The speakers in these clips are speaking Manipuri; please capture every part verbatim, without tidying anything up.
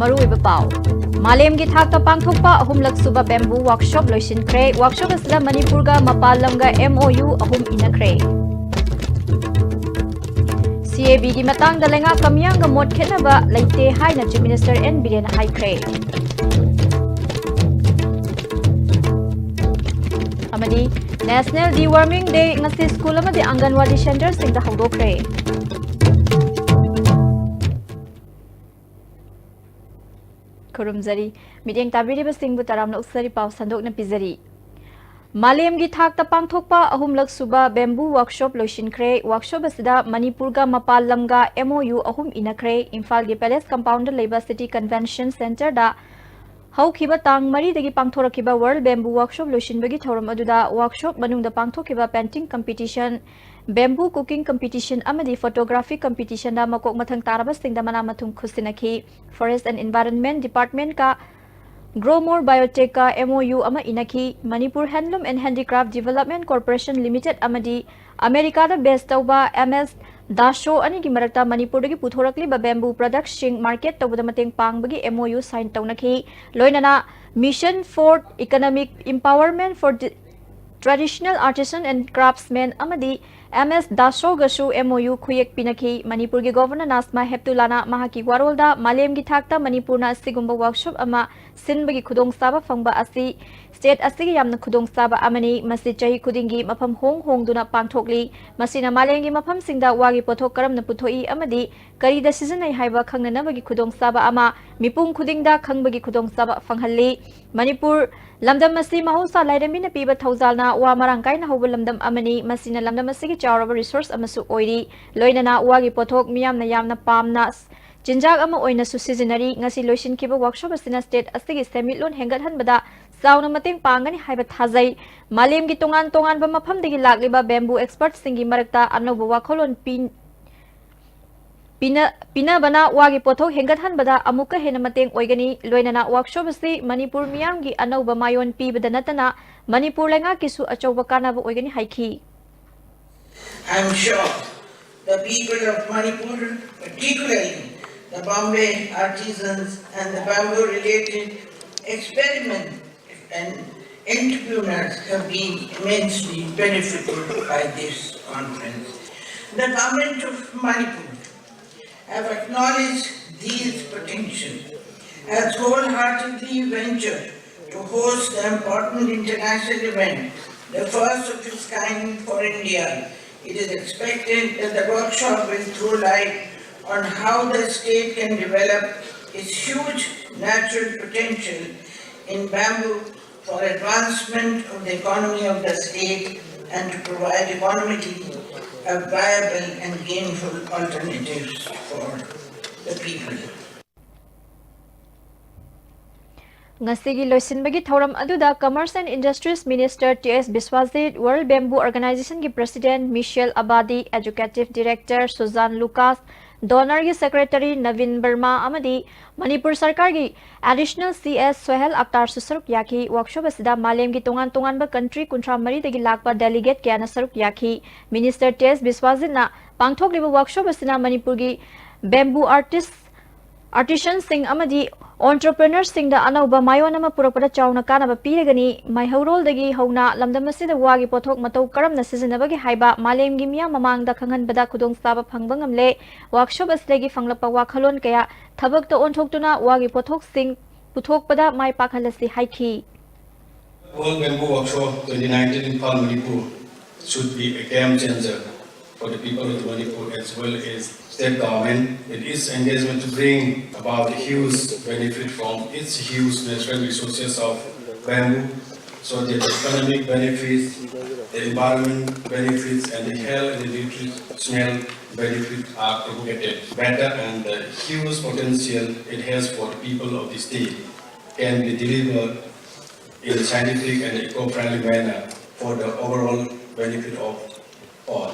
ꯃꯔꯨꯑꯣꯏꯕ ꯄꯥꯎ꯫ ꯃꯥꯂꯦꯝꯒꯤ ꯊꯥꯛꯇ ꯄꯥꯡꯊꯣꯛꯄ ꯑꯍꯨꯝꯂꯛ ꯁꯨꯕ bamboo workshop ꯂꯣꯏꯁꯤꯟꯈ꯭ꯔꯦ꯫ Workshop ꯑꯁꯤꯗ ꯃꯅꯤꯄꯨꯔꯒ ꯃꯄꯥꯟ ꯂꯝꯒ MOU ꯑꯍꯨꯝ ꯏꯅꯈ꯭ꯔꯦ꯫ CABꯒꯤ ꯃꯇꯥꯡꯗ ꯂꯩꯉꯥꯛꯀ ꯃꯤꯌꯥꯝꯒ ꯃꯣꯠ ꯈꯦꯠꯅꯕ ꯂꯩꯇꯦ ꯍꯥꯏꯅ Chief Minister N ꯕꯤꯔꯦꯟꯅ ꯍꯥꯏꯈ꯭ꯔꯦ꯫ ꯑꯃꯗꯤ National Deworming Day ꯉꯁꯤ ꯁ꯭ꯀꯨꯜ ꯑꯃꯗꯤ ꯑꯪꯒꯟꯋꯥꯗꯤ ꯁꯦꯟꯇꯔꯁꯤꯡꯗ ꯍꯧꯗꯣꯛꯈ꯭ꯔꯦ꯫ ꯈꯨꯔꯨꯝꯖꯔꯤ꯫ ꯃꯤꯠꯌꯦꯡ ꯇꯥꯕꯤꯔꯤꯕꯁꯤꯡꯕꯨ ꯇꯔꯥꯝꯅ ꯑꯣꯛꯆꯔꯤ꯫ ꯄꯥꯎ ꯁꯟꯗꯣꯛꯅ ꯄꯤꯖꯔꯤ꯫ ꯃꯥꯂꯦꯝꯒꯤ ꯊꯥꯛꯇ ꯄꯥꯡꯊꯣꯛꯄ ꯑꯍꯨꯝꯂꯛ ꯁꯨꯕ bamboo workshop ꯂꯣꯏꯁꯤꯟꯈ꯭ꯔꯦ꯫ Workshop ꯑꯁꯤꯗ ꯃꯅꯤꯄꯨꯔꯒ ꯃꯄꯥꯟ ꯂꯝꯒ MOU ꯑꯍꯨꯝ ꯏꯅꯈ꯭ꯔꯦ꯫ ꯏꯝꯐꯥꯜꯒꯤ Palace Compoundꯗ ꯂꯩꯕ City Convention Centreꯗ ꯍꯧꯈꯤꯕ ꯇꯥꯡ ꯃꯔꯤꯗꯒꯤ ꯄꯥꯡꯊꯣꯔꯛꯈꯤꯕ World Bamboo Workshop ꯂꯣꯏꯁꯤꯟꯕꯒꯤ ꯊꯧꯔꯝ ꯑꯗꯨꯗ workshop ꯃꯅꯨꯡꯗ ꯄꯥꯡꯊꯣꯛꯈꯤꯕ painting competition, bamboo cooking competition ꯑꯃꯗꯤ photography competitionꯗ ꯃꯀꯣꯛ ꯃꯊꯪ ꯇꯥꯔꯕꯁꯤꯡꯗ ꯃꯅꯥ ꯃꯊꯨꯝ ꯈꯨꯠꯁꯤꯟꯅꯈꯤ꯫ Forest and Environment Departmentꯀ Growmore Biotechꯀ MOU ꯑꯃ ꯏꯅꯈꯤ꯫ Manipur Handloom and Handicraft Development Corporation Limited ꯑꯃꯗꯤ ꯑꯃꯦꯔꯤꯀꯥꯗ base ꯇꯧꯕ MS Dasho ꯑꯅꯤꯒꯤ ꯃꯔꯛꯇ ꯃꯅꯤꯄꯨꯔꯗꯒꯤ ꯄꯨꯊꯣꯔꯛꯂꯤꯕ bamboo productꯁꯤꯡ market ꯇꯧꯕꯗ ꯃꯇꯦꯡ ꯄꯥꯡꯕꯒꯤ MOU sign ꯇꯧꯅꯈꯤ꯫ ꯂꯣꯏꯅꯅ Mission for Economic Empowerment for Traditional Artisan and Craftsmen ꯑꯃꯗꯤ MS Dashoꯒꯁꯨ MOU ꯈꯨꯌꯦꯛ ꯄꯤꯅꯈꯤ꯫ ꯃꯅꯤꯄꯨꯔꯒꯤ Governor ꯅꯥꯖꯃꯥ ꯍꯦꯞꯇꯨꯂꯥꯅ ꯃꯍꯥꯛꯀꯤ ꯋꯥꯔꯣꯜꯗ ꯃꯥꯂꯦꯝꯒꯤ ꯊꯥꯛꯇ ꯃꯅꯤꯄꯨꯔꯅ ꯑꯁꯤꯒꯨꯝꯕ workshop ꯑꯃ ꯁꯤꯟꯕꯒꯤ ꯈꯨꯗꯣꯡꯆꯥꯕ ꯐꯪꯕ ꯑꯁꯤ state ꯑꯁꯤꯒꯤ ꯌꯥꯝꯅ ꯈꯨꯗꯣꯡꯆꯥꯕ ꯑꯃꯅꯤ꯫ ꯃꯁꯤ ꯆꯍꯤ ꯈꯨꯗꯤꯡꯒꯤ ꯃꯐꯝ ꯍꯣꯡ ꯍꯣꯡꯗꯨꯅ ꯄꯥꯡꯊꯣꯛꯂꯤ꯫ ꯃꯁꯤꯅ ꯃꯥꯂꯦꯝꯒꯤ ꯃꯐꯝꯁꯤꯡꯗ ꯋꯥꯒꯤ ꯄꯣꯠꯊꯣꯛ ꯀꯔꯝꯅ ꯄꯨꯊꯣꯛꯏ ꯑꯃꯗꯤ ꯀꯔꯤꯗ ꯁꯤꯖꯤꯟꯅꯩ ꯍꯥꯏꯕ ꯈꯪꯅꯅꯕꯒꯤ ꯈꯨꯗꯣꯡꯆꯥꯕ ꯑꯃ ꯃꯤꯄꯨꯝ ꯈꯨꯗꯤꯡꯗ ꯈꯪꯕꯒꯤ ꯈꯨꯗꯣꯡꯆꯥꯕ ꯐꯪꯍꯜꯂꯤ꯫ ꯃꯅꯤꯄꯨꯔ ꯂꯝꯗꯝ ꯑꯁꯤ ꯃꯍꯧꯁꯥ ꯂꯥꯏꯔꯦꯝꯕꯤꯅ ꯄꯤꯕ ꯊꯧꯖꯥꯜꯅ ꯋꯥ ꯃꯔꯥꯡ ꯀꯥꯏꯅ ꯍꯧꯕ ꯂꯝꯗꯝ ꯑꯃꯅꯤ꯫ ꯃꯁꯤꯅ ꯂꯝꯗꯝ ꯑꯁꯤꯒꯤ ꯆꯥꯎꯔꯕ resource ꯑꯃꯁꯨ ꯑꯣꯏꯔꯤ꯫ ꯂꯣꯏꯅꯅ ꯋꯥꯒꯤ ꯄꯣꯠꯊꯣꯛ ꯃꯤꯌꯥꯝꯅ ꯌꯥꯝꯅ ꯄꯥꯝꯅ ꯆꯤꯟꯖꯥꯛ ꯑꯃ ꯑꯣꯏꯅꯁꯨ ꯁꯤꯖꯤꯟꯅꯔꯤ꯫ ꯉꯁꯤ ꯂꯣꯏꯁꯤꯟꯈꯤꯕ workshop ꯑꯁꯤꯅ state ꯑꯁꯤꯒꯤ ꯁꯦꯟꯃꯤꯠꯂꯣꯟ ꯍꯦꯟꯒꯠꯍꯟꯕꯗ ꯆꯥꯎꯅ ꯃꯇꯦꯡ ꯄꯥꯡꯒꯅꯤ ꯍꯥꯏꯕ ꯊꯥꯖꯩ꯫ ꯃꯥꯂꯦꯝꯒꯤ ꯇꯣꯉꯥꯟ ꯇꯣꯉꯥꯟꯕ ꯃꯐꯝꯗꯒꯤ ꯂꯥꯛꯂꯤꯕ bamboo expertꯁꯤꯡꯒꯤ ꯃꯔꯛꯇ ꯑꯅꯧꯕ ꯋꯥꯈꯜꯂꯣꯟ ꯄꯤ-, ꯄꯤꯅ-, ꯄꯤꯅꯕꯅ ꯋꯥꯒꯤ ꯄꯣꯠꯊꯣꯛ ꯍꯦꯟꯒꯠꯍꯟꯕꯗ ꯑꯃꯨꯛꯀ ꯍꯦꯟꯅ ꯃꯇꯦꯡ ꯑꯣꯏꯒꯅꯤ꯫ ꯂꯣꯏꯅꯅ workshop ꯑꯁꯤ ꯃꯅꯤꯄꯨꯔ ꯃꯤꯌꯥꯝꯒꯤ ꯑꯅꯧꯕ ꯃꯥꯏꯑꯣꯟ ꯄꯤꯕꯗ ꯅꯠꯇꯅ ꯃꯅꯤꯄꯨꯔ ꯂꯩꯉꯥꯛꯀꯤꯁꯨ ꯑꯆꯧꯕ ꯀꯥꯟꯅꯕ ꯑꯣꯏꯒꯅꯤ ꯍꯥꯏꯈꯤ꯫ I am sure the people of Manipur, particularly The Bombay artisans and the bamboo-related experiment and entrepreneurs have been immensely benefited by this conference. The government of Manipur have acknowledged these potential, has wholeheartedly ventured to host the important international event, the first of its kind for India. It is expected that the workshop will throw light on how the state can develop its huge natural potential in bamboo for advancement of the economy of the state and to provide economically a viable and gainful alternatives for the people. ꯉꯁꯤꯒꯤ ꯂꯣꯏꯁꯤꯟꯕꯒꯤ ꯊꯧꯔꯝ ꯑꯗꯨꯗ Commerce and Industries Minister T S Biswajit, World Bamboo Organization ꯒꯤ President Michel Abadi, Executive Director Suzanne Lucas, DoNER ꯒꯤ Secretary Naveen Verma ꯑꯃꯗꯤ ꯃꯅꯤꯄꯨꯔ ꯁꯔꯀꯥꯔꯒꯤ Additional C S Sohail Akhtar ꯁꯨ ꯁꯔꯨꯛ ꯌꯥꯈꯤ꯫ Workshop ꯑꯁꯤꯗ ꯃꯥꯂꯦꯝꯒꯤ ꯇꯣꯉꯥꯟ ꯇꯣꯉꯥꯟꯕ country ꯀꯨꯟꯊ꯭ꯔꯥ ꯃꯔꯤꯗꯒꯤ ꯂꯥꯛꯄ delegate ꯀꯌꯥꯅ ꯁꯔꯨꯛ ꯌꯥꯈꯤ꯫ Minister T S Biswajit ꯅ ꯄꯥꯡꯊꯣꯛꯂꯤꯕ workshop ꯑꯁꯤꯅ ꯃꯅꯤꯄꯨꯔꯒꯤ bamboo artist artisan ꯁꯤꯡ ꯑꯃꯗꯤ entrepreneur ꯁꯤꯡꯗ ꯑꯅꯧꯕ ꯃꯥꯏꯑꯣꯟ ꯑꯃ ꯄꯨꯔꯛꯄꯗ ꯆꯥꯎꯅ ꯀꯥꯟꯅꯕ ꯄꯤꯔꯒꯅꯤ꯫ ꯃꯩꯍꯧꯔꯣꯜꯗꯒꯤ ꯍꯧꯅ ꯂꯝꯗꯝ ꯑꯁꯤꯗ ꯋꯥꯒꯤ ꯄꯣꯠꯊꯣꯛ ꯃꯇꯧ ꯀꯔꯝꯅ ꯁꯤꯖꯤꯟꯅꯕꯒꯦ ꯍꯥꯏꯕ ꯃꯥꯂꯦꯝꯒꯤ ꯃꯤꯌꯥꯝ ꯃꯃꯥꯡꯗ ꯈꯪꯍꯟꯕꯗ ꯈꯨꯗꯣꯡꯆꯥꯕ ꯐꯪꯕ ꯉꯝꯂꯦ꯫ Workshop ꯑꯁꯤꯗꯒꯤ ꯐꯪꯂꯛꯄ ꯋꯥꯈꯜꯂꯣꯟ ꯀꯌꯥ ꯊꯕꯛꯇ ꯑꯣꯟꯊꯣꯛꯇꯨꯅ ꯋꯥꯒꯤ ꯄꯣꯠꯊꯣꯛꯁꯤꯡ ꯄꯨꯊꯣꯛꯄꯗ ꯃꯥꯏ ꯄꯥꯛꯍꯜꯂꯁꯤ ꯍꯥꯏꯈꯤ꯫ World Bamboo Workshop twenty nineteen in Imphal, Manipur should be a game changer for the people of Manipur as well as state government. It is engagement to bring about a huge benefit from its huge natural resources of bamboo, so that the economic benefits, the environment benefits, and the health and the nutritional benefits are propagated better, and the huge potential it has for the people of the state can be delivered in a scientific and eco-friendly manner for the overall benefit of all.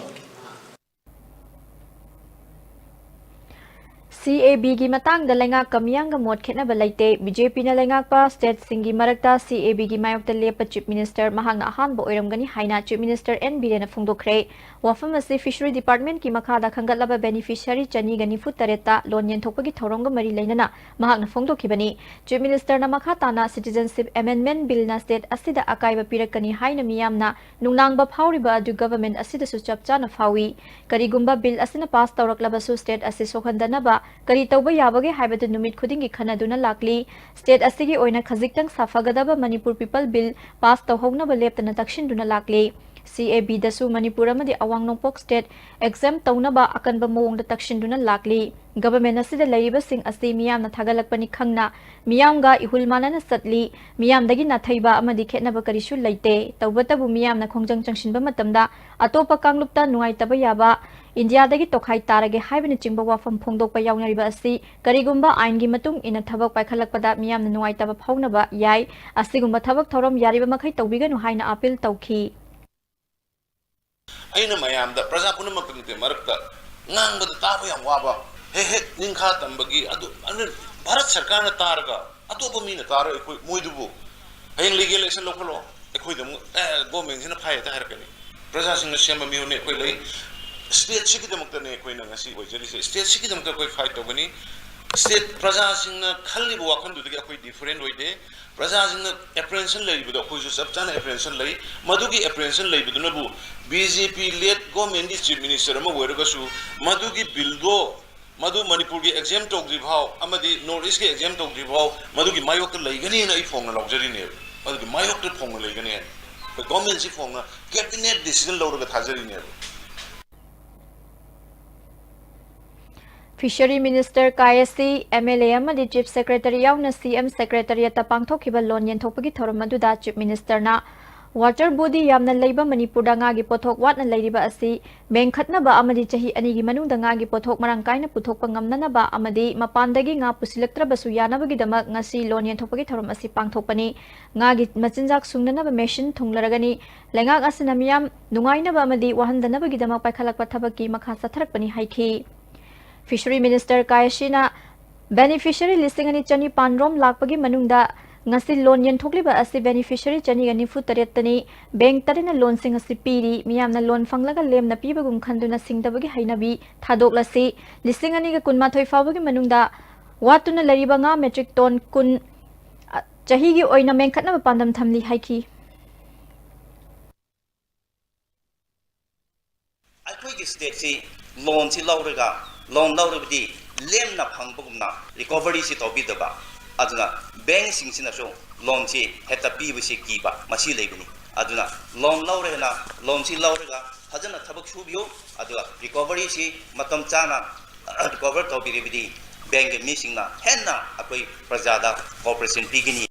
CAB ꯒꯤ ꯃꯇꯥꯡꯗ ꯂꯩꯉꯥꯛꯀ ꯃꯤꯌꯥꯝꯒ ꯃꯣꯠ ꯈꯦꯠꯅꯕ ꯂꯩꯇꯦ꯫ BJP ꯅ ꯂꯩꯉꯥꯛꯄ state ꯁꯤꯡꯒꯤ ꯃꯔꯛꯇ CAB ꯒꯤ ꯃꯥꯌꯣꯛꯇ ꯂꯦꯞꯄ Chief Minister ꯃꯍꯥꯛꯅ ꯑꯍꯥꯟꯕ ꯑꯣꯏꯔꯝꯒꯅꯤ ꯍꯥꯏꯅ Chief Minister N ꯕꯤꯔꯦꯟꯅ ꯐꯣꯡꯗꯣꯛꯈ꯭ꯔꯦ꯫ ꯋꯥꯐꯝ ꯑꯁꯤ Fishery Department ꯀꯤ ꯃꯈꯥꯗ ꯈꯟꯒꯠꯂꯕ beneficiary ꯆꯅꯤꯒ ꯅꯤꯐꯨ ꯇꯔꯦꯠꯇ ꯂꯣꯟ ꯌꯦꯟꯊꯣꯛꯄꯒꯤ ꯊꯧꯔꯝꯒ ꯃꯔꯤ ꯂꯩꯅꯅ ꯃꯍꯥꯛꯅ ꯐꯣꯡꯗꯣꯛꯈꯤꯕꯅꯤ꯫ Chief Minister ꯅ ꯃꯈꯥ ꯇꯥꯅ Citizenship Amendment Bill ꯅ state ꯑꯁꯤꯗ ꯑꯀꯥꯏꯕ ꯄꯤꯔꯛꯀꯅꯤ ꯍꯥꯏꯅ ꯃꯤꯌꯥꯝꯅ ꯅꯨꯡꯅꯥꯡꯕ ꯐꯥꯎꯔꯤꯕ ꯑꯗꯨ government ꯑꯁꯤꯗꯁꯨ ꯆꯞ ꯆꯥꯅ ꯐꯥꯎꯏ꯫ ꯀꯔꯤꯒꯨꯝꯕ bill ꯑꯁꯤꯅ pass ꯇꯧꯔꯛꯂꯕꯁꯨ state ꯑꯁꯤ ꯁꯣꯛꯍꯟꯗꯅꯕ ꯀꯔꯤ ꯇꯧꯕ ꯌꯥꯕꯒꯦ ꯍꯥꯏꯕꯗꯨ ꯅꯨꯃꯤꯠ ꯈꯨꯗꯤꯡꯒꯤ ꯈꯟꯅꯗꯨꯅ ꯂꯥꯛꯂꯤ꯫ State ꯑꯁꯤꯒꯤ ꯑꯣꯏꯅ ꯈꯖꯤꯛꯇꯪ ꯁꯥꯐꯒꯗꯕ Manipur People Bill pass ꯇꯧꯍꯧꯅꯕ ꯂꯦꯞꯇꯅ ꯇꯛꯁꯤꯟꯗꯨꯅ ꯂꯥꯛꯂꯤ꯫ CAB ꯗꯁꯨ ꯃꯅꯤꯄꯨꯔ ꯑꯃꯗꯤ ꯑꯋꯥꯡ ꯅꯣꯡꯄꯣꯛ state exempt ꯇꯧꯅꯕ ꯑꯀꯟꯕ ꯃꯑꯣꯡꯗ ꯇꯛꯁꯤꯟꯗꯨꯅ ꯂꯥꯛꯂꯤ꯫ Government ꯑꯁꯤꯗ ꯂꯩꯔꯤꯕꯁꯤꯡ ꯑꯁꯤ ꯃꯤꯌꯥꯝꯅ ꯊꯥꯒꯠꯂꯛꯄꯅꯤ ꯈꯪꯅ ꯃꯤꯌꯥꯝꯒ ꯏꯍꯨꯜ ꯃꯥꯟꯅꯅ ꯆꯠꯂꯤ꯫ ꯃꯤꯌꯥꯝꯗꯒꯤ ꯅꯥꯊꯩꯕ ꯑꯃꯗꯤ ꯈꯦꯠꯅꯕ ꯀꯔꯤꯁꯨ ꯂꯩꯇꯦ꯫ ꯇꯧꯕꯇꯕꯨ ꯃꯤꯌꯥꯝꯅ ꯈꯣꯡꯖꯪ ꯆꯪꯁꯤꯟꯕ ꯃꯇꯝꯗ ꯑꯇꯣꯞꯄ ꯀꯥꯡꯂꯨꯞꯇ ꯅꯨꯡꯉꯥꯏꯇꯕ ꯌꯥꯕ, ꯏꯟꯗꯤꯌꯥꯗꯒꯤ ꯇꯣꯈꯥꯏ ꯇꯥꯔꯒꯦ ꯍꯥꯏꯕꯅꯆꯤꯡꯕ ꯋꯥꯐꯝ ꯐꯣꯡꯗꯣꯛꯄ ꯌꯥꯎꯅꯔꯤꯕ ꯑꯁꯤ ꯀꯔꯤꯒꯨꯝꯕ ꯑꯥꯏꯟꯒꯤ ꯃꯇꯨꯡ ꯏꯟꯅ ꯊꯕꯛ ꯄꯥꯏꯈꯠꯂꯛꯄꯗ ꯃꯤꯌꯥꯝꯅ ꯅꯨꯡꯉꯥꯏꯇꯕ ꯐꯥꯎꯅꯕ ꯌꯥꯏ꯫ ꯑꯁꯤꯒꯨꯝꯕ ꯊꯕꯛ ꯊꯧꯔꯝ ꯌꯥꯔꯤꯕ ꯃꯈꯩ ꯇꯧꯕꯤꯒꯅꯨ ꯍꯥꯏꯅ appeal ꯇꯧꯈꯤ꯫ ꯑꯩꯅ ꯃꯌꯥꯝꯗ, ꯄ꯭ꯔꯖꯥ ꯄꯨꯝꯅꯃꯛꯀꯤ ꯃꯔꯛꯇ ꯉꯥꯡꯕꯗ ꯇꯥꯕ ꯌꯥꯝ ꯋꯥꯕ, ꯍꯦꯛ ꯍꯦꯛ ꯅꯤꯡꯈꯥ ꯇꯝꯕꯒꯤ ꯑꯗꯨ, ꯑꯗꯨ ꯚꯥꯔꯠ ꯁꯔꯀꯥꯔꯅ ꯇꯥꯔꯒ ꯑꯇꯣꯞꯄ ꯃꯤꯅ ꯇꯥꯔꯒ ꯑꯩꯈꯣꯏ ꯃꯣꯏꯗꯨꯕꯨ ꯍꯌꯦꯡ legal action ꯂꯧꯈꯠꯂꯣ, ꯑꯩꯈꯣꯏꯗ ꯑꯃꯨꯛ, "ꯑꯦ, government ꯁꯤꯅ ꯐꯥꯏ" ꯍꯦꯛꯇ ꯍꯥꯏꯔꯛꯀꯅꯤ꯫ ꯄ꯭ꯔꯖꯥꯁꯤꯡꯅ ꯁꯦꯝꯕ ꯃꯤꯍꯨꯠꯅꯤ ꯑꯩꯈꯣꯏ ꯂꯩ꯫ State ꯁꯤꯒꯤꯗꯃꯛꯇꯅꯦ ꯑꯩꯈꯣꯏꯅ ꯉꯁꯤ ꯑꯣꯏꯖꯔꯤꯁꯦ꯫ State ꯁꯤꯒꯤꯗꯃꯛꯇ ꯑꯩꯈꯣꯏ fight ꯇꯧꯒꯅꯤ꯫ State ꯄ꯭ꯔꯖꯥꯁꯤꯡꯅ ꯈꯜꯂꯤꯕ ꯋꯥꯈꯜꯗꯨꯗꯒꯤ ꯑꯩꯈꯣꯏ different ꯑꯣꯏꯗꯦ꯫ ꯄ꯭ꯔꯖꯥꯁꯤꯡꯅ apprehension ꯂꯩꯔꯤꯕꯗꯣ ꯑꯩꯈꯣꯏꯁꯨ ꯆꯞ ꯆꯥꯅ apprehension ꯂꯩ꯫ ꯃꯗꯨꯒꯤ apprehension ꯂꯩꯕꯗꯨꯅꯕꯨ BJP led government ꯀꯤ Chief Minister ꯑꯃ ꯑꯣꯏꯔꯒꯁꯨ ꯃꯗꯨꯒꯤ bill ꯗꯣ ꯃꯗꯨ ꯃꯅꯤꯄꯨꯔꯒꯤ exempt ꯇꯧꯗ꯭ꯔꯤ ꯐꯥꯎ ꯑꯃꯗꯤ North East ꯀꯤ exempt ꯇꯧꯗ꯭ꯔꯤ ꯐꯥꯎ ꯃꯗꯨꯒꯤ ꯃꯥꯌꯣꯛꯇ ꯂꯩꯒꯅꯤꯅ ꯑꯩ ꯐꯣꯡꯅ ꯂꯥꯎꯖꯔꯤꯅꯦꯕ꯫ ꯃꯗꯨꯒꯤ ꯃꯥꯌꯣꯛꯇ ꯐꯣꯡꯅ ꯂꯩꯒꯅꯤ ꯍꯥꯏꯅ꯫ ꯑꯩꯈꯣꯏ government ꯁꯤ ꯐꯣꯡꯅ cabinet decision ꯂꯧꯔꯒ ꯊꯥꯖꯔꯤꯅꯦꯕ꯫ Fishery Minister ꯀꯥꯏ ꯑꯁꯤ MLA ꯑꯃꯗꯤ Chief Secretary ꯌꯥꯎꯅ CM Secretariat ꯇ ꯄꯥꯡꯊꯣꯛꯈꯤꯕ ꯂꯣꯟ ꯌꯦꯟꯊꯣꯛꯄꯒꯤ ꯊꯧꯔꯝ ꯑꯗꯨꯗ Chief Minister ꯅ water body ꯌꯥꯝꯅ ꯂꯩꯕ ꯃꯅꯤꯄꯨꯔꯗ ꯉꯥꯒꯤ ꯄꯣꯠꯊꯣꯛ ꯋꯥꯠꯅ ꯂꯩꯔꯤꯕ ꯑꯁꯤ ꯃꯦꯟꯈꯠꯅꯕ ꯑꯃꯗꯤ ꯆꯍꯤ ꯑꯅꯤꯒꯤ ꯃꯅꯨꯡꯗ ꯉꯥꯒꯤ ꯄꯣꯠꯊꯣꯛ ꯃꯔꯥꯡ ꯀꯥꯏꯅ ꯄꯨꯊꯣꯛꯄ ꯉꯝꯅꯅꯕ ꯑꯃꯗꯤ ꯃꯄꯥꯟꯗꯒꯤ ꯉꯥ ꯄꯨꯁꯤꯜꯂꯛꯇ꯭ꯔꯕꯁꯨ ꯌꯥꯅꯕꯒꯤꯗꯃꯛ ꯉꯁꯤ ꯂꯣꯟ ꯌꯦꯟꯊꯣꯛꯄꯒꯤ ꯊꯧꯔꯝ ꯑꯁꯤ ꯄꯥꯡꯊꯣꯛꯄꯅꯤ꯫ ꯉꯥꯒꯤ ꯃꯆꯤꯟꯖꯥꯛ ꯁꯨꯡꯅꯅꯕ machine ꯊꯨꯡꯂꯔꯒꯅꯤ꯫ ꯂꯩꯉꯥꯛ ꯑꯁꯤꯅ ꯃꯤꯌꯥꯝ ꯅꯨꯡꯉꯥꯏꯅꯕ ꯑꯃꯗꯤ ꯋꯥꯍꯟꯗꯅꯕꯒꯤꯗꯃꯛ ꯄꯥꯏꯈꯠꯂꯛꯄ ꯊꯕꯛꯀꯤ ꯃꯈꯥ ꯆꯠꯊꯔꯛꯄꯅꯤ ꯍꯥꯏꯈꯤ꯫ Fishery Minister ꯀꯥꯏꯁꯤꯅ beneficiary ꯂꯤꯁꯤꯡ ꯑꯅꯤ ꯆꯅꯤꯄꯥꯟ ꯔꯣꯝ ꯂꯥꯛꯄꯒꯤ ꯃꯅꯨꯡꯗ ꯉꯁꯤ loan ꯌꯦꯟꯊꯣꯛꯂꯤꯕ ꯑꯁꯤ beneficiary ꯆꯅꯤꯒ ꯅꯤꯐꯨ ꯇꯔꯦꯠꯇꯅꯤ꯫ Bank ꯇꯔꯦꯠꯅ loan ꯁꯤꯡ ꯑꯁꯤ ꯄꯤꯔꯤ꯫ ꯃꯤꯌꯥꯝꯅ loan ꯐꯪꯂꯒ ꯂꯦꯝꯅ ꯄꯤꯕꯒꯨꯝ ꯈꯟꯗꯨꯅ ꯁꯤꯡꯗꯕꯒꯤ ꯍꯩꯅꯕꯤ ꯊꯥꯗꯣꯛꯂꯁꯤ꯫ ꯂꯤꯁꯤꯡ ꯑꯅꯤꯒ ꯀꯨꯟꯃꯥꯊꯣꯏ ꯐꯥꯎꯕꯒꯤ ꯃꯅꯨꯡꯗ ꯋꯥꯠꯇꯨꯅ ꯂꯩꯔꯤꯕ ꯉꯥ metric ton ꯀꯨꯟ, ꯑ, ꯆꯍꯤꯒꯤ ꯑꯣꯏꯅ ꯃꯦꯟꯈꯠꯅꯕ ꯄꯥꯟꯗꯝ ꯊꯝꯂꯤ ꯍꯥꯏꯈꯤ꯫ ꯑꯩꯈꯣꯏꯒꯤ stateꯁꯤ loanꯁꯤ ꯂꯧꯔꯒ, loan ꯂꯧꯔꯕꯗꯤ ꯂꯦꯝꯅ ꯐꯪꯕꯒꯨꯝꯅ recoveryꯁꯤ ꯇꯧꯕꯤꯗꯕ, ꯑꯗꯨꯅ bankꯁꯤꯡꯁꯤꯅꯁꯨ loanꯁꯤ ꯍꯦꯛꯇ ꯄꯤꯕꯁꯤ ꯀꯤꯕ, ꯃꯁꯤ ꯂꯩꯕꯅꯤ꯫ ꯑꯗꯨꯅ loan ꯂꯧꯔꯦꯅ, loanꯁꯤ ꯂꯧꯔꯒ ꯐꯖꯅ ꯊꯕꯛ ꯁꯨꯕꯤꯌꯨ, ꯑꯗꯨꯒ recoveryꯁꯤ ꯃꯇꯝ ꯆꯥꯅ recover ꯇꯧꯕꯤꯔꯕꯗꯤ bankꯀꯤ ꯃꯤꯁꯤꯡꯅ ꯍꯦꯟꯅ ꯑꯩꯈꯣꯏ ꯄ꯭ꯔꯖꯥꯗ cooperation ꯄꯤꯒꯅꯤ꯫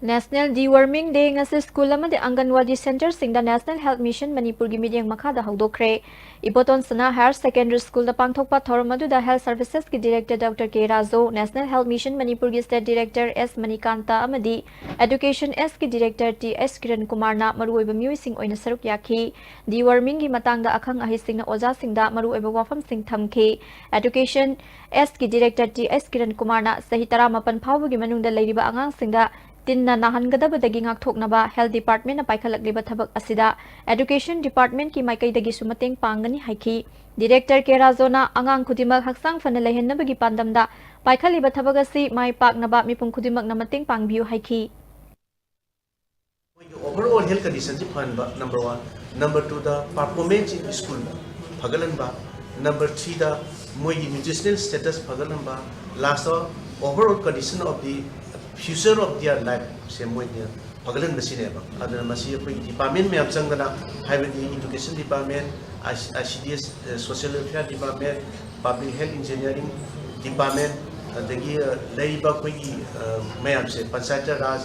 National Deworming Day ꯉꯁꯤ school ꯑꯃꯗꯤ ꯑꯪꯒꯟꯋꯥꯗꯤ centreꯁꯤꯡꯗ National Health Mission ꯃꯅꯤꯄꯨꯔꯒꯤ ꯃꯤꯠꯌꯦꯡ ꯃꯈꯥꯗ ꯍꯧꯗꯣꯛꯈ꯭ꯔꯦ꯫ ꯏꯕꯣꯇꯣꯟ ꯁꯅꯥ Higher Secondary Schoolꯗ ꯄꯥꯡꯊꯣꯛꯄ ꯊꯧꯔꯝ ꯑꯗꯨꯗ Health Servicesꯀꯤ Director Doctor ꯀꯦ ꯔꯥꯖꯨ, National Health Mission ꯃꯅꯤꯄꯨꯔꯒꯤ State Director ꯑꯦꯁ ꯃꯅꯤꯀꯥꯟꯇ ꯑꯃꯗꯤ Education Sꯀꯤ Director ꯇꯤ ꯑꯦꯁ ꯀꯤꯔꯟ ꯀꯨꯃꯥꯔꯅ ꯃꯔꯨꯑꯣꯏꯕ ꯃꯤꯑꯣꯏꯁꯤꯡ ꯑꯣꯏꯅ ꯁꯔꯨꯛ ꯌꯥꯈꯤ꯫ Dewormingꯒꯤ ꯃꯇꯥꯡꯗ ꯑꯈꯪ ꯑꯍꯩꯁꯤꯡꯅ ꯑꯣꯖꯥꯁꯤꯡꯗ ꯃꯔꯨꯑꯣꯏꯕ ꯋꯥꯐꯝꯁꯤꯡ ꯊꯝꯈꯤ꯫ Education Sꯀꯤ Director ꯇꯤ ꯑꯦꯁ ꯀꯤꯔꯟ ꯀꯨꯃꯥꯔꯅ ꯆꯍꯤ ꯇꯔꯥꯃꯥꯄꯟ ꯐꯥꯎꯕꯒꯤ ꯃꯅꯨꯡꯗ ꯂꯩꯔꯤꯕ ꯑꯉꯥꯡꯁꯤꯡꯗ ꯇꯤꯟꯅ ꯅꯥꯍꯟꯒꯗꯕꯗꯒꯤ ꯉꯥꯛꯊꯣꯛꯅꯕ Health Departmentꯅ ꯄꯥꯏꯈꯠꯂꯛꯂꯤꯕ ꯊꯕꯛ ꯑꯁꯤꯗ Education Departmentꯀꯤ ꯃꯥꯏꯀꯩꯗꯒꯤꯁꯨ ꯃꯇꯦꯡ ꯄꯥꯡꯒꯅꯤ ꯍꯥꯏꯈꯤ꯫ Director ꯀꯦ ꯔꯥꯖꯨꯅ ꯑꯉꯥꯡ ꯈꯨꯗꯤꯡꯃꯛ ꯍꯛꯆꯥꯡ ꯐꯅ ꯂꯩꯍꯟꯅꯕꯒꯤ ꯄꯥꯟꯗꯝꯗ ꯄꯥꯏꯈꯠꯂꯤꯕ ꯊꯕꯛ ꯑꯁꯤ ꯃꯥꯏ ꯄꯥꯛꯅꯕ ꯃꯤꯄꯨꯝ ꯈꯨꯗꯤꯡꯃꯛꯅ ꯃꯇꯦꯡ ꯄꯥꯡꯕꯤꯌꯨ ꯍꯥꯏꯈꯤ꯫ ꯃꯣꯏꯒꯤ overall health conditionꯁꯤ ꯐꯍꯟꯕ, number one꯫ Number twoꯗ performance in school ꯐꯒꯠꯍꯟꯕ, number threeꯗ ꯃꯣꯏꯒꯤ nutritional status ꯐꯒꯠꯍꯟꯕ, lastꯇ overall condition of the future of their lifeꯁꯦ ꯃꯣꯏꯅ ꯐꯒꯠꯍꯟꯕꯁꯤꯅꯦꯕ꯫ ꯑꯗꯨꯅ ꯃꯁꯤ ꯑꯩꯈꯣꯏꯒꯤ department ꯃꯌꯥꯝ ꯆꯪꯗꯅ, ꯍꯥꯏꯕꯗꯤ Education Department, I C D S, Social Welfare Department, Public Health Engineering Department, ꯑꯗꯒꯤ, ꯑ, ꯂꯩꯔꯤꯕ ꯑꯩꯈꯣꯏꯒꯤ, ꯑ, ꯃꯌꯥꯝꯁꯦ, Panchayati Raj,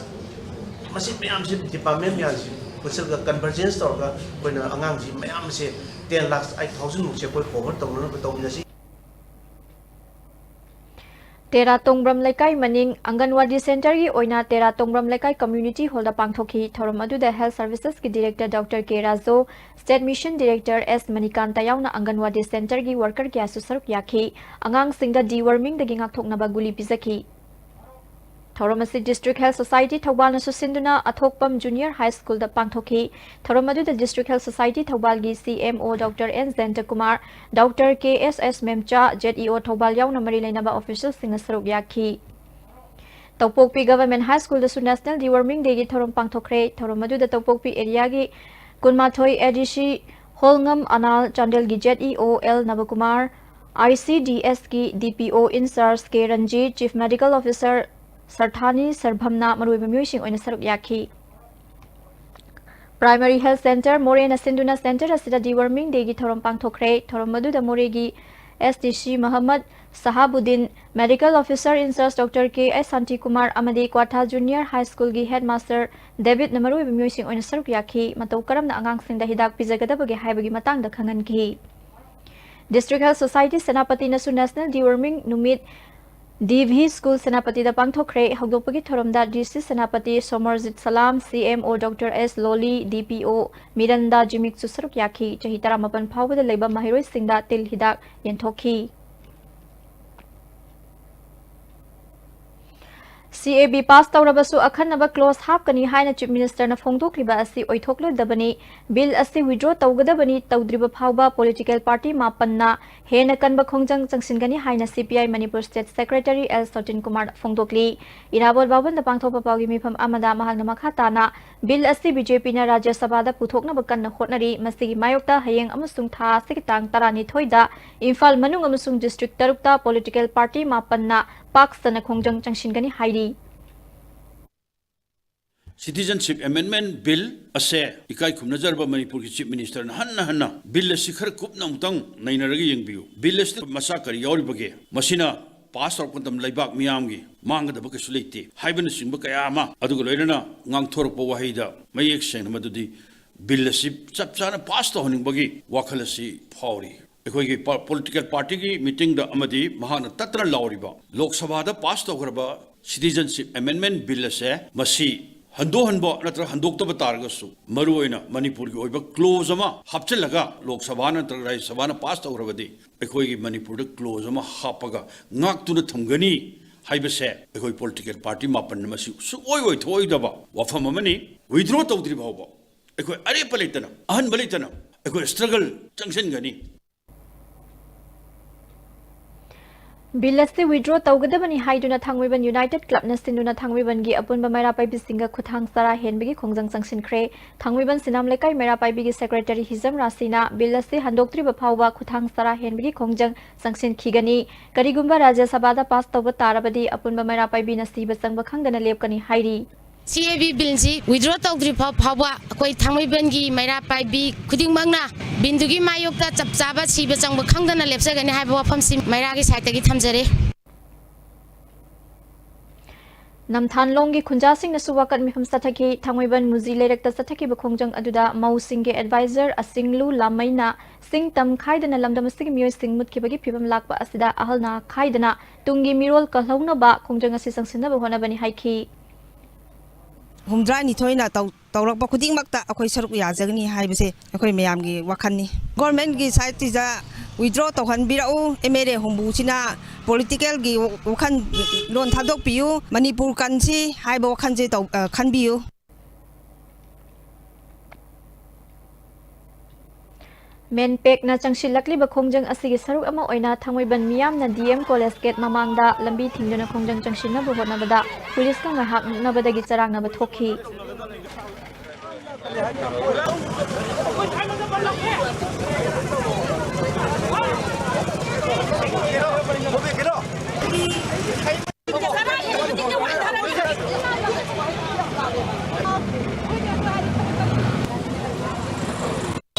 ꯃꯁꯤ ꯃꯌꯥꯝꯁꯤ, department ꯃꯌꯥꯝꯁꯤ ꯄꯨꯟꯁꯤꯜꯂꯒ convergence ꯇꯧꯔꯒ ꯑꯩꯈꯣꯏꯅ ꯑꯉꯥꯡꯁꯤ ꯃꯌꯥꯝꯁꯦ ten lakhs eight thousand ꯃꯨꯛꯁꯦ ꯑꯩꯈꯣꯏ cover ꯇꯧꯅꯅꯕ ꯇꯧꯃꯤꯟꯅꯁꯤ꯫ ꯇꯦꯔꯥ ꯇꯣꯡꯕ꯭ꯔꯝ ꯂꯩꯀꯥꯏ ꯃꯅꯤꯡ ꯑꯪꯒꯟꯋꯥꯗꯤ ꯁꯦꯟꯇꯔꯒꯤ ꯑꯣꯏꯅ ꯇꯦꯔꯥ ꯇꯣꯡꯕ꯭ꯔꯝ ꯂꯩꯀꯥꯏ ꯀꯝꯃ꯭ꯌꯨꯅꯤꯇꯤ ꯍꯣꯜꯗ ꯄꯥꯡꯊꯣꯛꯈꯤ꯫ ꯊꯧꯔꯝ ꯑꯗꯨꯗ ꯍꯦꯜꯊ ꯁꯔꯚꯤꯁꯦꯁꯀꯤ ꯗꯤꯔꯦꯛꯇꯔ ꯗꯣꯛꯇꯔ ꯀꯦ ꯔꯥꯖꯨ, ꯁ꯭ꯇꯦꯠ ꯃꯤꯁꯟ ꯗꯤꯔꯦꯛꯇꯔ ꯑꯦꯁ ꯃꯅꯤꯀꯥꯟꯇ ꯌꯥꯎꯅ ꯑꯪꯒꯟꯋꯥꯗꯤ ꯁꯦꯟꯇꯔꯒꯤ ꯋꯥꯔꯀꯔ ꯀꯌꯥꯁꯨ ꯁꯔꯨꯛ ꯌꯥꯈꯤ꯫ ꯑꯉꯥꯡꯁꯤꯡꯗ ꯗꯤꯋꯔꯃꯤꯡꯗꯒꯤ ꯉꯥꯛꯊꯣꯛꯅꯕ ꯒꯨꯂꯤ ꯄꯤꯖꯈꯤ꯫ ꯊꯧꯔꯝ ꯑꯁꯤ ꯗꯤꯁꯇ꯭ꯔꯤꯛ ꯍꯦꯜꯊ ꯁꯣꯁꯥꯏꯇꯤ ꯊꯧꯕꯥꯜꯅꯁꯨ ꯁꯤꯟꯗꯨꯅ ꯑꯊꯣꯛꯄꯝ ꯖꯨꯅꯤꯌꯔ ꯍꯥꯏ ꯁ꯭ꯀꯨꯜꯗ ꯄꯥꯡꯊꯣꯛꯈꯤ꯫ ꯊꯧꯔꯝ ꯑꯗꯨꯗ district health society ꯊꯧꯕꯥꯜꯒꯤ C M O doctor N Jayantakumar, doctor K S S Memcha, Z E O Thoubal ꯌꯥꯎꯅ ꯃꯔꯤ ꯂꯩꯅꯕ ꯑꯣꯐꯤꯁꯤꯌꯦꯜꯁꯤꯡꯅ ꯁꯔꯨꯛ ꯌꯥꯈꯤ꯫ ꯇꯧꯄꯣꯛꯄꯤ ꯒꯚꯔꯟꯃꯦꯟꯠ ꯍꯥꯏ ꯁ꯭ꯀꯨꯜꯗꯁꯨ ꯅꯦꯁꯅꯦꯜ ꯗꯤꯋꯔꯃꯤꯡ ꯗꯦꯒꯤ ꯊꯧꯔꯝ ꯄꯥꯡꯊꯣꯛꯈ꯭ꯔꯦ꯫ ꯊꯧꯔꯝ ꯑꯗꯨꯗ ꯇꯧꯄꯣꯛꯄꯤ ꯑꯦꯔꯤꯌꯥꯒꯤ ꯀꯨꯟꯃꯥꯊꯣꯏ ꯑꯦ ꯗꯤ ꯁꯤ ꯍꯣꯜꯉꯝ ꯑꯅꯥꯜ, ꯆꯥꯟꯗꯦꯜꯒꯤ ꯖꯦꯠ ꯏ ꯑꯣ ꯑꯦꯜ ꯅꯕꯀꯨꯃꯥꯔ, ꯑꯥꯏ ꯁꯤ ꯗꯤ ꯑꯦꯁꯀꯤ ꯗꯤ ꯄꯤ ꯑꯣ ꯏꯟꯆꯥꯔꯖ ꯀꯦ ꯔꯟꯖꯤꯠ, ꯆꯤꯐ ꯃꯦꯗꯤꯀꯦꯜ ꯑꯣꯐꯤꯁꯔ ꯁꯔꯊꯥꯅꯤ ꯁꯔꯚꯝꯅ ꯃꯔꯨꯑꯣꯏꯕ ꯃꯤꯑꯣꯏꯁꯤꯡ ꯑꯣꯏꯅ ꯁꯔꯨꯛ ꯌꯥꯈꯤ꯫ ꯄ꯭ꯔꯥꯏꯃꯔꯤ ꯍꯦꯜꯊ ꯁꯦꯟꯇꯔ ꯃꯣꯔꯦꯅ ꯁꯤꯟꯗꯨꯅ ꯁꯦꯟꯇꯔ ꯑꯁꯤꯗ ꯗꯤꯋꯔꯃꯤꯡ ꯗꯦꯒꯤ ꯊꯧꯔꯝ ꯄꯥꯡꯊꯣꯛꯈ꯭ꯔꯦ꯫ ꯊꯧꯔꯝ ꯑꯗꯨꯗ ꯃꯣꯔꯦꯒꯤ ꯑꯦꯁ ꯗꯤ ꯁꯤ ꯃꯍꯝꯃꯗ ꯁꯍꯥꯕꯨꯗꯤꯟ, medical officer in-charge doctor K ꯑꯦꯁ ꯁꯥꯟꯇꯤꯀꯨꯃꯥꯔ ꯑꯃꯗꯤ ꯀ꯭ꯋꯥꯊꯥ ꯖꯨꯅꯤꯌꯔ ꯍꯥꯏ ꯁ꯭ꯀꯨꯜꯒꯤ ꯍꯦꯗꯃꯥꯁꯇꯔ ꯗꯦꯕꯤꯗꯅ ꯃꯔꯨꯑꯣꯏꯕ ꯃꯤꯑꯣꯏꯁꯤꯡ ꯑꯣꯏꯅ ꯁꯔꯨꯛ ꯌꯥꯈꯤ꯫ ꯃꯇꯧ ꯀꯔꯝꯅ ꯑꯉꯥꯡꯁꯤꯡꯗ ꯍꯤꯗꯥꯛ ꯄꯤꯖꯒꯗꯕꯒꯦ ꯍꯥꯏꯕꯒꯤ ꯃꯇꯥꯡꯗ ꯈꯪꯍꯟꯈꯤ꯫ ꯗꯤꯁꯇ꯭ꯔꯤꯛ ꯍꯦꯜꯊ ꯁꯣꯁꯥꯏꯇꯤ ꯁꯦꯅꯥꯄꯇꯤꯅꯁꯨ ꯅꯦꯁꯅꯦꯜ ꯗꯤꯋꯔꯃꯤꯡ ꯅꯨꯃꯤꯠ ꯗꯤ ꯚꯤ ꯁ꯭ꯀꯨꯜ ꯁꯦꯅꯥꯄꯇꯤꯗ ꯄꯥꯡꯊꯣꯛꯈ꯭ꯔꯦ꯫ ꯍꯧꯗꯣꯛꯄꯒꯤ ꯊꯧꯔꯝꯗ ꯗꯤ ꯁꯤ ꯁꯦꯅꯥꯄꯇꯤ ꯁꯣꯃꯔꯖꯤꯠ ꯁꯂꯥꯝ, ꯁꯤ ꯑꯦꯝ ꯑꯣ ꯗꯣꯛꯇꯔ ꯑꯦꯁ ꯂꯣꯂꯤ, ꯗꯤ ꯄꯤ ꯑꯣ ꯃꯤꯔꯟꯗꯥ ꯖꯤꯃꯤꯛꯁꯨ ꯁꯔꯨꯛ ꯌꯥꯈꯤ꯫ ꯆꯍꯤ ꯇꯔꯥꯃꯥꯄꯟ ꯐꯥꯎꯕꯗ ꯂꯩꯕ ꯃꯍꯩꯔꯣꯏꯁꯤꯡꯗ ꯇꯤꯜ ꯍꯤꯗꯥꯛ ꯌꯦꯟꯊꯣꯛꯈꯤ꯫ ꯁꯤ ꯑꯦ ꯕꯤ ꯄꯥꯁ ꯇꯧꯔꯕꯁꯨ ꯑꯈꯟꯅꯕ ꯀ꯭ꯂꯣꯖ ꯍꯥꯞꯀꯅꯤ ꯍꯥꯏꯅ ꯆꯤꯐ ꯃꯤꯅꯤꯁꯇꯔꯅ ꯐꯣꯡꯗꯣꯛꯂꯤꯕ ꯑꯁꯤ ꯑꯣꯏꯊꯣꯛꯂꯣꯏꯗꯕꯅꯤ꯫ ꯕꯤꯜ ꯑꯁꯤ ꯋꯤꯗ꯭ꯔꯣ ꯇꯧꯒꯗꯕꯅꯤ, ꯇꯧꯗ꯭ꯔꯤꯕ ꯐꯥꯎꯕ ꯄꯣꯂꯤꯇꯤꯀꯦꯜ ꯄꯥꯔꯇꯤ ꯃꯥꯄꯟꯅ ꯍꯦꯟꯅ ꯀꯟꯕ ꯈꯣꯡꯖꯪ ꯆꯪꯁꯤꯟꯒꯅꯤ ꯍꯥꯏꯅ C P I Manipur state secretary L Sotin Kumar ꯐꯣꯡꯗꯣꯛꯂꯤ꯫ ꯏꯔꯥꯕꯣꯠ ꯚꯕꯟꯗ ꯄꯥꯡꯊꯣꯛꯄ ꯄꯥꯎꯒꯤ ꯃꯤꯐꯝ ꯑꯃꯗ ꯃꯍꯥꯛꯅ ꯃꯈꯥ ꯇꯥꯅ ꯕꯤꯜ ꯑꯁꯤ ꯕꯤ ꯖꯦ ꯄꯤꯅ ꯔꯥꯖ꯭ꯌ ꯁꯚꯥꯗ ꯄꯨꯊꯣꯛꯅꯕ ꯀꯟꯅ ꯍꯣꯠꯅꯔꯤ꯫ ꯃꯁꯤꯒꯤ ꯃꯥꯌꯣꯛꯇ ꯍꯌꯦꯡ ꯑꯃꯁꯨꯡ ꯊꯥ ꯑꯁꯤꯒꯤ ꯇꯥꯡ ꯇꯔꯥꯅꯤꯊꯣꯏꯗ ꯏꯝꯐꯥꯜ ꯃꯅꯨꯡ ꯑꯃꯁꯨꯡ ꯗꯤꯁꯇ꯭ꯔꯤꯛ ꯇꯔꯨꯛꯇ ꯄꯣꯂꯤꯇꯤꯀꯦꯜ ꯄꯥꯔꯇꯤ ꯃꯥꯄꯟꯅ ꯄꯥꯛ ꯁꯟꯅ ꯈꯣꯡꯖꯪ ꯆꯪꯁꯤꯟꯒꯅꯤ ꯍꯥꯏꯔꯤ꯫ Citizenship Amendment Bill ꯑꯁꯦ ꯏꯀꯥꯏ ꯈꯨꯝꯅꯖꯔꯕ ꯃꯅꯤꯄꯨꯔꯒꯤ Chief Minister ꯅ ꯍꯟꯅ ꯍꯟꯅ ꯕꯤꯜ ꯑꯁꯤ ꯈꯔ ꯀꯨꯞꯅ ꯑꯃꯨꯛꯇꯪ ꯅꯩꯅꯔꯒ ꯌꯦꯡꯕꯤꯌꯨ꯫ ꯕꯤꯜ ꯑꯁꯤꯗ ꯃꯆꯥꯛ ꯀꯔꯤ ꯌꯥꯎꯔꯤꯕꯒꯦ? ꯃꯁꯤꯅ ꯄꯥꯁ ꯇꯧꯔꯛꯄ ꯃꯇꯝꯗ ꯂꯩꯕꯥꯛ ꯃꯤꯌꯥꯝꯒꯤ ꯃꯥꯡꯒꯗꯕ ꯀꯩꯁꯨ ꯂꯩꯇꯦ ꯍꯥꯏꯕꯅꯆꯤꯡꯕ ꯀꯌꯥ ꯑꯃ, ꯑꯗꯨꯒ ꯂꯣꯏꯅꯅ ꯉꯥꯡꯊꯣꯔꯛꯄ ꯋꯥꯍꯩꯗ ꯃꯌꯦꯛ ꯁꯦꯡꯅ ꯃꯗꯨꯗꯤ ꯕꯤꯜ ꯑꯁꯤ ꯆꯞ ꯆꯥꯅ ꯄꯥꯁ ꯇꯧꯍꯟꯅꯤꯡꯕꯒꯤ ꯋꯥꯈꯜ ꯑꯁꯤ ꯐꯥꯎꯔꯤ꯫ ꯑꯩꯈꯣꯏꯒꯤ ꯄ-, ꯄꯣꯂꯤꯇꯤꯀꯦꯜ ꯄꯥꯔꯇꯤꯒꯤ ꯃꯤꯇꯤꯡꯗ ꯑꯃꯗꯤ ꯃꯍꯥꯛꯅ ꯇꯠꯇꯅ ꯂꯥꯎꯔꯤꯕ ꯂꯣꯛ ꯁꯚꯥꯗ ꯄꯥꯁ ꯇꯧꯈ꯭ꯔꯕ ꯁꯤꯇꯤꯖꯟꯁꯤꯞ ꯑꯦꯃꯦꯟꯗꯃꯦꯟꯠ ꯕꯤꯜ ꯑꯁꯦ ꯃꯁꯤ ꯍꯟꯗꯣꯛꯍꯟꯕ ꯅꯠꯇ꯭ꯔꯒ ꯍꯟꯗꯣꯛꯇꯕ ꯇꯥꯔꯒꯁꯨ, ꯃꯔꯨꯑꯣꯏꯅ ꯃꯅꯤꯄꯨꯔꯒꯤ ꯑꯣꯏꯕ ꯀ꯭ꯂꯣꯖ ꯑꯃ ꯍꯥꯞꯆꯤꯜꯂꯒ ꯂꯣꯛ ꯁꯚꯥ ꯅꯠꯇ꯭ꯔꯒ ꯔꯥꯖ꯭ꯌ ꯁꯚꯥꯅ ꯄꯥꯁ ꯇꯧꯈ꯭ꯔꯕꯗꯤ, ꯑꯩꯈꯣꯏꯒꯤ ꯃꯅꯤꯄꯨꯔꯗ ꯀ꯭ꯂꯣꯖ ꯑꯃ ꯍꯥꯞꯄꯒ ꯉꯥꯛꯇꯨꯅ ꯊꯝꯒꯅꯤ ꯍꯥꯏꯕꯁꯦ ꯑꯩꯈꯣꯏ ꯄꯣꯂꯤꯇꯤꯀꯦꯜ ꯄꯥꯔꯇꯤ ꯃꯥꯄꯟꯅ ꯃꯁꯤ ꯁꯨꯛꯑꯣꯏ ꯑꯣꯏꯊꯣꯛꯑꯣꯏꯗꯕ ꯋꯥꯐꯝ ꯑꯃꯅꯤ꯫ ꯋꯤꯗ꯭ꯔꯣ ꯇꯧꯗ꯭ꯔꯤ ꯐꯥꯎꯕ ꯑꯩꯈꯣꯏ ꯑꯔꯦꯞꯄ ꯂꯩꯇꯅ, ꯑꯍꯟꯕ ꯂꯩꯇꯅ ꯑꯩꯈꯣꯏ ꯁ꯭ꯇ꯭ꯔꯒꯜ ꯆꯪꯁꯤꯟꯒꯅꯤ꯫ ꯕꯤꯜ ꯑꯁꯤ ꯋꯤꯗ꯭ꯔꯣ ꯇꯧꯒꯗꯕꯅꯤ ꯍꯥꯏꯗꯨꯅ ꯊꯥꯡꯃꯩꯕꯟ ꯌꯨꯅꯥꯏꯇꯦꯗ ꯀ꯭ꯂꯕꯅ ꯁꯤꯟꯗꯨꯅ ꯊꯥꯡꯃꯩꯕꯟꯒꯤ ꯑꯄꯨꯟꯕ ꯃꯩꯔꯥ ꯄꯥꯏꯕꯤꯁꯤꯡꯒ ꯈꯨꯠꯊꯥꯡ ꯆꯔꯥ ꯍꯦꯟꯕꯒꯤ ꯈꯣꯡꯖꯪ ꯆꯪꯁꯤꯟꯈ꯭ꯔꯦ꯫ ꯊꯥꯡꯃꯩꯕꯟ ꯁꯤꯅꯥꯝ ꯂꯩꯀꯥꯏ ꯃꯩꯔꯥ ꯄꯥꯏꯕꯤꯒꯤ ꯁꯦꯀ꯭ꯔꯦꯇꯔꯤ ꯍꯤꯖꯝ ꯔꯥꯁꯤꯅ ꯕꯤꯜ ꯑꯁꯤ ꯍꯟꯗꯣꯛꯇ꯭ꯔꯤꯕ ꯐꯥꯎꯕ ꯈꯨꯠꯊꯥꯡ ꯆꯔꯥ ꯍꯦꯟꯕꯒꯤ ꯈꯣꯡꯖꯪ ꯆꯪꯁꯤꯟꯈꯤꯒꯅꯤ꯫ ꯀꯔꯤꯒꯨꯝꯕ ꯔꯥꯖ꯭ꯌ ꯁꯚꯥꯗ ꯄꯥꯁ ꯇꯧꯕ ꯇꯥꯔꯕꯗꯤ ꯑꯄꯨꯟꯕ ꯃꯩꯔꯥ ꯄꯥꯏꯕꯤꯅ ꯁꯤꯕ ꯆꯪꯕ ꯈꯪꯗꯅ ꯂꯦꯞꯀꯅꯤ ꯍꯥꯏꯔꯤ꯫ ꯁꯤ ꯑꯦ ꯕꯤ ꯕꯤꯜꯁꯤ ꯋꯤꯗ꯭ꯔꯣ ꯇꯧꯗ꯭ꯔꯤ ꯐꯥꯎ ꯐꯥꯎꯕ ꯑꯩꯈꯣꯏ ꯊꯥꯡꯃꯩꯕꯟꯒꯤ ꯃꯩꯔꯥ ꯄꯥꯏꯕꯤ ꯈꯨꯗꯤꯡꯃꯛꯅ ꯕꯤꯜꯗꯨꯒꯤ ꯃꯥꯌꯣꯛꯇ ꯆꯞ ꯆꯥꯕ ꯁꯤꯕ ꯆꯪꯕ ꯈꯪꯗꯅ ꯂꯦꯞꯆꯒꯅꯤ ꯍꯥꯏꯕ ꯋꯥꯐꯝꯁꯤ ꯃꯩꯔꯥꯒꯤ ꯁꯥꯏꯠꯇꯒꯤ ꯊꯝꯖꯔꯤ꯫ ꯅꯝꯊꯥꯟꯂꯣꯡꯒꯤ ꯈꯨꯟꯖꯥꯁꯤꯡꯅꯁꯨ ꯋꯥꯀꯠ ꯃꯤꯐꯝ ꯆꯠꯊꯈꯤ꯫ ꯊꯥꯡꯃꯩꯕꯟ ꯃꯨꯖꯤ ꯂꯩꯔꯛꯇ ꯆꯠꯊꯈꯤꯕ ꯈꯣꯡꯖꯪ ꯑꯗꯨꯗ ꯃꯧꯁꯤꯡꯒꯤ ꯑꯦꯗꯚꯥꯏꯖꯔ ꯑꯁꯤꯡꯂꯨ ꯂꯥꯃꯩꯅ ꯁꯤꯡ ꯇꯝ ꯈꯥꯏꯗꯅ ꯂꯝꯗꯝ ꯑꯁꯤꯒꯤ ꯃꯤꯑꯣꯏꯁꯤꯡ ꯃꯨꯠꯈꯤꯕꯒꯤ ꯐꯤꯕꯝ ꯂꯥꯛꯄ ꯑꯁꯤꯗ ꯑꯍꯜ ꯅꯍꯥ ꯈꯥꯏꯗꯅ ꯇꯨꯡꯒꯤ ꯃꯤꯔꯣꯜ ꯀꯜꯍꯧꯅꯕ ꯈꯣꯡꯖꯪ ꯑꯁꯤ ꯆꯪꯁꯤꯟꯅꯕ ꯍꯣꯠꯅꯕꯅꯤ ꯍꯥꯏꯈꯤ꯫ ꯍꯨꯝꯗ꯭ꯔꯥꯅꯤꯊꯣꯏꯅ ꯇꯧ-, ꯇꯧꯔꯛꯄ ꯈꯨꯗꯤꯡꯃꯛꯇ ꯑꯩꯈꯣꯏ ꯁꯔꯨꯛ ꯌꯥꯖꯒꯅꯤ ꯍꯥꯏꯕꯁꯦ ꯑꯩꯈꯣꯏ ꯃꯌꯥꯝꯒꯤ ꯋꯥꯈꯜꯅꯤ꯫ ꯒꯣꯔꯃꯦꯟꯒꯤ ꯁꯥꯏꯠꯇꯤꯗ ꯋꯤꯗ꯭ꯔꯣ ꯇꯧꯍꯟꯕꯤꯔꯛꯎ, ꯑꯦꯝ ꯑꯦꯜ ꯑꯦ ꯍꯣꯡꯕꯨꯁꯤꯅ ꯄꯣꯂꯤꯇꯤꯀꯦꯜꯒꯤ ꯋꯥꯈꯜꯂꯣꯟ ꯊꯥꯗꯣꯛꯄꯤꯌꯨ, ꯃꯅꯤꯄꯨꯔ ꯀꯟꯁꯤ ꯍꯥꯏꯕ ꯋꯥꯈꯜꯁꯦ ꯇꯧ-, ꯑ, ꯈꯟꯕꯤꯌꯨ꯫ ꯃꯦꯟꯄꯦꯛꯅ ꯆꯪꯁꯤꯜꯂꯛꯂꯤꯕ ꯈꯣꯡꯖꯪ ꯑꯁꯤꯒꯤ ꯁꯔꯨꯛ ꯑꯃ ꯑꯣꯏꯅ ꯊꯥꯡꯃꯩꯕꯟ ꯃꯤꯌꯥꯝꯅ ꯗꯤ ꯑꯦꯝ ꯀꯣꯂꯦꯖ ꯒꯦꯠ ꯃꯃꯥꯡꯗ ꯂꯝꯕꯤ ꯊꯤꯡꯗꯨꯅ ꯈꯣꯡꯖꯪ ꯆꯪꯁꯤꯟꯅꯕ ꯍꯣꯠꯅꯕꯗ ꯄꯨꯂꯤꯁꯀ ꯉꯥꯏꯍꯥꯛ ꯃꯨꯛꯅꯕꯗꯒꯤ ꯆꯔꯥꯡꯅꯕ ꯊꯣꯛꯈꯤ꯫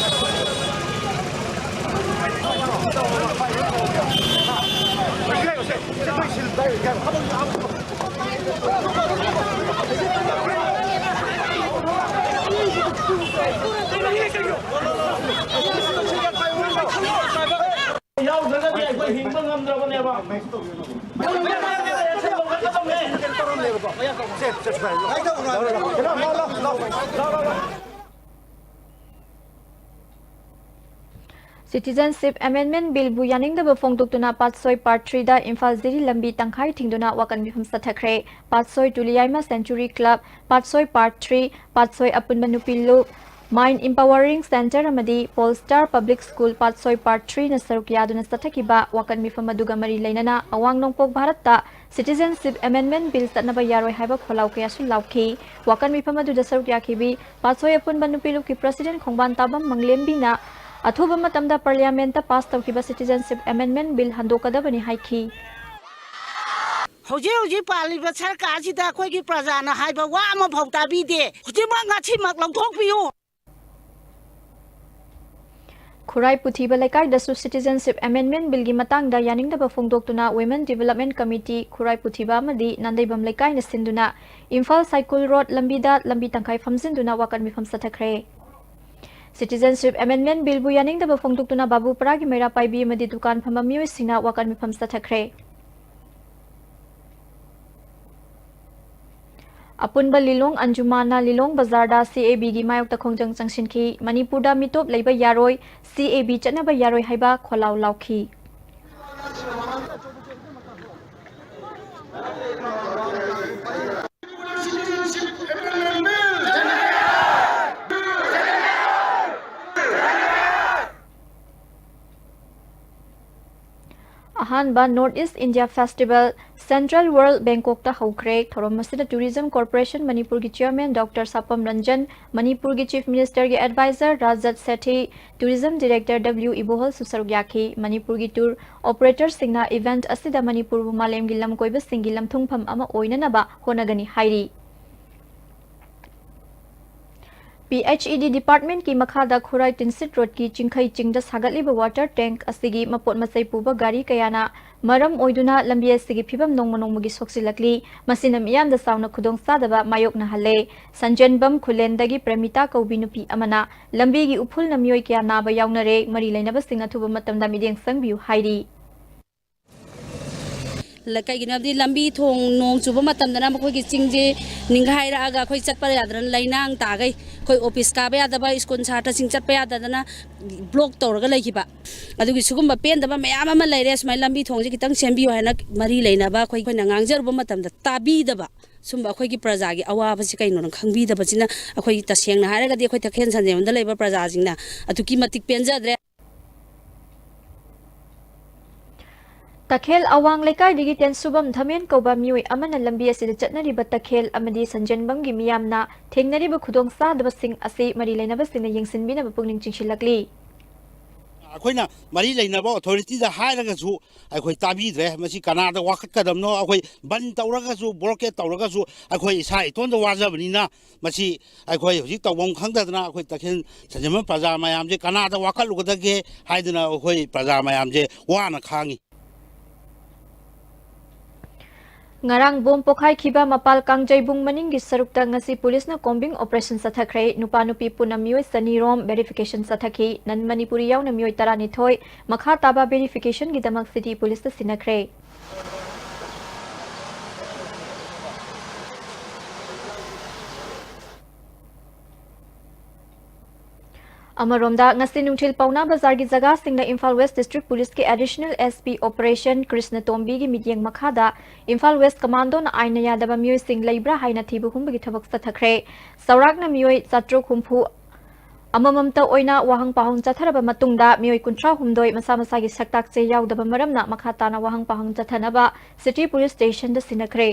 ꯍꯤꯡꯕ ꯉꯝꯗ꯭ꯔꯕꯅꯦꯕ꯫ Citizenship Amendment Billꯕꯨ ꯌꯥꯅꯤꯡꯗꯕ ꯐꯣꯡꯗꯣꯛꯇꯨꯅ ꯄꯥꯠꯁꯣꯏ Part Threeꯗ ꯏꯝꯐꯥꯜ ꯖꯤꯔꯤ ꯂꯝꯕꯤ ꯇꯪꯈꯥꯏ ꯊꯤꯡꯗꯨꯅ ꯋꯥꯀꯠ ꯃꯤꯐꯝ ꯆꯠꯊꯈ꯭ꯔꯦ꯫ ꯄꯥꯠꯁꯣꯏ ꯇꯨꯂꯤꯌꯥꯏꯃ Century Club, ꯄꯥꯠꯁꯣꯏ Part Three, ꯄꯥꯠꯁꯣꯏ ꯑꯄꯨꯟꯕ ꯅꯨꯄꯤ ꯂꯨꯞ, Mind Empowering Centre ꯑꯃꯗꯤ Polestar Public School ꯄꯥꯠꯁꯣꯏ Part Threeꯅ ꯁꯔꯨꯛ ꯌꯥꯗꯨꯅ ꯆꯠꯊꯈꯤꯕ ꯋꯥꯀꯠ ꯃꯤꯐꯝ ꯑꯗꯨꯒ ꯃꯔꯤ ꯂꯩꯅꯅ ꯑꯋꯥꯡ ꯅꯣꯡꯄꯣꯛ ꯚꯥꯔꯠꯇ Citizenship Amendment Bill ꯆꯠꯅꯕ ꯌꯥꯔꯣꯏ ꯍꯥꯏꯕ ꯈꯣꯜꯂꯥꯎ ꯀꯌꯥꯁꯨ ꯂꯥꯎꯈꯤ꯫ ꯋꯥꯀꯠ ꯃꯤꯐꯝ ꯑꯗꯨꯗ ꯁꯔꯨꯛ ꯌꯥꯈꯤꯕꯤ ꯄꯥꯠꯁꯣꯏ ꯑꯄꯨꯟꯕ ꯅꯨꯄꯤ ꯂꯨꯞꯀꯤ President ꯈꯣꯡꯕꯥꯟ ꯇꯥꯕꯝ ꯃꯪꯂꯦꯝꯕꯤꯅ ꯑꯊꯨꯕ ꯃꯇꯝꯗ Parliamentꯇ pass ꯇꯧꯈꯤꯕ Citizenship Amendment Bill ꯍꯟꯗꯣꯛꯀꯗꯕꯅꯤ ꯍꯥꯏꯈꯤ꯫ ꯍꯧꯖꯤꯛ ꯍꯧꯖꯤꯛ ꯄꯥꯜꯂꯤꯕ ꯁꯔꯀꯥꯔꯁꯤꯗ ꯑꯩꯈꯣꯏꯒꯤ ꯄ꯭ꯔꯖꯥꯅ ꯍꯥꯏꯕ ꯋꯥ ꯑꯃꯐꯥꯎ ꯇꯥꯕꯤꯗꯦ꯫ ꯍꯧꯖꯤꯛꯃꯛ ꯉꯁꯤꯃꯛ ꯂꯧꯊꯣꯛꯄꯤꯌꯨ꯫ ꯈꯨꯔꯥꯏ ꯄꯨꯊꯤꯕ ꯂꯩꯀꯥꯏꯗꯁꯨ Citizenship Amendment Billꯒꯤ ꯃꯇꯥꯡꯗ ꯌꯥꯅꯤꯡꯗꯕ ꯐꯣꯡꯗꯣꯛꯇꯨꯅ Women Development Committee ꯈꯨꯔꯥꯏ ꯄꯨꯊꯤꯕ ꯑꯃꯗꯤ ꯅꯥꯟꯗꯩꯕꯝ ꯂꯩꯀꯥꯏꯅ ꯁꯤꯟꯗꯨꯅ ꯏꯝꯐꯥꯜ ꯁꯥꯏꯀꯨꯜ ꯔꯣꯗ ꯂꯝꯕꯤꯗ ꯂꯝꯕꯤ ꯇꯪꯈꯥꯏ ꯐꯝꯖꯤꯟꯗꯨꯅ ꯋꯥꯀꯠ ꯃꯤꯐꯝ ꯆꯠꯊꯈ꯭ꯔꯦ꯫ Citizenship Amendment Billꯕꯨ ꯌꯥꯅꯤꯡꯗꯕ ꯐꯣꯡꯗꯣꯛꯇꯨꯅ ꯕꯥꯕꯨꯄꯔꯥꯒꯤ ꯃꯩꯔꯥ ꯄꯥꯏꯕꯤ ꯑꯃꯗꯤ ꯗꯨꯀꯥꯟ ꯐꯝꯕ ꯃꯤꯑꯣꯏꯁꯤꯡꯅ ꯋꯥꯀꯠ ꯃꯤꯐꯝ ꯆꯠꯊꯈ꯭ꯔꯦ꯫ ꯑꯄꯨꯟꯕ ꯂꯤꯂꯣꯡ ꯑꯟꯖꯨꯃꯥꯟꯅ ꯂꯤꯂꯣꯡ ꯕꯖꯥꯔꯗ CABꯒꯤ ꯃꯥꯌꯣꯛꯇ ꯈꯣꯡꯖꯪ ꯆꯪꯁꯤꯟꯈꯤ꯫ ꯃꯅꯤꯄꯨꯔꯗ ꯃꯤꯇꯣꯞ ꯂꯩꯕ ꯌꯥꯔꯣꯏ, CAB ꯆꯠꯅꯕ ꯌꯥꯔꯣꯏ ꯍꯥꯏꯕ ꯈꯣꯜꯂꯥꯎ ꯂꯥꯎꯈꯤ꯫ ꯑꯍꯥꯟꯕ North East India Festival Central World Bangkokꯇ ꯍꯧꯈ꯭ꯔꯦ꯫ ꯊꯧꯔꯝ ꯑꯁꯤꯗ Tourism Corporation ꯃꯅꯤꯄꯨꯔꯒꯤ Chairman Doctor ꯁꯥꯄꯝ ꯔꯟꯖꯟ, ꯃꯅꯤꯄꯨꯔꯒꯤ Chief Ministerꯒꯤ Advisor ꯔꯥꯖꯠ ꯁꯦꯊꯤ, Tourism Director W ꯏꯕꯣꯍꯜꯁꯨ ꯁꯔꯨꯛ ꯌꯥꯈꯤ꯫ ꯃꯅꯤꯄꯨꯔꯒꯤ tour operatorꯁꯤꯡꯅ event ꯑꯁꯤꯗ ꯃꯅꯤꯄꯨꯔꯕꯨ ꯃꯥꯂꯦꯝꯒꯤ ꯂꯝꯀꯣꯏꯕꯁꯤꯡꯒꯤ ꯂꯝꯊꯨꯡꯐꯝ ꯑꯃ ꯑꯣꯏꯅꯅꯕ ꯍꯣꯠꯅꯒꯅꯤ ꯍꯥꯏꯔꯤ꯫ PHED departmentꯀꯤ ꯃꯈꯥꯗ ꯈꯨꯔꯥꯏ ꯇꯤꯟꯁꯤꯠ ꯔꯣꯗꯀꯤ ꯆꯤꯡꯈꯩ ꯆꯤꯡꯗ ꯁꯥꯒꯠꯂꯤꯕ water tank ꯑꯁꯤꯒꯤ ꯃꯄꯣꯠ ꯃꯆꯩ ꯄꯨꯕ ꯒꯥꯔꯤ ꯀꯌꯥꯅ ꯃꯔꯝ ꯑꯣꯏꯗꯨꯅ ꯂꯝꯕꯤ ꯑꯁꯤꯒꯤ ꯐꯤꯕꯝ ꯅꯣꯡꯃ ꯅꯣꯡꯃꯒꯤ ꯁꯣꯛꯆꯤꯜꯂꯛꯂꯤ꯫ ꯃꯁꯤꯅ ꯃꯤꯌꯥꯝꯗ ꯆꯥꯎꯅ ꯈꯨꯗꯣꯡꯆꯥꯗꯕ ꯃꯥꯌꯣꯛꯅꯍꯜꯂꯦ꯫ ꯁꯟꯖꯦꯟꯕꯝ ꯈꯨꯂꯦꯟꯗꯒꯤ ꯄ꯭ꯔꯦꯃꯤꯇꯥ ꯀꯧꯕꯤ ꯅꯨꯄꯤ ꯑꯃꯅ ꯂꯝꯕꯤꯒꯤ ꯎꯐꯨꯜꯅ ꯃꯤꯑꯣꯏ ꯀꯌꯥ ꯅꯥꯕ ꯌꯥꯎꯅꯔꯦ꯫ ꯃꯔꯤ ꯂꯩꯅꯕꯁꯤꯡ ꯑꯊꯨꯕ ꯃꯇꯝꯗ ꯃꯤꯠꯌꯦꯡ ꯆꯪꯕꯤꯌꯨ ꯍꯥꯏꯔꯤ꯫ ꯀꯩꯒꯤꯅꯣ ꯍꯥꯏꯕꯗꯤ ꯂꯝꯕꯤ ꯊꯣꯡ ꯅꯣꯡ ꯆꯨꯕ ꯃꯇꯝꯗꯅ ꯃꯈꯣꯏꯒꯤ ꯆꯤꯡꯁꯦ ꯅꯤꯡꯈꯥꯏꯔꯛꯑꯒ ꯑꯩꯈꯣꯏ ꯆꯠꯄ ꯌꯥꯗꯅ ꯂꯩꯅꯥꯡ ꯇꯥꯈꯩ꯫ ꯑꯩꯈꯣꯏ ꯑꯣꯐꯤꯁ ꯀꯥꯕ ꯌꯥꯗꯕ, ꯁ꯭ꯀꯨꯜ ꯁꯥꯇ꯭ꯔꯁꯤꯡ ꯆꯠꯄ ꯌꯥꯗꯗꯅ ꯕ꯭ꯂꯣꯛ ꯇꯧꯔꯒ ꯂꯩꯈꯤꯕ꯫ ꯑꯗꯨꯒꯤ ꯁꯤꯒꯨꯝꯕ ꯄꯦꯟꯗꯕ ꯃꯌꯥꯝ ꯑꯃ ꯂꯩꯔꯦ꯫ ꯁꯨꯃꯥꯏꯅ ꯂꯝꯕꯤ ꯊꯣꯡꯁꯦ ꯈꯤꯇꯪ ꯁꯦꯝꯕꯤꯌꯨ ꯍꯥꯏꯅ ꯃꯔꯤ ꯂꯩꯅꯕ ꯑꯩꯈꯣꯏ, ꯑꯩꯈꯣꯏꯅ ꯉꯥꯡꯖꯔꯨꯕ ꯃꯇꯝꯗ ꯇꯥꯕꯤꯗꯕ꯫ ꯁꯨꯝꯕ ꯑꯩꯈꯣꯏꯒꯤ ꯄ꯭ꯔꯖꯥꯒꯤ ꯑꯋꯥꯕꯁꯤ ꯀꯩꯅꯣꯅ ꯈꯪꯕꯤꯗꯕꯁꯤꯅ ꯑꯩꯈꯣꯏ, ꯇꯁꯦꯡꯅ ꯍꯥꯏꯔꯒꯗꯤ, ꯑꯩꯈꯣꯏ ꯇꯈꯦꯜ ꯁꯟꯖꯦꯟꯕꯝꯗ ꯂꯩꯕ ꯄ꯭ꯔꯖꯥꯁꯤꯡꯅ ꯑꯗꯨꯛꯀꯤ ꯃꯇꯤꯛ ꯄꯦꯟꯖꯗ꯭ꯔꯦ꯫ ꯇꯈꯦꯜ ꯑꯋꯥꯡ ꯂꯩꯀꯥꯏꯗꯒꯤ ꯇꯦꯟꯁꯨꯕꯝ ꯙꯃꯦꯟ ꯀꯧꯕ ꯃꯤꯑꯣꯏ ꯑꯃꯅ ꯂꯝꯕꯤ ꯑꯁꯤꯗ ꯆꯠꯅꯔꯤꯕ ꯇꯈꯦꯜ ꯑꯃꯗꯤ ꯁꯟꯖꯦꯟꯕꯝꯒꯤ ꯃꯤꯌꯥꯝꯅ ꯊꯦꯡꯅꯔꯤꯕ ꯈꯨꯗꯣꯡꯆꯥꯗꯕꯁꯤꯡ ꯑꯁꯤ ꯃꯔꯤ ꯂꯩꯅꯕꯁꯤꯡꯅ ꯌꯦꯡꯁꯤꯟꯕꯤꯅꯕ ꯄꯨꯛꯅꯤꯡ ꯆꯤꯡꯁꯤꯜꯂꯛꯂꯤ꯫ ꯑꯩꯈꯣꯏꯅ ꯃꯔꯤ ꯂꯩꯅꯕ ꯑꯣꯊꯣꯔꯤꯇꯤꯗ ꯍꯥꯏꯔꯒꯁꯨ ꯑꯩꯈꯣꯏ ꯇꯥꯕꯤꯗ꯭ꯔꯦ꯫ ꯃꯁꯤ ꯀꯅꯥꯗ ꯋꯥꯀꯠꯀꯗꯕꯅꯣ? ꯑꯩꯈꯣꯏ ꯕꯟ ꯇꯧꯔꯒꯁꯨ, ꯕ꯭ꯂꯣꯀꯦꯠ ꯇꯧꯔꯒꯁꯨ ꯑꯩꯈꯣꯏ ꯏꯁꯥ ꯏꯇꯣꯟꯗ ꯋꯥꯖꯕꯅꯤꯅ, ꯃꯁꯤ ꯑꯩꯈꯣꯏ ꯍꯧꯖꯤꯛ ꯇꯧꯐꯝ ꯈꯪꯗꯗꯅ ꯑꯩꯈꯣꯏ ꯇꯈꯦꯜ ꯁꯟꯖꯦꯟꯕꯝ ꯄ꯭ꯔꯖꯥ ꯃꯌꯥꯝꯁꯦ ꯀꯅꯥꯗ ꯋꯥꯀꯠꯂꯨꯒꯗꯒꯦ ꯍꯥꯏꯗꯅ ꯑꯩꯈꯣꯏ ꯄ꯭ꯔꯖꯥ ꯃꯌꯥꯝꯁꯦ ꯋꯥꯅ ꯈꯥꯡꯉꯤ꯫ ꯉꯔꯥꯡ ꯕꯣꯝ ꯄꯣꯈꯥꯏꯈꯤꯕ ꯃꯄꯥꯜ ꯀꯥꯡꯖꯩꯕꯨꯡ ꯃꯅꯤꯡꯒꯤ ꯁꯔꯨꯛꯇ ꯉꯁꯤ ꯄꯨꯂꯤꯁꯅ ꯀꯣꯝꯕꯤꯡ ꯑꯣꯄꯔꯦꯁꯟ ꯆꯠꯊꯈ꯭ꯔꯦ꯫ ꯅꯨꯄꯥ ꯅꯨꯄꯤ ꯄꯨꯟꯅ ꯃꯤꯑꯣꯏ ꯆꯅꯤ ꯔꯣꯝ ꯚꯦꯔꯤꯐꯤꯀꯦꯁꯟ ꯆꯠꯊꯈꯤ꯫ ꯅꯟ ꯃꯅꯤꯄꯨꯔꯤ ꯌꯥꯎꯅ ꯃꯤꯑꯣꯏ ꯇꯔꯥꯅꯤꯊꯣꯏ ꯃꯈꯥ ꯇꯥꯕ ꯚꯦꯔꯤꯐꯤꯀꯦꯁꯟꯒꯤꯗꯃꯛ ꯁꯤꯇꯤ ꯄꯨꯂꯤꯁꯇ ꯁꯤꯟꯅꯈ꯭ꯔꯦ꯫ ꯑꯃꯔꯣꯝꯗ, ꯉꯁꯤ ꯅꯨꯡꯊꯤꯜ ꯄꯥꯎꯅꯥ ꯕꯖꯥꯔꯒꯤ ꯖꯒꯥꯁꯤꯡꯗ ꯏꯝꯐꯥꯜ ꯋꯦꯁ ꯗꯤꯁꯇ꯭ꯔꯤꯛ ꯄꯨꯂꯤꯁꯀꯤ additional S P operation Krishna ꯇꯣꯝꯕꯤꯒꯤ ꯃꯤꯠꯌꯦꯡ ꯃꯈꯥꯗ ꯏꯝꯐꯥꯜ ꯋꯦꯁ ꯀꯃꯥꯟꯗꯣꯅ ꯑꯥꯏꯟꯅ ꯌꯥꯗꯕ ꯃꯤꯑꯣꯏꯁꯤꯡ ꯂꯩꯕ꯭ꯔꯥ ꯍꯥꯏꯅ ꯊꯤꯕ ꯍꯨꯝꯕꯒꯤ ꯊꯕꯛ ꯆꯠꯊꯈ꯭ꯔꯦ꯫ ꯆꯥꯎꯔꯥꯛꯅ ꯃꯤꯑꯣꯏ ꯆꯥꯇ꯭ꯔꯨꯛ ꯍꯨꯝꯐꯨ ꯑꯃꯃꯝꯇ ꯑꯣꯏꯅ ꯋꯥꯍꯪ ꯄꯥꯎꯍꯪ ꯆꯠꯊꯔꯕ ꯃꯇꯨꯡꯗ ꯃꯤꯑꯣꯏ ꯀꯨꯟꯊ꯭ꯔꯥ ꯍꯨꯝꯗꯣꯏ ꯃꯁꯥ ꯃꯁꯥꯒꯤ ꯁꯛꯇꯥꯛ ꯆꯦ ꯌꯥꯎꯗꯕ ꯃꯔꯝꯅ ꯃꯈꯥ ꯇꯥꯅ ꯋꯥꯍꯪ ꯄꯥꯎꯍꯪ ꯆꯠꯊꯅꯕ ꯁꯤꯇꯤ ꯄꯨꯂꯤꯁ ꯁ꯭ꯇꯦꯁꯟꯗ ꯁꯤꯟꯅꯈ꯭ꯔꯦ꯫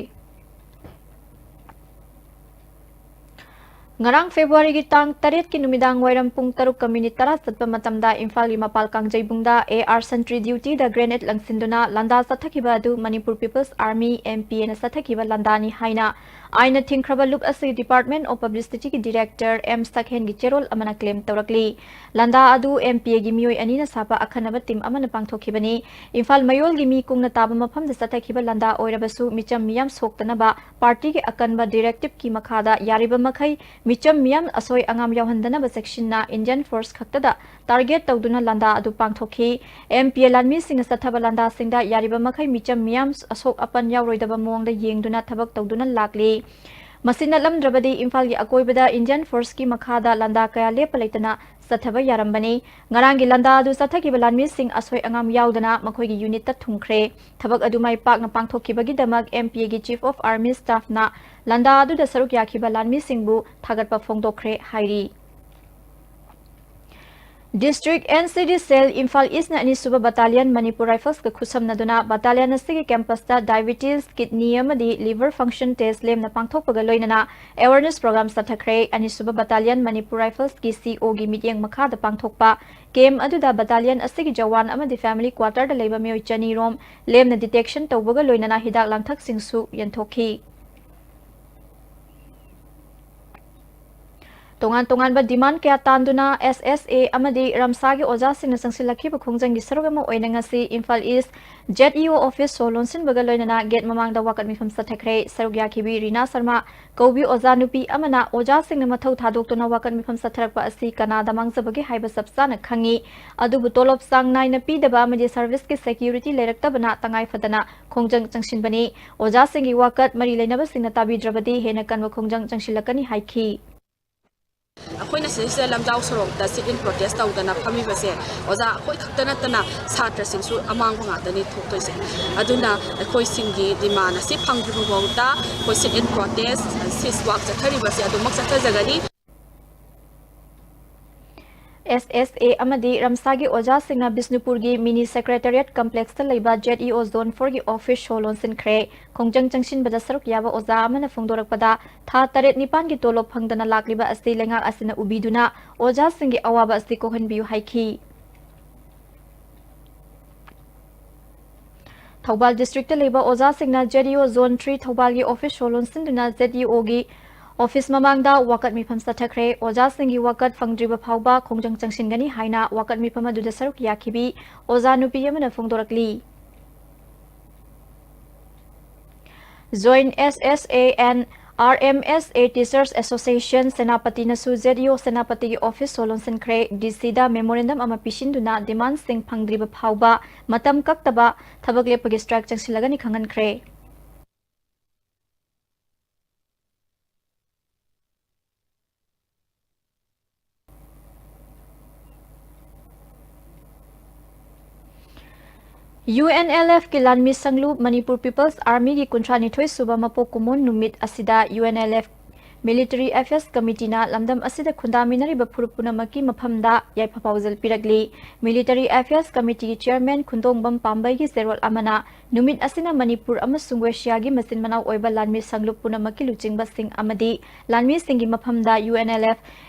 ꯉꯔꯥꯡ ꯐꯦꯕ꯭ꯔꯨꯋꯥꯔꯤꯒꯤ ꯇꯥꯡ ꯇꯔꯦꯠꯀꯤ ꯅꯨꯃꯤꯗꯥꯡ ꯋꯥꯏꯔꯝ ꯄꯨꯡ ꯇꯔꯨꯛꯀ ꯃꯤꯅꯤꯠ ꯇꯔꯥ ꯆꯠꯄ ꯃꯇꯝꯗ ꯏꯝꯐꯥꯜꯒꯤ ꯃꯄꯥꯜ ꯀꯥꯡꯖꯩꯕꯨꯡꯗ ꯑꯦ ꯑꯥꯔ ꯁꯟꯇ꯭ꯔꯤ ꯗ꯭ꯌꯨꯇꯤꯗ ꯒ꯭ꯔꯦꯅꯦꯗ ꯂꯪꯁꯤꯟꯗꯨꯅ ꯂꯥꯟꯗꯥ ꯆꯠꯊꯈꯤꯕ ꯑꯗꯨ Manipur people's army, M P ꯑꯦꯅ ꯆꯠꯊꯈꯤꯕ ꯂꯥꯟꯗꯥꯅꯤ ꯍꯥꯏꯅ ꯑꯥꯏꯟꯅ ꯊꯤꯡꯈ꯭ꯔꯕ ꯂꯨꯞ ꯑꯁꯤ Department of Publicityꯒꯤ Director M ꯁꯛꯍꯦꯟꯒꯤ ꯆꯦꯔꯣꯜ ꯑꯃꯅ claim ꯇꯧꯔꯛꯂꯤ꯫ ꯂꯥꯟꯗꯥ ꯑꯗꯨ M P Aꯒꯤ ꯃꯤꯑꯣꯏ ꯑꯅꯤꯅ ꯁꯥꯕ ꯑꯈꯟꯅꯕ team ꯑꯃꯅ ꯄꯥꯡꯊꯣꯛꯈꯤꯕꯅꯤ꯫ ꯏꯝꯐꯥꯜ ꯃꯌꯣꯜꯒꯤ ꯃꯤ ꯀꯨꯡꯅ ꯇꯥꯕ ꯃꯐꯝꯗ ꯆꯠꯊꯈꯤꯕ ꯂꯥꯟꯗꯥ ꯑꯣꯏꯔꯕꯁꯨ ꯃꯤꯆꯝ ꯃꯤꯌꯥꯝ ꯁꯣꯛꯇꯅꯕ partyꯒꯤ ꯑꯀꯟꯕ directive ꯀꯤ ꯃꯈꯥꯗ ꯌꯥꯔꯤꯕ ꯃꯈꯩ ꯃꯤꯆꯝ ꯃꯤꯌꯥꯝ ꯑꯁꯣꯏ ꯑꯉꯥꯝ ꯌꯥꯎꯍꯟꯗꯅꯕ ꯆꯦꯛꯁꯤꯟꯅ Indian Force ꯈꯛꯇꯗ target ꯇꯧꯗꯨꯅ ꯂꯥꯟꯗꯥ ꯑꯗꯨ ꯄꯥꯡꯊꯣꯛꯈꯤ꯫ M P A ꯂꯥꯟꯃꯤꯁꯤꯡꯅ ꯆꯠꯊꯕ ꯂꯥꯟꯗꯥꯁꯤꯡꯗ ꯌꯥꯔꯤꯕ ꯃꯈꯩ ꯃꯤꯆꯝ ꯃꯤꯌꯥꯝ ꯑꯁꯣꯛ ꯑꯄꯟ ꯌꯥꯎꯔꯣꯏꯗꯕ ꯃꯑꯣꯡꯗ ꯌꯦꯡꯗꯨꯅ ꯊꯕꯛ ꯇꯧꯗꯨꯅ ꯂꯥꯛꯂꯤ꯫ ꯃꯁꯤ ꯅꯠꯂꯝꯗ꯭ꯔꯕꯗꯤ ꯏꯝꯐꯥꯜꯒꯤ ꯑꯀꯣꯏꯕꯗ Indian Forceꯀꯤ ꯃꯈꯥꯗ ꯂꯥꯟꯗꯥ ꯀꯌꯥ ꯂꯦꯞꯄ ꯂꯩꯇꯅ ꯆꯠꯊꯕ ꯌꯥꯔꯝꯕꯅꯤ꯫ ꯉꯔꯥꯡꯒꯤ ꯂꯥꯟꯗꯥ ꯑꯗꯨ ꯆꯠꯊꯈꯤꯕ ꯂꯥꯟꯃꯤꯁꯤꯡ ꯑꯁꯣꯏ ꯑꯉꯥꯝ ꯌꯥꯎꯗꯅ ꯃꯈꯣꯏꯒꯤ unitꯇ ꯊꯨꯡꯈ꯭ꯔꯦ꯫ ꯊꯕꯛ ꯑꯗꯨ ꯃꯥꯏ ꯄꯥꯛꯅ ꯄꯥꯡꯊꯣꯛꯈꯤꯕꯒꯤꯗꯃꯛ M P Aꯒꯤ Chief of Army Staffꯅ ꯂꯥꯟꯗꯥ ꯑꯗꯨꯗ ꯁꯔꯨꯛ ꯌꯥꯈꯤꯕ ꯂꯥꯟꯃꯤꯁꯤꯡꯕꯨ ꯊꯥꯒꯠꯄ ꯐꯣꯡꯗꯣꯛꯈ꯭ꯔꯦ ꯍꯥꯏꯔꯤ꯫ District N C D Cell Imphal Eastꯅ ꯑꯅꯤꯁꯨꯕ Battalion Manipur Riflesꯀ ꯈꯨꯠꯁꯝꯅꯗꯨꯅ battalion ꯑꯁꯤꯒꯤ campusꯇ diabetes, kidney ꯑꯃꯗꯤ liver function test ꯂꯦꯝꯅ ꯄꯥꯡꯊꯣꯛꯄꯒ ꯂꯣꯏꯅꯅ awareness program ꯆꯠꯊꯈ꯭ꯔꯦ꯫ ꯑꯅꯤꯁꯨꯕ Battalion Manipur Riflesꯀꯤ C Oꯒꯤ ꯃꯤꯠꯌꯦꯡ ꯃꯈꯥꯗ ꯄꯥꯡꯊꯣꯛꯄ camp ꯑꯗꯨꯗ battalion ꯑꯁꯤꯒꯤ ꯖꯋꯥꯟ ꯑꯃꯗꯤ family quarterꯗ ꯂꯩꯕ ꯃꯤꯑꯣꯏ ꯆꯅꯤ ꯔꯣꯝ ꯂꯦꯝꯅ detection ꯇꯧꯕꯒ ꯂꯣꯏꯅꯅ ꯍꯤꯗꯥꯛ ꯂꯥꯡꯊꯛꯁꯤꯡꯁꯨ ꯌꯦꯟꯊꯣꯛꯈꯤ꯫ ꯇꯣꯉꯥꯟ ꯇꯣꯉꯥꯟꯕ demand ꯀꯌꯥ ꯇꯥꯟꯗꯨꯅ S S A ꯑꯃꯗꯤ ꯔꯝꯁꯥꯒꯤ ꯑꯣꯖꯥꯁꯤꯡꯅ ꯆꯪꯁꯤꯜꯂꯛꯈꯤꯕ ꯈꯣꯡꯖꯪꯒꯤ ꯁꯔꯨꯛ ꯑꯃ ꯑꯣꯏꯅ ꯉꯁꯤ Imphal East Z E O office ꯁꯣ ꯂꯣꯟꯁꯤꯟꯕꯒ ꯂꯣꯏꯅꯅ gate ꯃꯃꯥꯡꯗ ꯋꯥꯀꯠ ꯃꯤꯐꯝ ꯆꯠꯊꯈ꯭ꯔꯦ꯫ ꯁꯔꯨꯛ ꯌꯥꯈꯤꯕꯤ ꯔꯤꯅꯥ ꯁꯔꯃ ꯀꯧꯕꯤ ꯑꯣꯖꯥ ꯅꯨꯄꯤ ꯑꯃꯅ ꯑꯣꯖꯥꯁꯤꯡꯅ ꯃꯊꯧ ꯊꯥꯗꯣꯛꯇꯨꯅ ꯋꯥꯀꯠ ꯃꯤꯐꯝ ꯆꯠꯊꯔꯛꯄ ꯑꯁꯤ ꯀꯅꯥꯗ ꯃꯥꯡꯖꯕꯒꯦ ꯍꯥꯏꯕ ꯆꯞ ꯆꯥꯅ ꯈꯪꯉꯤ, ꯑꯗꯨꯕꯨ ꯇꯣꯂꯣꯞ ꯆꯥꯡ ꯅꯥꯏꯅ ꯄꯤꯗꯕ ꯑꯃꯗꯤ serviceꯀꯤ security ꯂꯩꯔꯛꯇꯕꯅ ꯇꯉꯥꯏ ꯐꯗꯅ ꯈꯣꯡꯖꯪ ꯆꯪꯁꯤꯟꯕꯅꯤ꯫ ꯑꯣꯖꯥꯁꯤꯡꯒꯤ ꯋꯥꯀꯠ ꯃꯔꯤ ꯂꯩꯅꯕꯁꯤꯡꯅ ꯇꯥꯕꯤꯗ꯭ꯔꯕꯗꯤ ꯍꯦꯟꯅ ꯀꯟꯕ ꯈꯣꯡꯖꯪ ꯆꯪꯁꯤꯜꯂꯛꯀꯅꯤ ꯍꯥꯏꯈꯤ꯫ ꯑꯩꯈꯣꯏꯅ ꯁꯤꯗꯩꯁꯤꯗ ꯂꯝꯖꯥꯎ ꯁꯣꯔꯣꯛꯇ sit in protest ꯇꯧꯗꯅ ꯐꯝꯃꯤꯕꯁꯦ ꯑꯣꯖꯥ ꯑꯩꯈꯣꯏ ꯈꯛꯇ ꯅꯠꯇꯅ ꯁꯥꯇ꯭ꯔꯁꯤꯡꯁꯨ ꯑꯃꯥꯡꯕ ꯉꯥꯛꯇꯅꯤ ꯊꯣꯛꯇꯣꯏꯁꯦ꯫ ꯑꯗꯨꯅ ꯑꯩꯈꯣꯏꯁꯤꯡꯒꯤ demand ꯑꯁꯤ ꯐꯪꯗ꯭ꯔꯤꯕ ꯐꯥꯎꯗ ꯑꯩꯈꯣꯏ sit in protest, cease walk ꯆꯠꯊꯔꯤꯕꯁꯦ ꯑꯗꯨꯃꯛ ꯆꯠꯊꯖꯒꯅꯤ꯫ S S A ꯑꯃꯗꯤ ꯔꯝꯁꯥꯒꯤ ꯑꯣꯖꯥꯁꯤꯡꯅ ꯕꯤꯁꯅꯨꯄꯨꯔꯒꯤ mini secretariat complexꯇ ꯂꯩꯕ Z E O Zone fourꯒꯤ office ꯁꯣ ꯂꯣꯟꯁꯤꯟꯈ꯭ꯔꯦ꯫ ꯈꯣꯡꯖꯪ ꯆꯪꯁꯤꯟꯕꯗ ꯁꯔꯨꯛ ꯌꯥꯕ ꯑꯣꯖꯥ ꯑꯃꯅ ꯐꯣꯡꯗꯣꯔꯛꯄꯗ, ꯊꯥ ꯇꯔꯦꯠ ꯅꯤꯄꯥꯟꯒꯤ ꯇꯣꯂꯣꯞ ꯐꯪꯗꯅ ꯂꯥꯛꯂꯤꯕ ꯑꯁꯤ ꯂꯩꯉꯥꯛ ꯑꯁꯤꯅ ꯎꯕꯤꯗꯨꯅ ꯑꯣꯖꯥꯁꯤꯡꯒꯤ ꯑꯋꯥꯕ ꯑꯁꯤ ꯀꯣꯛꯍꯟꯕꯤꯌꯨ ꯍꯥꯏꯈꯤ꯫ ꯊꯧꯕꯥꯜ districtꯇ ꯂꯩꯕ ꯑꯣꯖꯥꯁꯤꯡꯅ ZEO Zone three ꯊꯧꯕꯥꯜꯒꯤ office ꯁꯣ ꯂꯣꯟꯁꯤꯟꯗꯨꯅ ZEOꯒꯤ office ꯃꯃꯥꯡꯗ ꯋꯥꯀꯠ ꯃꯤꯐꯝ ꯆꯠꯊꯈ꯭ꯔꯦ꯫ ꯑꯣꯖꯥꯁꯤꯡꯒꯤ ꯋꯥꯀꯠ ꯐꯪꯗ꯭ꯔꯤꯕ ꯐꯥꯎꯕ ꯈꯣꯡꯖꯪ ꯆꯪꯁꯤꯟꯒꯅꯤ ꯍꯥꯏꯅ ꯋꯥꯀꯠ ꯃꯤꯐꯝ ꯑꯗꯨꯗ ꯁꯔꯨꯛ ꯌꯥꯈꯤꯕꯤ ꯑꯣꯖꯥ ꯅꯨꯄꯤ ꯑꯃꯅ ꯐꯣꯡꯗꯣꯔꯛꯂꯤ꯫ Joint SSA and RMSA Teachers Association ꯁꯦꯅꯥꯄꯇꯤꯅꯁꯨ ZEO ꯁꯦꯅꯥꯄꯇꯤꯒꯤ office show ꯂꯣꯟꯁꯤꯟꯈ꯭ꯔꯦ꯫ DCꯗ memorandum ꯑꯃ ꯄꯤꯁꯤꯟꯗꯨꯅ demandꯁꯤꯡ ꯐꯪꯗ꯭ꯔꯤꯕ ꯐꯥꯎꯕ ꯃꯇꯝ ꯀꯛꯇꯕ ꯊꯕꯛ ꯂꯦꯞꯄꯒꯤ strike ꯆꯪꯁꯤꯜꯂꯒꯅꯤ ꯈꯪꯍꯟꯈ꯭ꯔꯦ꯫ UNLFꯀꯤ ꯂꯥꯟꯃꯤ ꯁꯪꯂꯨꯞ ꯃꯅꯤꯄꯨꯔ People's Armyꯒꯤ ꯀꯨꯟꯊ꯭ꯔꯥ ꯅꯤꯊꯣꯏ ꯁꯨꯕ ꯃꯄꯣꯛ ꯀꯨꯝꯑꯣꯟ ꯅꯨꯃꯤꯠ ꯑꯁꯤꯗ UNLF Military Affairs Committeeꯅ ꯂꯝꯗꯝ ꯑꯁꯤꯗ ꯈꯨꯟꯗꯥꯃꯤꯟꯅꯔꯤꯕ ꯐꯨꯔꯨꯞ ꯄꯨꯝꯅꯃꯛꯀꯤ ꯃꯐꯝꯗ ꯌꯥꯏꯐ ꯄꯥꯎꯖꯦꯜ ꯄꯤꯔꯛꯂꯤ꯫ Military Affairs Committeeꯒꯤ chairman ꯈꯨꯟꯗꯣꯡꯕꯝ ꯄꯥꯝꯕꯩꯒꯤ ꯆꯦꯔꯣꯜ ꯑꯃꯅ ꯅꯨꯃꯤꯠ ꯑꯁꯤꯅ ꯃꯅꯤꯄꯨꯔ ꯑꯃꯁꯨꯡ ꯋꯦꯁꯤꯌꯥꯒꯤ ꯃꯆꯤꯟ ꯃꯅꯥꯎ ꯑꯣꯏꯕ ꯂꯥꯟꯃꯤ ꯁꯪꯂꯨꯞ ꯄꯨꯝꯅꯃꯛꯀꯤ ꯂꯨꯆꯤꯡꯕꯁꯤꯡ ꯑꯃꯗꯤ ꯂꯥꯟꯃꯤꯁꯤꯡꯒꯤ ꯃꯐꯝꯗ UNLF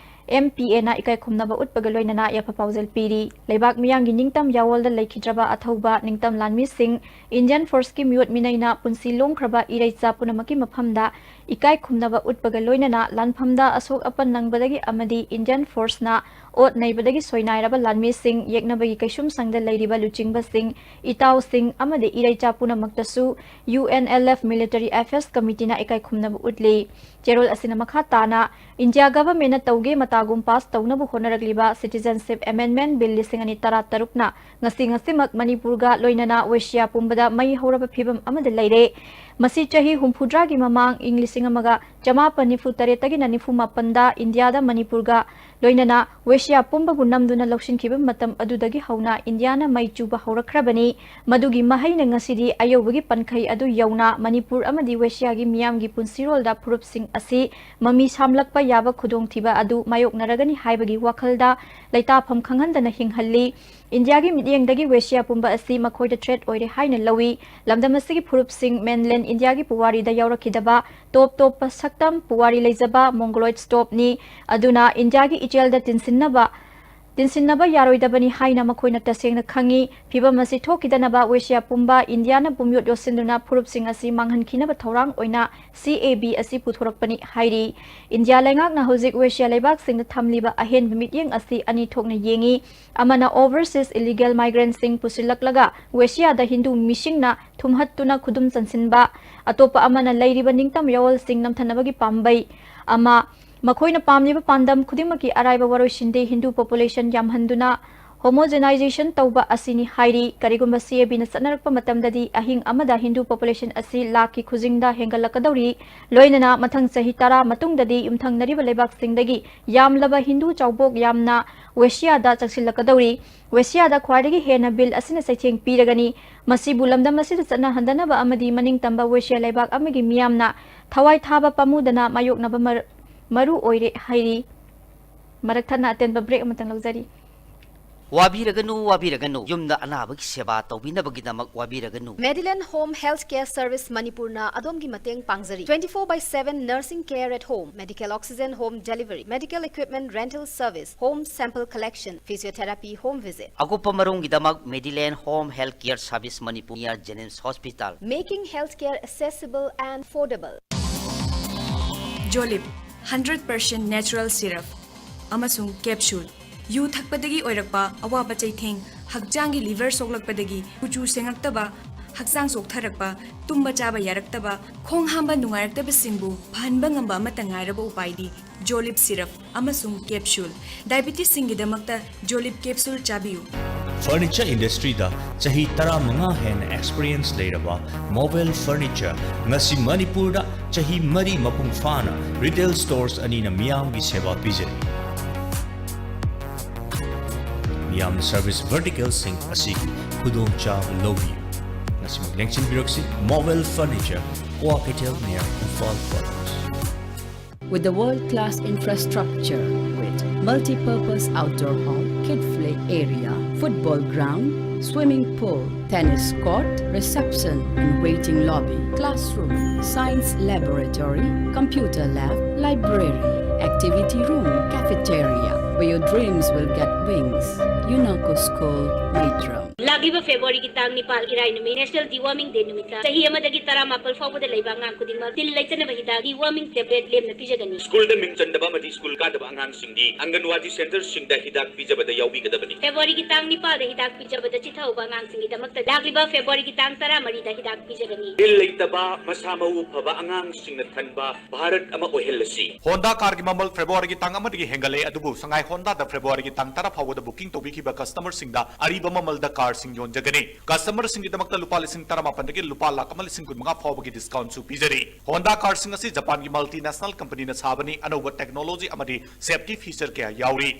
MPAꯅ ꯏꯀꯥꯏ ꯈꯨꯝꯅꯕ ꯎꯠꯄꯒ ꯂꯣꯏꯅꯅ ꯌꯥꯏꯐ ꯄꯥꯎꯖꯦꯜ ꯄꯤꯔꯤ꯫ ꯂꯩꯕꯥꯛ ꯃꯤꯌꯥꯝꯒꯤ ꯅꯤꯡꯇꯝ ꯌꯥꯑꯣꯜꯗ ꯂꯩꯈꯤꯗ꯭ꯔꯕ ꯑꯊꯧꯕ ꯅꯤꯡꯇꯝ ꯂꯥꯟꯃꯤꯁꯤꯡ, Indian Forceꯀꯤ ꯃꯤꯑꯣꯠ ꯃꯤꯅꯩꯅ ꯄꯨꯟꯁꯤ ꯂꯣꯡꯈ꯭ꯔꯕ ꯏꯔꯩꯆꯥ ꯄꯨꯝꯅꯃꯛꯀꯤ ꯃꯐꯝꯗ ꯏꯀꯥꯏ ꯈꯨꯝꯅꯕ ꯎꯠꯄꯒ ꯂꯣꯏꯅꯅ ꯂꯥꯟꯐꯝꯗ ꯑꯁꯣꯛ ꯑꯄꯟ ꯅꯪꯕꯗꯒꯤ ꯑꯃꯗꯤ Indian Forceꯅ ꯑꯣꯠ ꯅꯩꯕꯗꯒꯤ ꯁꯣꯏꯅꯥꯏꯔꯕ ꯂꯥꯟꯃꯤꯁꯤꯡ, ꯌꯦꯛꯅꯕꯒꯤ ꯀꯩꯁꯨꯝꯁꯪꯗ ꯂꯩꯔꯤꯕ ꯂꯨꯆꯤꯡꯕꯁꯤꯡ, ꯏꯇꯥꯎꯁꯤꯡ ꯑꯃꯗꯤ ꯏꯔꯩꯆꯥ ꯄꯨꯝꯅꯃꯛꯇꯁꯨ UNLF Military Affairs Committeeꯅ ꯏꯀꯥꯏ ꯈꯨꯝꯅꯕ ꯎꯠꯂꯤ꯫ ꯆꯦꯔꯣꯜ ꯑꯁꯤꯅ ꯃꯈꯥ ꯇꯥꯅ India governmentꯅ ꯇꯧꯒꯦ ꯃꯇꯥꯒꯨꯝ pass ꯇꯧꯅꯕ ꯍꯣꯠꯅꯔꯛꯂꯤꯕ Citizenship Amendment Bill ꯂꯤꯁꯤꯡ ꯑꯅꯤ ꯇꯔꯥ ꯇꯔꯨꯛꯅ ꯉꯁꯤ ꯉꯁꯤꯃꯛ ꯃꯅꯤꯄꯨꯔꯒ ꯂꯣꯏꯅꯅ ꯋꯦꯁꯤꯌꯥ ꯄꯨꯝꯕꯗ ꯃꯩ ꯍꯧꯔꯕ ꯐꯤꯕꯝ ꯑꯃꯗ ꯂꯩꯔꯦ꯫ ꯃꯁꯤ ꯆꯍꯤ ꯍꯨꯝꯐꯨꯇꯔꯥꯒꯤ ꯃꯃꯥꯡ ꯏꯪ ꯂꯤꯁꯤꯡ ꯑꯃꯒ ꯆꯃꯥꯄꯟ ꯅꯤꯐꯨ ꯇꯔꯦꯠꯇꯒꯤꯅ ꯅꯤꯐꯨ ꯃꯥꯄꯟꯗ ꯏꯟꯗꯤꯌꯥꯗ ꯃꯅꯤꯄꯨꯔꯒ ꯂꯣꯏꯅꯅ ꯋꯦꯁꯤꯌꯥ ꯄꯨꯝꯕꯕꯨ ꯅꯝꯗꯨꯅ ꯂꯧꯁꯤꯟꯈꯤꯕ ꯃꯇꯝ ꯑꯗꯨꯗꯒꯤ ꯍꯧꯅ ꯏꯟꯗꯤꯌꯥꯅ ꯃꯩ ꯆꯨꯕ ꯍꯧꯔꯛꯈ꯭ꯔꯕꯅꯤ꯫ ꯃꯗꯨꯒꯤ ꯃꯍꯩꯅ ꯉꯁꯤꯗꯤ ꯑꯌꯧꯕꯒꯤ ꯄꯟꯈꯩ ꯑꯗꯨ ꯌꯧꯅ ꯃꯅꯤꯄꯨꯔ ꯑꯃꯗꯤ ꯋꯦꯁꯤꯌꯥꯒꯤ ꯃꯤꯌꯥꯝꯒꯤ ꯄꯨꯟꯁꯤꯔꯣꯜꯗ ꯐꯨꯔꯨꯞꯁꯤꯡ ꯑꯁꯤ ꯃꯃꯤ ꯁꯥꯝꯂꯛꯄ ꯌꯥꯕ ꯈꯨꯗꯣꯡꯊꯤꯕ ꯑꯗꯨ ꯃꯥꯌꯣꯛꯅꯔꯒꯅꯤ ꯍꯥꯏꯕꯒꯤ ꯋꯥꯈꯜꯗ ꯂꯩꯇꯥꯐꯝ ꯈꯪꯍꯟꯗꯅ ꯍꯤꯡꯍꯜꯂꯤ꯫ ꯏꯟꯗꯤꯌꯥꯒꯤ ꯃꯤꯠꯌꯦꯡꯗꯒꯤ ꯋꯦꯁꯤꯌꯥ ꯄꯨꯝꯕ ꯑꯁꯤ ꯃꯈꯣꯏꯗ threat ꯑꯣꯏꯔꯦ ꯍꯥꯏꯅ ꯂꯧꯏ꯫ ꯂꯝꯗꯝ ꯑꯁꯤꯒꯤ ꯐꯨꯔꯨꯞꯁꯤꯡ mainland ꯏꯟꯗꯤꯌꯥꯒꯤ ꯄꯨꯋꯥꯔꯤꯗ ꯌꯥꯎꯔꯛꯈꯤꯗꯕ ꯇꯣꯞ ꯇꯣꯞꯄ ꯁꯛꯇꯝ ꯄꯨꯋꯥꯔꯤ ꯂꯩꯖꯕ Mongoloid stockꯅꯤ꯫ ꯑꯗꯨꯅ ꯏꯟꯗꯤꯌꯥꯒꯤ ꯏꯆꯦꯜꯗ ꯇꯤꯟꯁꯤꯟꯅꯕ ꯇꯤꯟꯁꯤꯟꯅꯕ ꯌꯥꯔꯣꯏꯗꯕꯅꯤ ꯍꯥꯏꯅ ꯃꯈꯣꯏꯅ ꯇꯁꯦꯡꯅ ꯈꯪꯏ꯫ ꯐꯤꯚꯝ ꯑꯁꯤ ꯊꯣꯛꯈꯤꯗꯅꯕ ꯋꯦꯁꯤꯌꯥ ꯄꯨꯝꯕ ꯏꯟꯗꯤꯌꯥꯅ ꯄꯨꯝꯌꯣꯠ ꯌꯣꯠꯁꯤꯟꯗꯨꯅ ꯐꯨꯔꯨꯞꯁꯤꯡ ꯑꯁꯤ ꯃꯥꯡꯍꯟꯈꯤꯅꯕ ꯊꯧꯔꯥꯡ ꯑꯣꯏꯅ ꯁꯤ ꯑꯦ ꯕꯤ ꯑꯁꯤ ꯄꯨꯊꯣꯔꯛꯄꯅꯤ ꯍꯥꯏꯔꯤ꯫ ꯏꯟꯗꯤꯌꯥ ꯂꯩꯉꯥꯛꯅ ꯍꯧꯖꯤꯛ ꯋꯦꯁꯤꯌꯥ ꯂꯩꯕꯥꯛꯁꯤꯡꯗ ꯊꯝꯂꯤꯕ ꯑꯍꯦꯟꯕ ꯃꯤꯠꯌꯦꯡ ꯑꯁꯤ ꯑꯅꯤ ꯊꯣꯛꯅ ꯌꯦꯡꯏ꯫ ꯑꯃꯅ overseas illegal migrantꯁꯤꯡ ꯄꯨꯁꯤꯜꯂꯛꯂꯒ ꯋꯦꯁꯤꯌꯥꯗ ꯍꯤꯟꯗꯨ ꯃꯤꯁꯤꯡꯅ ꯊꯨꯝꯍꯠꯇꯨꯅ ꯈꯨꯗꯨꯝ ꯆꯟꯁꯤꯟꯕ, ꯑꯇꯣꯞꯄ ꯑꯃꯅ ꯂꯩꯔꯤꯕ ꯅꯤꯡꯇꯝ ꯌꯥꯑꯣꯜꯁꯤꯡ ꯅꯝꯊꯅꯕꯒꯤ ꯄꯥꯝꯕꯩ꯫ ꯑꯃ, ꯃꯈꯣꯏꯅ ꯄꯥꯝꯂꯤꯕ ꯄꯥꯟꯗꯝ ꯈꯨꯗꯤꯡꯃꯛꯀꯤ ꯑꯔꯥꯏꯕ ꯋꯥꯔꯣꯏꯁꯤꯟꯗꯦ꯫ ꯍꯤꯟꯗꯨ population ꯌꯥꯝꯍꯟꯗꯨꯅ homogenization ꯇꯧꯕ ꯑꯁꯤꯅꯤ ꯍꯥꯏꯔꯤ꯫ ꯀꯔꯤꯒꯨꯝꯕ ꯁꯤ ꯑꯦ ꯕꯤꯅ ꯆꯠꯅꯔꯛꯄ ꯃꯇꯝꯗꯗꯤ ꯑꯍꯤꯡ ꯑꯃꯗ ꯍꯤꯟꯗꯨ population ꯑꯁꯤ ꯂꯥꯛꯀꯤ ꯈꯨꯖꯤꯡꯗ ꯍꯦꯟꯒꯠꯂꯛꯀꯗꯧꯔꯤ꯫ ꯂꯣꯏꯅꯅ ꯃꯊꯪ ꯆꯍꯤ ꯇꯔꯥ ꯃꯇꯨꯡꯗꯗꯤ ꯌꯨꯝꯊꯪꯅꯔꯤꯕ ꯂꯩꯕꯥꯛꯁꯤꯡꯗꯒꯤ ꯌꯥꯝꯂꯕ ꯍꯤꯟꯗꯨ ꯆꯥꯎꯕꯣꯛ ꯌꯥꯝꯅ ꯋꯦꯁꯤꯌꯥꯗ ꯆꯪꯁꯤꯜꯂꯛꯀꯗꯧꯔꯤ꯫ ꯋꯦꯁꯤꯌꯥꯗ ꯈ꯭ꯋꯥꯏꯗꯒꯤ ꯍꯦꯟꯅ ꯕꯤꯜ ꯑꯁꯤꯅ ꯆꯩꯊꯦꯡ ꯄꯤꯔꯒꯅꯤ꯫ ꯃꯁꯤꯕꯨ ꯂꯝꯗꯝ ꯑꯁꯤꯗ ꯆꯠꯅꯍꯟꯗꯅꯕ ꯑꯃꯗꯤ ꯃꯅꯤꯡ ꯇꯝꯕ ꯋꯦꯁꯤꯌꯥ ꯂꯩꯕꯥꯛ ꯑꯃꯒꯤ ꯃꯤꯌꯥꯝꯅ ꯊꯋꯥꯏ ꯊꯥꯕ ꯄꯥꯝꯃꯨꯗꯅ ꯃꯥꯌꯣꯛꯅꯕ ꯃꯔ-, ꯃꯔꯨ ꯑꯣꯏꯔꯦ ꯍꯥꯏꯔꯤ꯫ ꯃꯔꯛ ꯊꯠꯅ ꯑꯇꯦꯟꯕ break ꯑꯃꯇꯪ ꯂꯧꯖꯔꯤ꯫ ꯋꯥꯕꯤꯔꯒꯅꯨ, ꯋꯥꯕꯤꯔꯒꯅꯨ꯫ ꯌꯨꯝꯗ ꯑꯅꯥꯕꯒꯤ ꯁꯦꯕꯥ ꯇꯧꯕꯤꯅꯕꯒꯤꯗꯃꯛ ꯋꯥꯕꯤꯔꯒꯅꯨ꯫ Medilane Home Health Care Service ꯃꯅꯤꯄꯨꯔꯅ ꯑꯗꯣꯝꯒꯤ ꯃꯇꯦꯡ ꯄꯥꯡꯖꯔꯤ꯫ Twenty four by seven nursing care at home, medical oxygen home delivery, medical equipment rental service, home sample collection, physiotherapy home visit. ꯑꯀꯨꯞꯄ ꯃꯔꯣꯜꯒꯤꯗꯃꯛ Medilane Home Health Care Service Manipur near Jenims Hospital. Making healthcare accessible and affordable. ꯖꯣꯂꯤꯞ, hundred percent natural syrup ꯑꯃꯁꯨꯡ capsule꯫ ꯌꯨ ꯊꯛꯄꯗꯒꯤ ꯑꯣꯏꯔꯛꯄ ꯑꯋꯥꯕ ꯆꯩꯊꯦꯡ, ꯍꯛꯆꯥꯡꯒꯤ liver ꯁꯣꯛꯂꯛꯄꯗꯒꯤ ꯀꯨꯆꯨ ꯁꯦꯡꯉꯛꯇꯕ, ꯍꯛꯆꯥꯡ ꯆꯣꯛꯊꯔꯛꯄ, ꯇꯨꯝꯕ ꯆꯥꯕ ꯌꯥꯔꯛꯇꯕ, ꯈꯣꯡ ꯍꯥꯝꯕ ꯅꯨꯡꯉꯥꯏꯔꯛꯇꯕꯁꯤꯡꯕꯨ ꯐꯍꯟꯕ ꯉꯝꯕ ꯑꯃꯠꯇ ꯉꯥꯏꯔꯕ ꯎꯄꯥꯏꯗꯤ ꯖꯣꯂꯤꯞ syrup ꯑꯃꯁꯨꯡ capsule꯫ Diabetesꯁꯤꯡꯒꯤꯗꯃꯛꯇ ꯖꯣꯂꯤꯞ capsule ꯆꯥꯕꯤꯌꯨ꯫ Furniture industryꯗ ꯆꯍꯤ ꯇꯔꯥꯃꯉꯥ ꯍꯦꯟꯅ experience ꯂꯩꯔꯕ Mobile Furniture ꯉꯁꯤ ꯃꯅꯤꯄꯨꯔꯗ ꯆꯍꯤ ꯃꯔꯤ ꯃꯄꯨꯡ ꯐꯥꯅ retail stores ꯑꯅꯤꯅ ꯃꯤꯌꯥꯝꯒꯤ ꯁꯦꯕꯥ ꯄꯤꯖꯔꯤ꯫ ꯃꯤꯌꯥꯝꯅ service verticalꯁꯤꯡ ꯑꯁꯤꯒꯤ ꯈꯨꯗꯣꯡꯆꯥꯕ ꯂꯧꯕꯤꯌꯨ꯫ ꯉꯁꯤꯃꯛ ꯂꯦꯡꯁꯤꯟꯕꯤꯔꯛꯁꯤ, Mobile Furniture, Kwakeithel near Imphal Quarters꯫ With the world-class infrastructure with multi-purpose outdoor hall, kid play area, football ground, swimming pool, tennis court, reception and waiting lobby, classroom, science laboratory, computer lab, library, activity room, cafeteria, Your dreams will get wings. UNACO School, Maitram. ꯂꯥꯛꯂꯤꯕ ꯐꯦꯕ꯭ꯔꯨꯋꯥꯔꯤꯒꯤ ꯇꯥꯡ ꯅꯤꯄꯥꯜ, ꯏꯔꯥꯏ ꯅꯨꯃꯤꯠ, National Deworming Day ꯅꯨꯃꯤꯠꯇ ꯆꯍꯤ ꯑꯃꯗꯒꯤ ꯇꯔꯥꯃꯥꯄꯜ ꯐꯥꯎꯕꯗ ꯂꯩꯕ ꯑꯉꯥꯡ ꯈꯨꯗꯤꯡꯃꯛ ꯇꯤꯜ ꯂꯩꯇꯅꯕ ꯍꯤꯗꯥꯛ Deworming Tablet ꯂꯦꯝꯅ ꯄꯤꯖꯒꯅꯤ꯫ ꯁ꯭ꯀꯨꯜꯗ ꯃꯤꯡ ꯆꯟꯗꯕ ꯑꯃꯗꯤ ꯁ꯭ꯀꯨꯜ ꯀꯥꯗꯕ ꯑꯉꯥꯡꯁꯤꯡꯗꯤ ꯑꯪꯒꯟꯋꯥꯗꯤ ꯁꯦꯟꯇꯔꯁꯤꯡꯗ ꯍꯤꯗꯥꯛ ꯄꯤꯖꯕꯗ ꯌꯥꯎꯕꯤꯒꯗꯕꯅꯤ꯫ ꯐꯦꯕ꯭ꯔꯨꯋꯥꯔꯤꯒꯤ ꯇꯥꯡ ꯅꯤꯄꯥꯜꯗ ꯍꯤꯗꯥꯛ ꯄꯤꯖꯕꯗ ꯆꯤꯊꯍꯧꯕ ꯑꯉꯥꯡꯁꯤꯡꯒꯤꯗꯃꯛꯇ ꯂꯥꯛꯂꯤꯕ ꯐꯦꯕ꯭ꯔꯨꯋꯥꯔꯤꯒꯤ ꯇꯥꯡ ꯇꯔꯥꯃꯔꯤꯗ ꯍꯤꯗꯥꯛ ꯄꯤꯖꯒꯅꯤ꯫ ꯇꯤꯜ ꯂꯩꯇꯕ, ꯃꯁꯥ ꯃꯎ ꯐꯕ ꯑꯉꯥꯡꯁꯤꯡꯅ ꯊꯟꯕ ꯚꯥꯔꯠ ꯑꯃ ꯑꯣꯏꯍꯜꯂꯁꯤ꯫ ꯍꯣꯟꯗꯥ ꯀꯥꯔꯒꯤ ꯃꯃꯜ ꯐꯦꯕ꯭ꯔꯨꯋꯥꯔꯤꯒꯤ ꯇꯥꯡ ꯑꯃꯗꯒꯤ ꯍꯦꯟꯒꯠꯂꯦ, ꯑꯗꯨꯕꯨ ꯁꯉꯥꯏ ꯍꯣꯟꯗꯥꯗ ꯐꯦꯕ꯭ꯔꯨꯋꯥꯔꯤꯒꯤ ꯇꯥꯡ ꯇꯔꯥ ꯐꯥꯎꯕꯗ ꯕꯨꯀꯤꯡ ꯇꯧꯕꯤꯈꯤꯕ ꯀꯁꯇꯃꯔꯁꯤꯡꯗ ꯑꯔꯤꯕ ꯃꯃꯜꯗ ꯀꯥꯔꯁꯤꯡ ꯌꯣꯟꯖꯒꯅꯤ꯫ ꯀꯁꯇꯃꯔꯁꯤꯡꯒꯤꯗꯃꯛꯇ ꯂꯨꯄꯥ ꯂꯤꯁꯤꯡ ꯇꯔꯥꯃꯥꯄꯟꯗꯒꯤ ꯂꯨꯄꯥ ꯂꯥꯈ ꯑꯃ ꯂꯤꯁꯤꯡ ꯀꯨꯟꯃꯉꯥ ꯐꯥꯎꯕꯒꯤ ꯗꯤꯁꯀꯥꯎꯟꯁꯨ ꯄꯤꯖꯔꯤ꯫ ꯍꯣꯟꯗꯥ ꯀꯥꯔꯁꯤꯡ ꯑꯁꯤ ꯖꯄꯥꯟꯒꯤ ꯃꯜꯇꯤ ꯅꯦꯁꯅꯦꯜ ꯀꯝꯄꯅꯤꯅ ꯁꯥꯕꯅꯤ꯫ ꯑꯅꯧꯕ ꯇꯦꯛꯅꯣꯂꯣꯖꯤ ꯑꯃꯗꯤ ꯁꯦꯐꯇꯤ ꯐꯤꯆꯔ ꯀꯌꯥ ꯌꯥꯎꯔꯤ꯫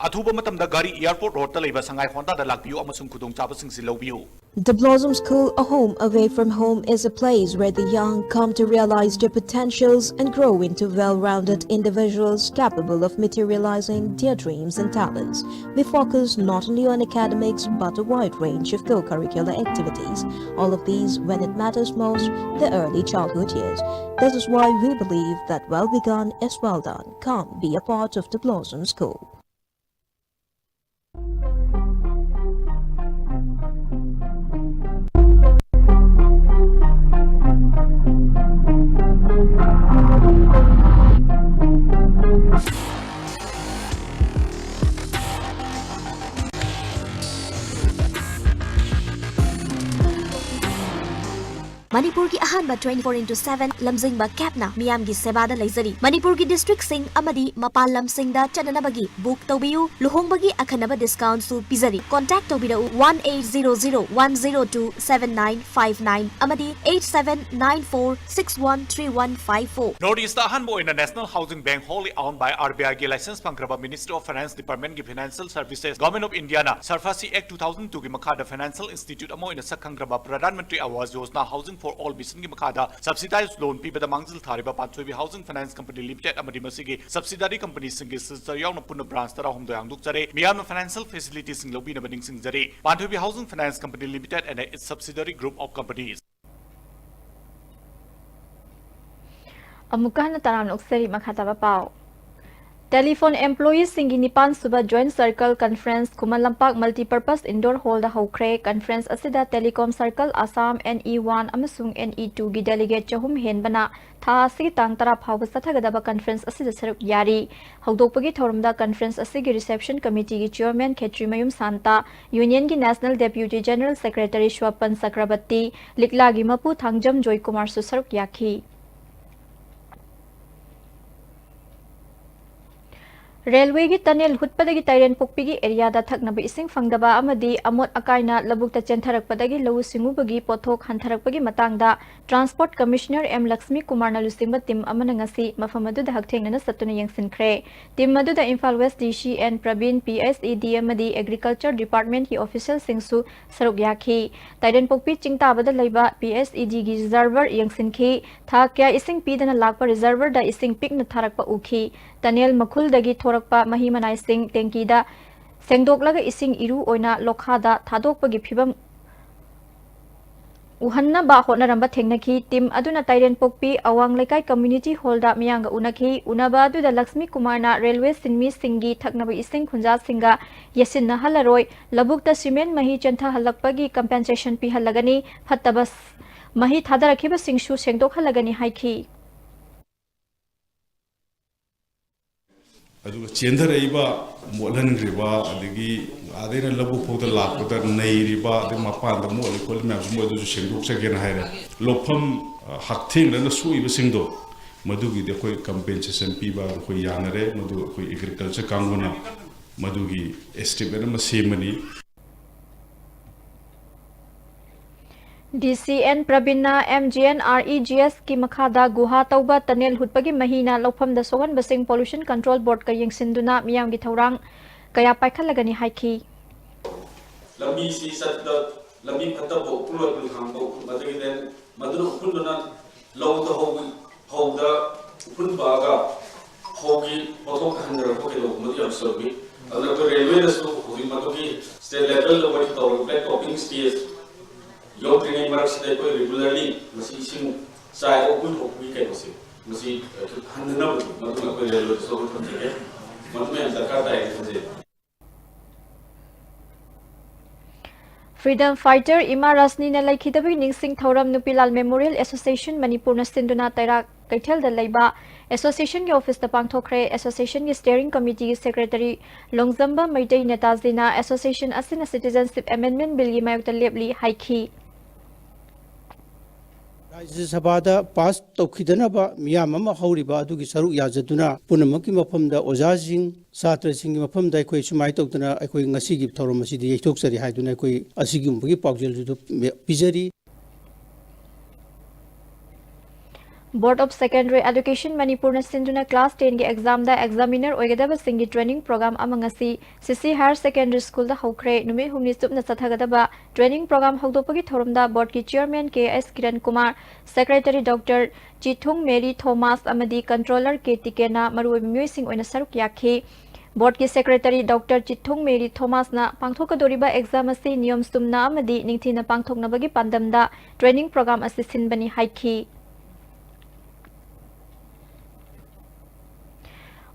ꯑꯊꯨꯕ ꯃꯇꯝꯗ ꯒꯥꯔꯤ ꯑꯦꯌꯔꯄꯣꯔꯠ ꯔꯣꯗꯇ ꯂꯩꯕ ꯁꯉꯥꯏ ꯍꯣꯟꯗꯥꯗ ꯂꯥꯛꯄꯤꯌꯨ ꯑꯃꯁꯨꯡ ꯈꯨꯗꯣꯡꯆꯥꯕꯁꯤꯡꯁꯤ ꯂꯧꯕꯤꯌꯨ꯫ The Blossom School, a home away from home, is a place where the young come to realize their potentials and grow into well-rounded individuals capable of materializing their dreams and talents. We focus not only on academics, but a wide range of co-curricular activities. All of these when it matters most, the early childhood years. This is why we believe that well begun is well done. Come be a part of the Blossom School. ꯃꯅꯤꯄꯨꯔꯒꯤ ꯑꯍꯥꯟꯕ twenty-four into seven ꯂꯝꯖꯤꯡꯕ cabꯅ ꯃꯤꯌꯥꯝꯒꯤ ꯁꯦꯕꯥꯗ ꯂꯩꯖꯔꯤ꯫ ꯃꯅꯤꯄꯨꯔꯒꯤ districtꯁꯤꯡ ꯑꯃꯗꯤ ꯃꯄꯥꯟ ꯂꯝꯁꯤꯡꯗ ꯆꯠꯅꯅꯕꯒꯤ book ꯇꯧꯕꯤꯌꯨ꯫ ꯂꯨꯍꯣꯡꯕꯒꯤ ꯑꯈꯟꯅꯕ discountꯁꯨ ꯄꯤꯖꯔꯤ꯫ Contact ꯇꯧꯕꯤꯔꯛꯎ one eight zero zero one zero two seven nine five nine ꯑꯃꯗꯤ eight seven nine four six one three one five four꯫ North Eastꯇ ꯑꯍꯥꯟꯕ ꯑꯣꯏꯅ National Housing Bank, wholly owned by RBIꯒꯤ license ꯐꯪꯈ꯭ꯔꯕ Ministry of Finance Departmentꯀꯤ Financial Services, Government of Indiaꯅ SARFAESI Act two thousand twoꯒꯤ ꯃꯈꯥꯗ financial institute ꯑꯃ ꯑꯣꯏꯅ ꯁꯛꯈꯪꯈ꯭ꯔꯕ Pradhan Mantri Awas Yojana Housing for All missionꯒꯤ ꯃꯈꯥꯗ subsidized loan ꯄꯤꯕꯗ ꯃꯥꯡꯖꯤꯜ ꯊꯥꯔꯤꯕ ꯄꯥꯟꯊꯣꯏꯕꯤ Housing Finance Company Limited ꯑꯃꯗꯤ ꯃꯁꯤꯒꯤ subsidiary companyꯁꯤꯡꯒꯤ signature ꯌꯥꯎꯅ ꯄꯨꯟꯅ branch ꯇꯔꯥꯍꯨꯝꯗꯣꯏ ꯍꯥꯡꯗꯣꯛꯆꯔꯦ꯫ ꯃꯤꯌꯥꯝꯅ financial facilityꯁꯤꯡ ꯂꯧꯕꯤꯅꯕ ꯅꯤꯡꯁꯤꯡꯖꯔꯤ꯫ ꯄꯥꯟꯊꯣꯏꯕꯤ Housing Finance Company Limited and its subsidiary group of companies. ꯑꯃꯨꯛꯀ ꯍꯟꯅ ꯇꯔꯥꯝꯅ ꯑꯣꯛꯆꯔꯤ꯫ ꯃꯈꯥ ꯇꯥꯕ ꯄꯥꯎ꯫ Telephone employees ꯁꯤꯡꯒꯤ ꯅꯤꯄꯥꯟ ꯁꯨꯕ Joint Circle Conference Khuman Lampak Multipurpose Indoor Hall ꯗ ꯍꯧꯈ꯭ꯔꯦ꯫ Conference ꯑꯁꯤꯗ Telecom Circle Assam N E one ꯑꯃꯁꯨꯡ N E two ꯒꯤ delegate ꯆꯍꯨꯝ ꯍꯦꯟꯕꯅ ꯊꯥ ꯑꯁꯤꯒꯤ ꯇꯥꯡ ꯇꯔꯥ ꯐꯥꯎꯕ ꯆꯠꯊꯒꯗꯕ conference ꯑꯁꯤꯗ ꯁꯔꯨꯛ ꯌꯥꯔꯤ꯫ ꯍꯧꯗꯣꯛꯄꯒꯤ ꯊꯧꯔꯝꯗ conference ꯑꯁꯤꯒꯤ reception committee ꯒꯤ chairman ꯈꯦꯇ꯭ꯔꯤꯃꯌꯨꯝ ꯁꯥꯟꯇ, Union ꯒꯤ National Deputy General Secretary ꯁ꯭ꯋꯄꯟ ꯆꯀ꯭ꯔꯕꯔꯇꯤ, ꯂꯤꯛꯂꯥꯒꯤ ꯃꯄꯨ ꯊꯥꯡꯖꯝ ꯖꯣꯏꯀꯨꯃꯥꯔꯁꯨ ꯁꯔꯨꯛ ꯌꯥꯈꯤ꯫ Railway ꯒꯤ tunnel ꯍꯨꯠꯄꯗꯒꯤ ꯇꯥꯏꯔꯦꯟꯄꯣꯛꯄꯤꯒꯤ area ꯗ ꯊꯛꯅꯕ ꯏꯁꯤꯡ ꯐꯪꯗꯕ ꯑꯃꯗꯤ ꯑꯃꯣꯠ ꯑꯀꯥꯏꯅ ꯂꯧꯕꯨꯛꯇ ꯆꯦꯟꯊꯔꯛꯄꯗꯒꯤ ꯂꯧꯎ ꯁꯤꯡꯎꯕꯒꯤ ꯄꯣꯠꯊꯣꯛ ꯍꯟꯊꯔꯛꯄꯒꯤ ꯃꯇꯥꯡꯗ Transport Commissioner M ꯂꯛꯁꯃꯤ ꯀꯨꯃꯥꯔꯅ ꯂꯨꯆꯤꯡꯕ team ꯑꯃꯅ ꯉꯁꯤ ꯃꯐꯝ ꯑꯗꯨꯗ ꯍꯛꯊꯦꯡꯅꯅ ꯆꯠꯇꯨꯅ ꯌꯦꯡꯁꯤꯟꯈ꯭ꯔꯦ꯫ Team ꯑꯗꯨꯗ Imphal West D C N Praveen, P S E D ꯑꯃꯗꯤ Agriculture Department ꯀꯤ official ꯁꯤꯡꯁꯨ ꯁꯔꯨꯛ ꯌꯥꯈꯤ꯫ ꯇꯥꯏꯔꯦꯟꯄꯣꯛꯄꯤ ꯆꯤꯡꯇꯥꯕꯗ ꯂꯩꯕ P S E D ꯒꯤ reservoir ꯌꯦꯡꯁꯤꯟꯈꯤ꯫ ꯊꯥ ꯀꯌꯥ ꯏꯁꯤꯡ ꯄꯤꯗꯅ ꯂꯥꯛꯄ reservoir ꯗ ꯏꯁꯤꯡ ꯄꯤꯛꯅ ꯊꯥꯔꯛꯄ ꯎꯈꯤ꯫ Tunnel ꯃꯈꯨꯜꯗꯒꯤ ꯊꯣꯔꯛꯄ ꯃꯍꯤ ꯃꯅꯥꯏꯁꯤꯡ tanki ꯗ ꯁꯦꯡꯗꯣꯛꯂꯒ ꯏꯁꯤꯡ ꯏꯔꯨ ꯑꯣꯏꯅ ꯂꯣꯛꯈꯥꯗ ꯊꯥꯗꯣꯛꯄꯒꯤ ꯐꯤꯚꯝ ꯎꯍꯟꯅꯕ ꯍꯣꯠꯅꯔꯝꯕ ꯊꯦꯡꯅꯈꯤ꯫ Team ꯑꯗꯨꯅ ꯇꯥꯏꯔꯦꯟꯄꯣꯛꯄꯤ ꯑꯋꯥꯡ ꯂꯩꯀꯥꯏ community hall ꯗ ꯃꯤꯌꯥꯝꯒ ꯎꯅꯈꯤ꯫ ꯎꯅꯕ ꯑꯗꯨꯗ ꯂꯛꯁꯃꯤ ꯀꯨꯃꯥꯔꯅ railway ꯁꯤꯟꯃꯤꯁꯤꯡꯒꯤ ꯊꯛꯅꯕ ꯏꯁꯤꯡ ꯈꯨꯟꯖꯥꯁꯤꯡꯒ ꯌꯦꯠꯁꯤꯟꯅꯍꯜꯂꯔꯣꯏ, ꯂꯧꯕꯨꯛꯇ cement ꯃꯍꯤ ꯆꯦꯟꯊꯍꯜꯂꯛꯄꯒꯤ compensation ꯄꯤꯍꯜꯂꯒꯅꯤ, ꯐꯠꯇꯕ ꯃꯍꯤ ꯊꯥꯗꯔꯛꯈꯤꯕꯁꯤꯡꯁꯨ ꯁꯦꯡꯗꯣꯛꯍꯜꯂꯒꯅꯤ ꯍꯥꯏꯈꯤ꯫ ꯑꯗꯨꯒ ꯆꯦꯟꯊꯔꯛꯏꯕ, ꯃꯣꯠꯍꯟꯈ꯭ꯔꯤꯕ, ꯑꯗꯒꯤ ꯑꯥꯗꯩꯅ ꯂꯧꯕꯨꯛ ꯐꯥꯎꯗ ꯂꯥꯛꯄꯗ ꯅꯩꯔꯤꯕ, ꯑꯗꯩ ꯃꯄꯥꯟꯗ ꯃꯣꯠꯂꯤ ꯈꯣꯠꯂꯤ ꯃꯌꯥꯝꯁꯦ ꯃꯣꯏ ꯑꯗꯨꯁꯨ ꯁꯦꯡꯗꯣꯛꯆꯒꯦꯅ ꯍꯥꯏꯔꯦ꯫ ꯂꯧꯐꯝ, ꯑ, ꯍꯛꯊꯦꯡꯅꯅ ꯁꯣꯛꯏꯕꯁꯤꯡꯗꯣ, ꯃꯗꯨꯒꯤꯗꯤ ꯑꯩꯈꯣꯏ compensation ꯄꯤꯕ ꯑꯗꯨ ꯑꯩꯈꯣꯏ ꯌꯥꯅꯔꯦ꯫ ꯃꯗꯨ ꯑꯩꯈꯣꯏ agriculture ꯀꯥꯡꯕꯨꯅ ꯃꯗꯨꯒꯤ estimate ꯑꯃ ꯁꯦꯝꯃꯅꯤ꯫ D C N ꯄ꯭ꯔꯕꯤꯟꯅ M G N R E G S ꯀꯤ ꯃꯈꯥꯗ ꯒꯨꯍꯥ ꯇꯧꯕ tunnel ꯍꯨꯠꯄꯒꯤ ꯃꯍꯤꯅ ꯂꯧꯐꯝꯗ ꯁꯣꯛꯍꯟꯕꯁꯤꯡ Pollution Control Board ꯀ ꯌꯦꯡꯁꯤꯟꯗꯨꯅ ꯃꯤꯌꯥꯝꯒꯤ ꯊꯧꯔꯥꯡ ꯀꯌꯥ ꯄꯥꯏꯈꯠꯂꯒꯅꯤ ꯍꯥꯏꯈꯤ꯫ ꯂꯝꯕꯤꯁꯤ ꯆꯠꯄꯗ ꯂꯝꯕꯤ ꯐꯠꯇꯕ, ꯎꯐꯨꯜ ꯋꯥꯏꯐꯨꯜ ꯊꯥꯡꯕ, ꯃꯗꯨꯒꯤꯗꯤ ꯃꯗꯨꯅ ꯎꯐꯨꯜꯗꯨꯅ ꯂꯧꯗ ꯍꯧꯕ ꯐꯧꯗ ꯎꯐꯨꯜ ꯄꯥꯛꯑꯒ ꯐꯧꯒꯤ ꯄꯣꯠꯊꯣꯛ ꯍꯟꯊꯔꯛꯄ ꯀꯩꯗꯧꯕ ꯃꯗꯨ ꯌꯥꯝ ꯁꯣꯛꯏ꯫ ꯑꯗꯨꯅ ꯑꯩꯈꯣꯏ railway ꯅꯁꯨ ꯍꯧꯖꯤꯛ ꯃꯗꯨꯒꯤ state level ꯗ ꯋꯥꯔꯤ ꯇꯧꯔꯒ black topping stage ꯌꯧꯗ꯭ꯔꯤꯉꯩ ꯃꯔꯛꯁꯤꯗ ꯑꯩꯈꯣꯏ regularly ꯃꯁꯤ ꯏꯁꯤꯡ ꯆꯥꯏꯕ ꯎꯐꯨꯜ ꯊꯣꯛꯄꯒꯤ ꯀꯩꯅꯣꯁꯦ ꯃꯁꯤ ꯍꯟꯊꯅꯕꯗꯣ ꯃꯗꯨ ꯑꯩꯈꯣꯏ ꯔꯦꯜꯋꯦꯗꯁꯨ ꯑꯩꯈꯣꯏ ꯊꯝꯖꯒꯦ꯫ ꯃꯗꯨ ꯃꯌꯥꯝ ꯗꯔꯀꯥꯔ ꯇꯥꯏ ꯈꯟꯖꯩ꯫ Freedom fighter ꯏꯃꯥ ꯔꯥꯁꯅꯤꯅ ꯂꯩꯈꯤꯗꯕꯒꯤ ꯅꯤꯡꯁꯤꯡ ꯊꯧꯔꯝ ꯅꯨꯄꯤꯂꯥꯜ Memorial Association ꯃꯅꯤꯄꯨꯔꯅ ꯁꯤꯟꯗꯨꯅ ꯇꯩꯔꯥꯛ ꯀꯩꯊꯦꯜꯗ ꯂꯩꯕ associationꯒꯤ officeꯇ ꯄꯥꯡꯊꯣꯛꯈ꯭ꯔꯦ꯫ Associationꯒꯤ steering committeeꯒꯤ secretary ꯂꯣꯡꯖꯝꯕ ꯃꯩꯇꯩ ꯅꯦꯇꯥꯖꯤꯅ association ꯑꯁꯤꯅ Citizenship Amendment Billꯒꯤ ꯃꯥꯌꯣꯛꯇ ꯂꯦꯞꯂꯤ ꯍꯥꯏꯈꯤ꯫ ꯔꯥꯖ꯭ꯌ ꯁꯚꯥꯗ ꯄꯥꯁ ꯇꯧꯈꯤꯗꯅꯕ ꯃꯤꯌꯥꯝ ꯑꯃ ꯍꯧꯔꯤꯕ ꯑꯗꯨꯒꯤ ꯁꯔꯨꯛ ꯌꯥꯖꯗꯨꯅ ꯄꯨꯝꯅꯃꯛꯀꯤ ꯃꯐꯝꯗ ꯑꯣꯖꯥꯁꯤꯡ, ꯁꯥꯇ꯭ꯔꯁꯤꯡꯒꯤ ꯃꯐꯝꯗ ꯑꯩꯈꯣꯏ ꯁꯨꯃꯥꯏꯅ ꯇꯧꯗꯅ ꯑꯩꯈꯣꯏ ꯉꯁꯤꯒꯤ ꯊꯧꯔꯝ ꯑꯁꯤꯗ ꯌꯩꯊꯣꯛꯆꯔꯤ ꯍꯥꯏꯗꯨꯅ ꯑꯩꯈꯣꯏ ꯑꯁꯤꯒꯨꯝꯕꯒꯤ ꯄꯥꯎꯖꯦꯜꯗꯨ ꯄꯤꯖꯔꯤ꯫ Board of Secondary Education ꯃꯅꯤꯄꯨꯔꯅ ꯁꯤꯟꯗꯨꯅ class tenꯒꯤ examꯗ examiner ꯑꯣꯏꯒꯗꯕꯁꯤꯡꯒꯤ training program ꯑꯃ ꯉꯁꯤ C C Higher Secondary Schoolꯗ ꯍꯧꯈ꯭ꯔꯦ꯫ ꯅꯨꯃꯤꯠ ꯍꯨꯝꯅꯤ ꯆꯨꯞꯅ ꯆꯠꯊꯒꯗꯕ training program ꯍꯧꯗꯣꯛꯄꯒꯤ ꯊꯧꯔꯝꯗ boardꯀꯤ chairman K S Kiran Kumar, secretary Doctor Chithung Mary Thomas ꯑꯃꯗꯤ controller K ꯇꯤꯀꯦꯟꯅ ꯃꯔꯨꯑꯣꯏꯕ ꯃꯤꯑꯣꯏꯁꯤꯡ ꯑꯣꯏꯅ ꯁꯔꯨꯛ ꯌꯥꯈꯤ꯫ Boardꯀꯤ secretary Doctor Chithung Mary ꯊꯣꯃꯥꯁꯅ ꯄꯥꯡꯊꯣꯛꯀꯗꯧꯔꯤꯕ exam ꯑꯁꯤ ꯅꯤꯌꯣꯝ ꯆꯨꯝꯅ ꯑꯃꯗꯤ ꯅꯤꯡꯊꯤꯅ ꯄꯥꯡꯊꯣꯛꯅꯕꯒꯤ ꯄꯥꯟꯗꯝꯗ training program ꯑꯁꯤ ꯁꯤꯟꯕꯅꯤ ꯍꯥꯏꯈꯤ꯫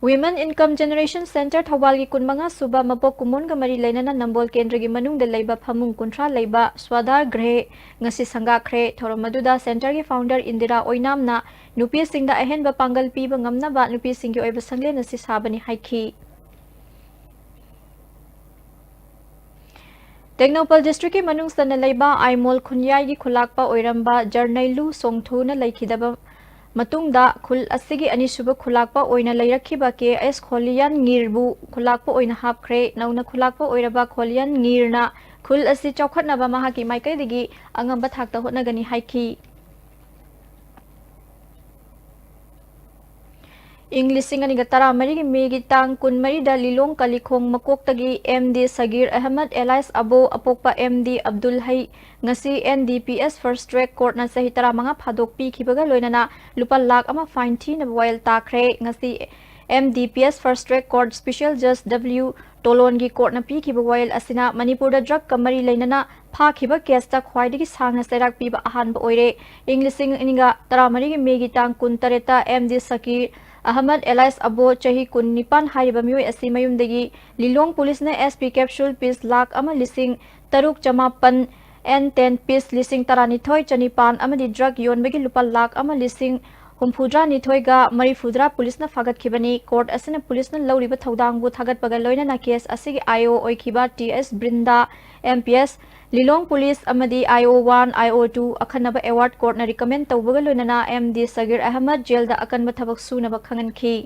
Women Income Generation Centre ꯊꯧꯕꯥꯜꯒꯤ ꯀꯨꯟꯃꯉꯥ ꯁꯨꯕ ꯃꯄꯣꯛ ꯀꯨꯝꯑꯣꯟꯒ ꯃꯔꯤ ꯂꯩꯅꯅ ꯅꯝꯕꯣꯜ ꯀꯦꯟꯗ꯭ꯔꯒꯤ ꯃꯅꯨꯡꯗ ꯂꯩꯕ ꯐꯃꯨꯡ ꯀꯨꯟꯊ꯭ꯔꯥ ꯂꯩꯕ ꯁ꯭ꯋꯥꯗꯥ ꯒ꯭ꯔꯍꯦ ꯉꯁꯤ ꯁꯪꯒꯥꯈ꯭ꯔꯦ꯫ ꯊꯧꯔꯝ ꯑꯗꯨꯗ centreꯒꯤ founder ꯏꯟꯗꯤꯔꯥ ꯑꯣꯏꯅꯥꯝꯅ ꯅꯨꯄꯤꯁꯤꯡꯗ ꯑꯍꯦꯟꯕ ꯄꯥꯡꯒꯜ ꯄꯤꯕ ꯉꯝꯅꯕ ꯅꯨꯄꯤꯁꯤꯡꯒꯤ ꯑꯣꯏꯕ ꯁꯪꯂꯦꯟ ꯑꯁꯤ ꯁꯥꯕꯅꯤ ꯍꯥꯏꯈꯤ꯫ ꯇꯦꯡꯅꯧꯄꯜ districtꯀꯤ ꯃꯅꯨꯡ ꯆꯟꯅ ꯂꯩꯕ ꯑꯥꯏꯃꯣꯜ ꯈꯨꯟꯌꯥꯏꯒꯤ ꯈꯨꯂꯥꯛꯄ ꯑꯣꯏꯔꯝꯕ ꯖꯔꯅꯩꯂꯨ ꯁꯣꯡꯊꯨꯅ ꯂꯩꯈꯤꯗꯕ ꯃꯇꯨꯡꯗ ꯈꯨꯜ ꯑꯁꯤꯒꯤ ꯑꯅꯤꯁꯨꯕ ꯈꯨꯂꯥꯛꯄ ꯑꯣꯏꯅ ꯂꯩꯔꯛꯈꯤꯕ K S ꯈꯣꯂꯤꯌꯥꯟ ꯉꯤꯔꯕꯨ ꯈꯨꯂꯥꯛꯄ ꯑꯣꯏꯅ ꯍꯥꯞꯈ꯭ꯔꯦ꯫ ꯅꯧꯅ ꯈꯨꯂꯥꯛꯄ ꯑꯣꯏꯔꯕ ꯈꯣꯂꯤꯌꯥꯟ ꯉꯤꯔꯅ ꯈꯨꯜ ꯑꯁꯤ ꯆꯥꯎꯈꯠꯅꯕ ꯃꯍꯥꯛꯀꯤ ꯃꯥꯏꯀꯩꯗꯒꯤ ꯑꯉꯝꯕ ꯊꯥꯛꯇ ꯍꯣꯠꯅꯒꯅꯤ ꯍꯥꯏꯈꯤ꯫ ꯏꯪ ꯂꯤꯁꯤꯡ ꯑꯅꯤꯒ ꯇꯔꯥꯃꯔꯤꯒꯤ ꯃꯦꯒꯤ ꯇꯥꯡ ꯀꯨꯟꯃꯔꯤꯗ ꯂꯤꯂꯣꯡ ꯀꯂꯤꯈꯣꯡ ꯃꯀꯣꯛꯇꯒꯤ M D ꯁꯒꯤꯔ ꯑꯍꯃꯗ alias ꯑꯕꯣ ꯑꯄꯣꯛꯄ M D ꯑꯕꯗꯨꯜ ꯍꯩ ꯉꯁꯤ N D P S fast track courtꯅ ꯆꯍꯤ ꯇꯔꯥꯃꯉꯥ ꯐꯥꯗꯣꯛ ꯄꯤꯈꯤꯕꯒ ꯂꯣꯏꯅꯅ ꯂꯨꯄꯥ ꯂꯥꯈ ꯑꯃ fine ꯊꯤꯅꯕ ꯋꯥꯌꯦꯜ ꯇꯥꯈ꯭ꯔꯦ꯫ ꯉꯁꯤ M D P S First Track Court Special Judge W ꯇꯣꯂꯣꯟꯒꯤ ꯀꯣꯔꯠꯅ ꯄꯤꯈꯤꯕ ꯋꯥꯌꯦꯜ ꯑꯁꯤꯅ ꯃꯅꯤꯄꯨꯔꯗ ꯗ꯭ꯔꯒꯀ ꯃꯔꯤ ꯂꯩꯅꯅ ꯐꯥꯈꯤꯕ ꯀꯦꯁꯇ ꯈ꯭ꯋꯥꯏꯗꯒꯤ ꯁꯥꯡꯅ ꯆꯩꯔꯥꯛ ꯄꯤꯕ ꯑꯍꯥꯟꯕ ꯑꯣꯏꯔꯦ꯫ ꯏꯪ ꯂꯤꯁꯤꯡ ꯑꯅꯤꯒ ꯇꯔꯥꯃꯔꯤꯒꯤ ꯃꯦꯒꯤ ꯇꯥꯡ ꯀꯨꯟꯇꯔꯦꯠꯇ M D ꯁꯀꯤꯔ ꯑꯍꯃꯗ alias ꯑꯕꯣ, ꯆꯍꯤ ꯀꯨꯟꯅꯤꯄꯥꯟ ꯍꯥꯏꯔꯤꯕ ꯃꯤꯑꯣꯏ ꯑꯁꯤ ꯃꯌꯨꯝꯗꯒꯤ ꯂꯤꯂꯣꯡ ꯄꯨꯂꯤꯁꯅ S P capsule piece lakh ꯑꯃ ꯂꯤꯁꯤꯡ ꯇꯔꯨꯛ ꯆꯃꯥꯄꯟ, N ten piece ꯂꯤꯁꯤꯡ ꯇꯔꯥꯅꯤꯊꯣꯏ ꯆꯅꯤꯄꯥꯟ ꯑꯃꯗꯤ ꯗ꯭ꯔꯒ ꯌꯣꯟꯕꯒꯤ ꯂꯨꯄꯥ ꯂꯥꯈ ꯑꯃ ꯂꯤꯁꯤꯡ ꯍꯨꯝꯐꯨꯇꯔꯥꯅꯤꯊꯣꯏꯒ ꯃꯔꯤꯐꯨꯇꯔꯥ ꯄꯨꯂꯤꯁꯅ ꯐꯥꯒꯠꯈꯤꯕꯅꯤ꯫ ꯀꯣꯔꯠ ꯑꯁꯤꯅ ꯄꯨꯂꯤꯁꯅ ꯂꯧꯔꯤꯕ ꯊꯧꯗꯥꯡꯕꯨ ꯊꯥꯒꯠꯄꯒ ꯂꯣꯏꯅꯅ ꯀꯦꯁ ꯑꯁꯤꯒꯤ I O ꯑꯣꯏꯈꯤꯕ T S ꯕ꯭ꯔꯤꯟꯗꯥ, M P S, ꯂꯤꯂꯣꯡ ꯄꯨꯂꯤꯁ ꯑꯃꯗꯤ I O one, I O two ꯑꯈꯟꯅꯕ ꯑꯦꯋꯥꯔꯗ ꯀꯣꯔꯠꯅ recommend ꯇꯧꯕꯒ ꯂꯣꯏꯅꯅ M D ꯁꯒꯤꯔ ꯑꯍꯃꯗ ꯖꯦꯜꯗ ꯑꯀꯟꯕ ꯊꯕꯛ ꯁꯨꯅꯕ ꯈꯪꯍꯟꯈꯤ꯫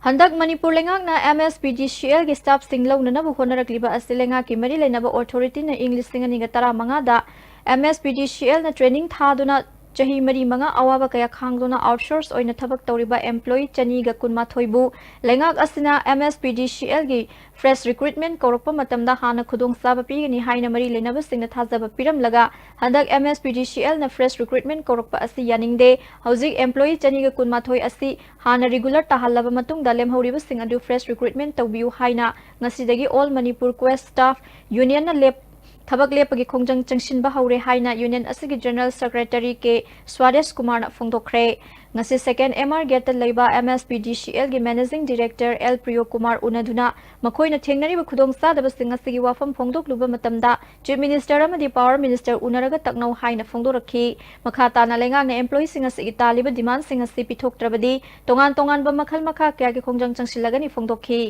ꯍꯟꯗꯛ ꯃꯅꯤꯄꯨꯔ ꯂꯩꯉꯥꯛꯅ M S P D C L ꯒꯤ staff ꯁꯤꯡ ꯂꯧꯅꯅꯕ ꯍꯣꯠꯅꯔꯛꯂꯤꯕ ꯑꯁꯤ ꯂꯩꯉꯥꯛꯀꯤ ꯃꯔꯤ ꯂꯩꯅꯕ authority ꯅ ꯏꯪ ꯂꯤꯁꯤꯡ ꯑꯅꯤꯒ ꯇꯔꯥꯃꯉꯥꯗ M S P D C L ꯅ training ꯊꯥꯗꯨꯅ ꯆꯍꯤ ꯃꯔꯤ ꯃꯉꯥ ꯑꯋꯥꯕ ꯀꯌꯥ ꯈꯥꯡꯗꯨꯅ outsource ꯑꯣꯏꯅ ꯊꯕꯛ ꯇꯧꯔꯤꯕ employee ꯆꯅꯤꯒ ꯀꯨꯟꯃꯥꯊꯣꯏꯕꯨ ꯂꯩꯉꯥꯛ ꯑꯁꯤꯅ M S P D C L ꯒꯤ fresh recruitment ꯀꯧꯔꯛꯄ ꯃꯇꯝꯗ ꯍꯥꯟꯅ ꯈꯨꯗꯣꯡꯆꯥꯕ ꯄꯤꯒꯅꯤ ꯍꯥꯏꯅ ꯃꯔꯤ ꯂꯩꯅꯕꯁꯤꯡꯅ ꯊꯥꯖꯕ ꯄꯤꯔꯝꯂꯒ, ꯍꯟꯗꯛ M S P D C L ꯅ fresh recruitment ꯀꯧꯔꯛꯄ ꯑꯁꯤ ꯌꯥꯅꯤꯡꯗꯦ꯫ ꯍꯧꯖꯤꯛ employee ꯆꯅꯤꯒ ꯀꯨꯟꯃꯥꯊꯣꯏ ꯑꯁꯤ ꯍꯥꯟꯅ regular ꯇꯥꯍꯜꯂꯕ ꯃꯇꯨꯡꯗ ꯂꯦꯝꯍꯧꯔꯤꯕꯁꯤꯡ ꯑꯗꯨ fresh recruitment ꯇꯧꯕꯤꯌꯨ ꯍꯥꯏꯅ ꯉꯁꯤꯗꯒꯤ All Manipur Quest Staff Union ꯅ ꯂꯦꯞ-, ꯊꯕꯛ ꯂꯦꯞꯄꯒꯤ ꯈꯣꯡꯖꯪ ꯆꯪꯁꯤꯟꯕ ꯍꯧꯔꯦ ꯍꯥꯏꯅ union ꯑꯁꯤꯒꯤ general secretary ꯀꯦ ꯁ꯭ꯋꯥꯗꯦꯁ ꯀꯨꯃꯥꯔꯅ ꯐꯣꯡꯗꯣꯛꯈ꯭ꯔꯦ꯫ ꯉꯁꯤ second M R gate ꯇ ꯂꯩꯕ M S P D C L ꯒꯤ managing director L ꯄ꯭ꯔꯤꯌꯣ ꯀꯨꯃꯥꯔ ꯎꯅꯗꯨꯅ ꯃꯈꯣꯏꯅ ꯊꯦꯡꯅꯔꯤꯕ ꯈꯨꯗꯣꯡꯆꯥꯗꯕꯁꯤꯡ ꯑꯁꯤꯒꯤ ꯋꯥꯐꯝ ꯐꯣꯡꯗꯣꯛꯂꯨꯕ ꯃꯇꯝꯗ, Chief Minister ꯑꯃꯗꯤ Power Minister ꯎꯅꯔꯒ ꯇꯛꯅꯧ ꯍꯥꯏꯅ ꯐꯣꯡꯗꯣꯔꯛꯈꯤ꯫ ꯃꯈꯥ ꯇꯥꯅ ꯂꯩꯉꯥꯛꯅ employee ꯁꯤꯡ ꯑꯁꯤꯒꯤ ꯇꯥꯜꯂꯤꯕ demand ꯁꯤꯡ ꯑꯁꯤ ꯄꯤꯊꯣꯛꯇ꯭ꯔꯕꯗꯤ ꯇꯣꯉꯥꯟ ꯇꯣꯉꯥꯟꯕ ꯃꯈꯜ ꯃꯈꯥ ꯀꯌꯥꯒꯤ ꯈꯣꯡꯖꯪ ꯆꯪꯁꯤꯜꯂꯒꯅꯤ ꯐꯣꯡꯗꯣꯛꯈꯤ꯫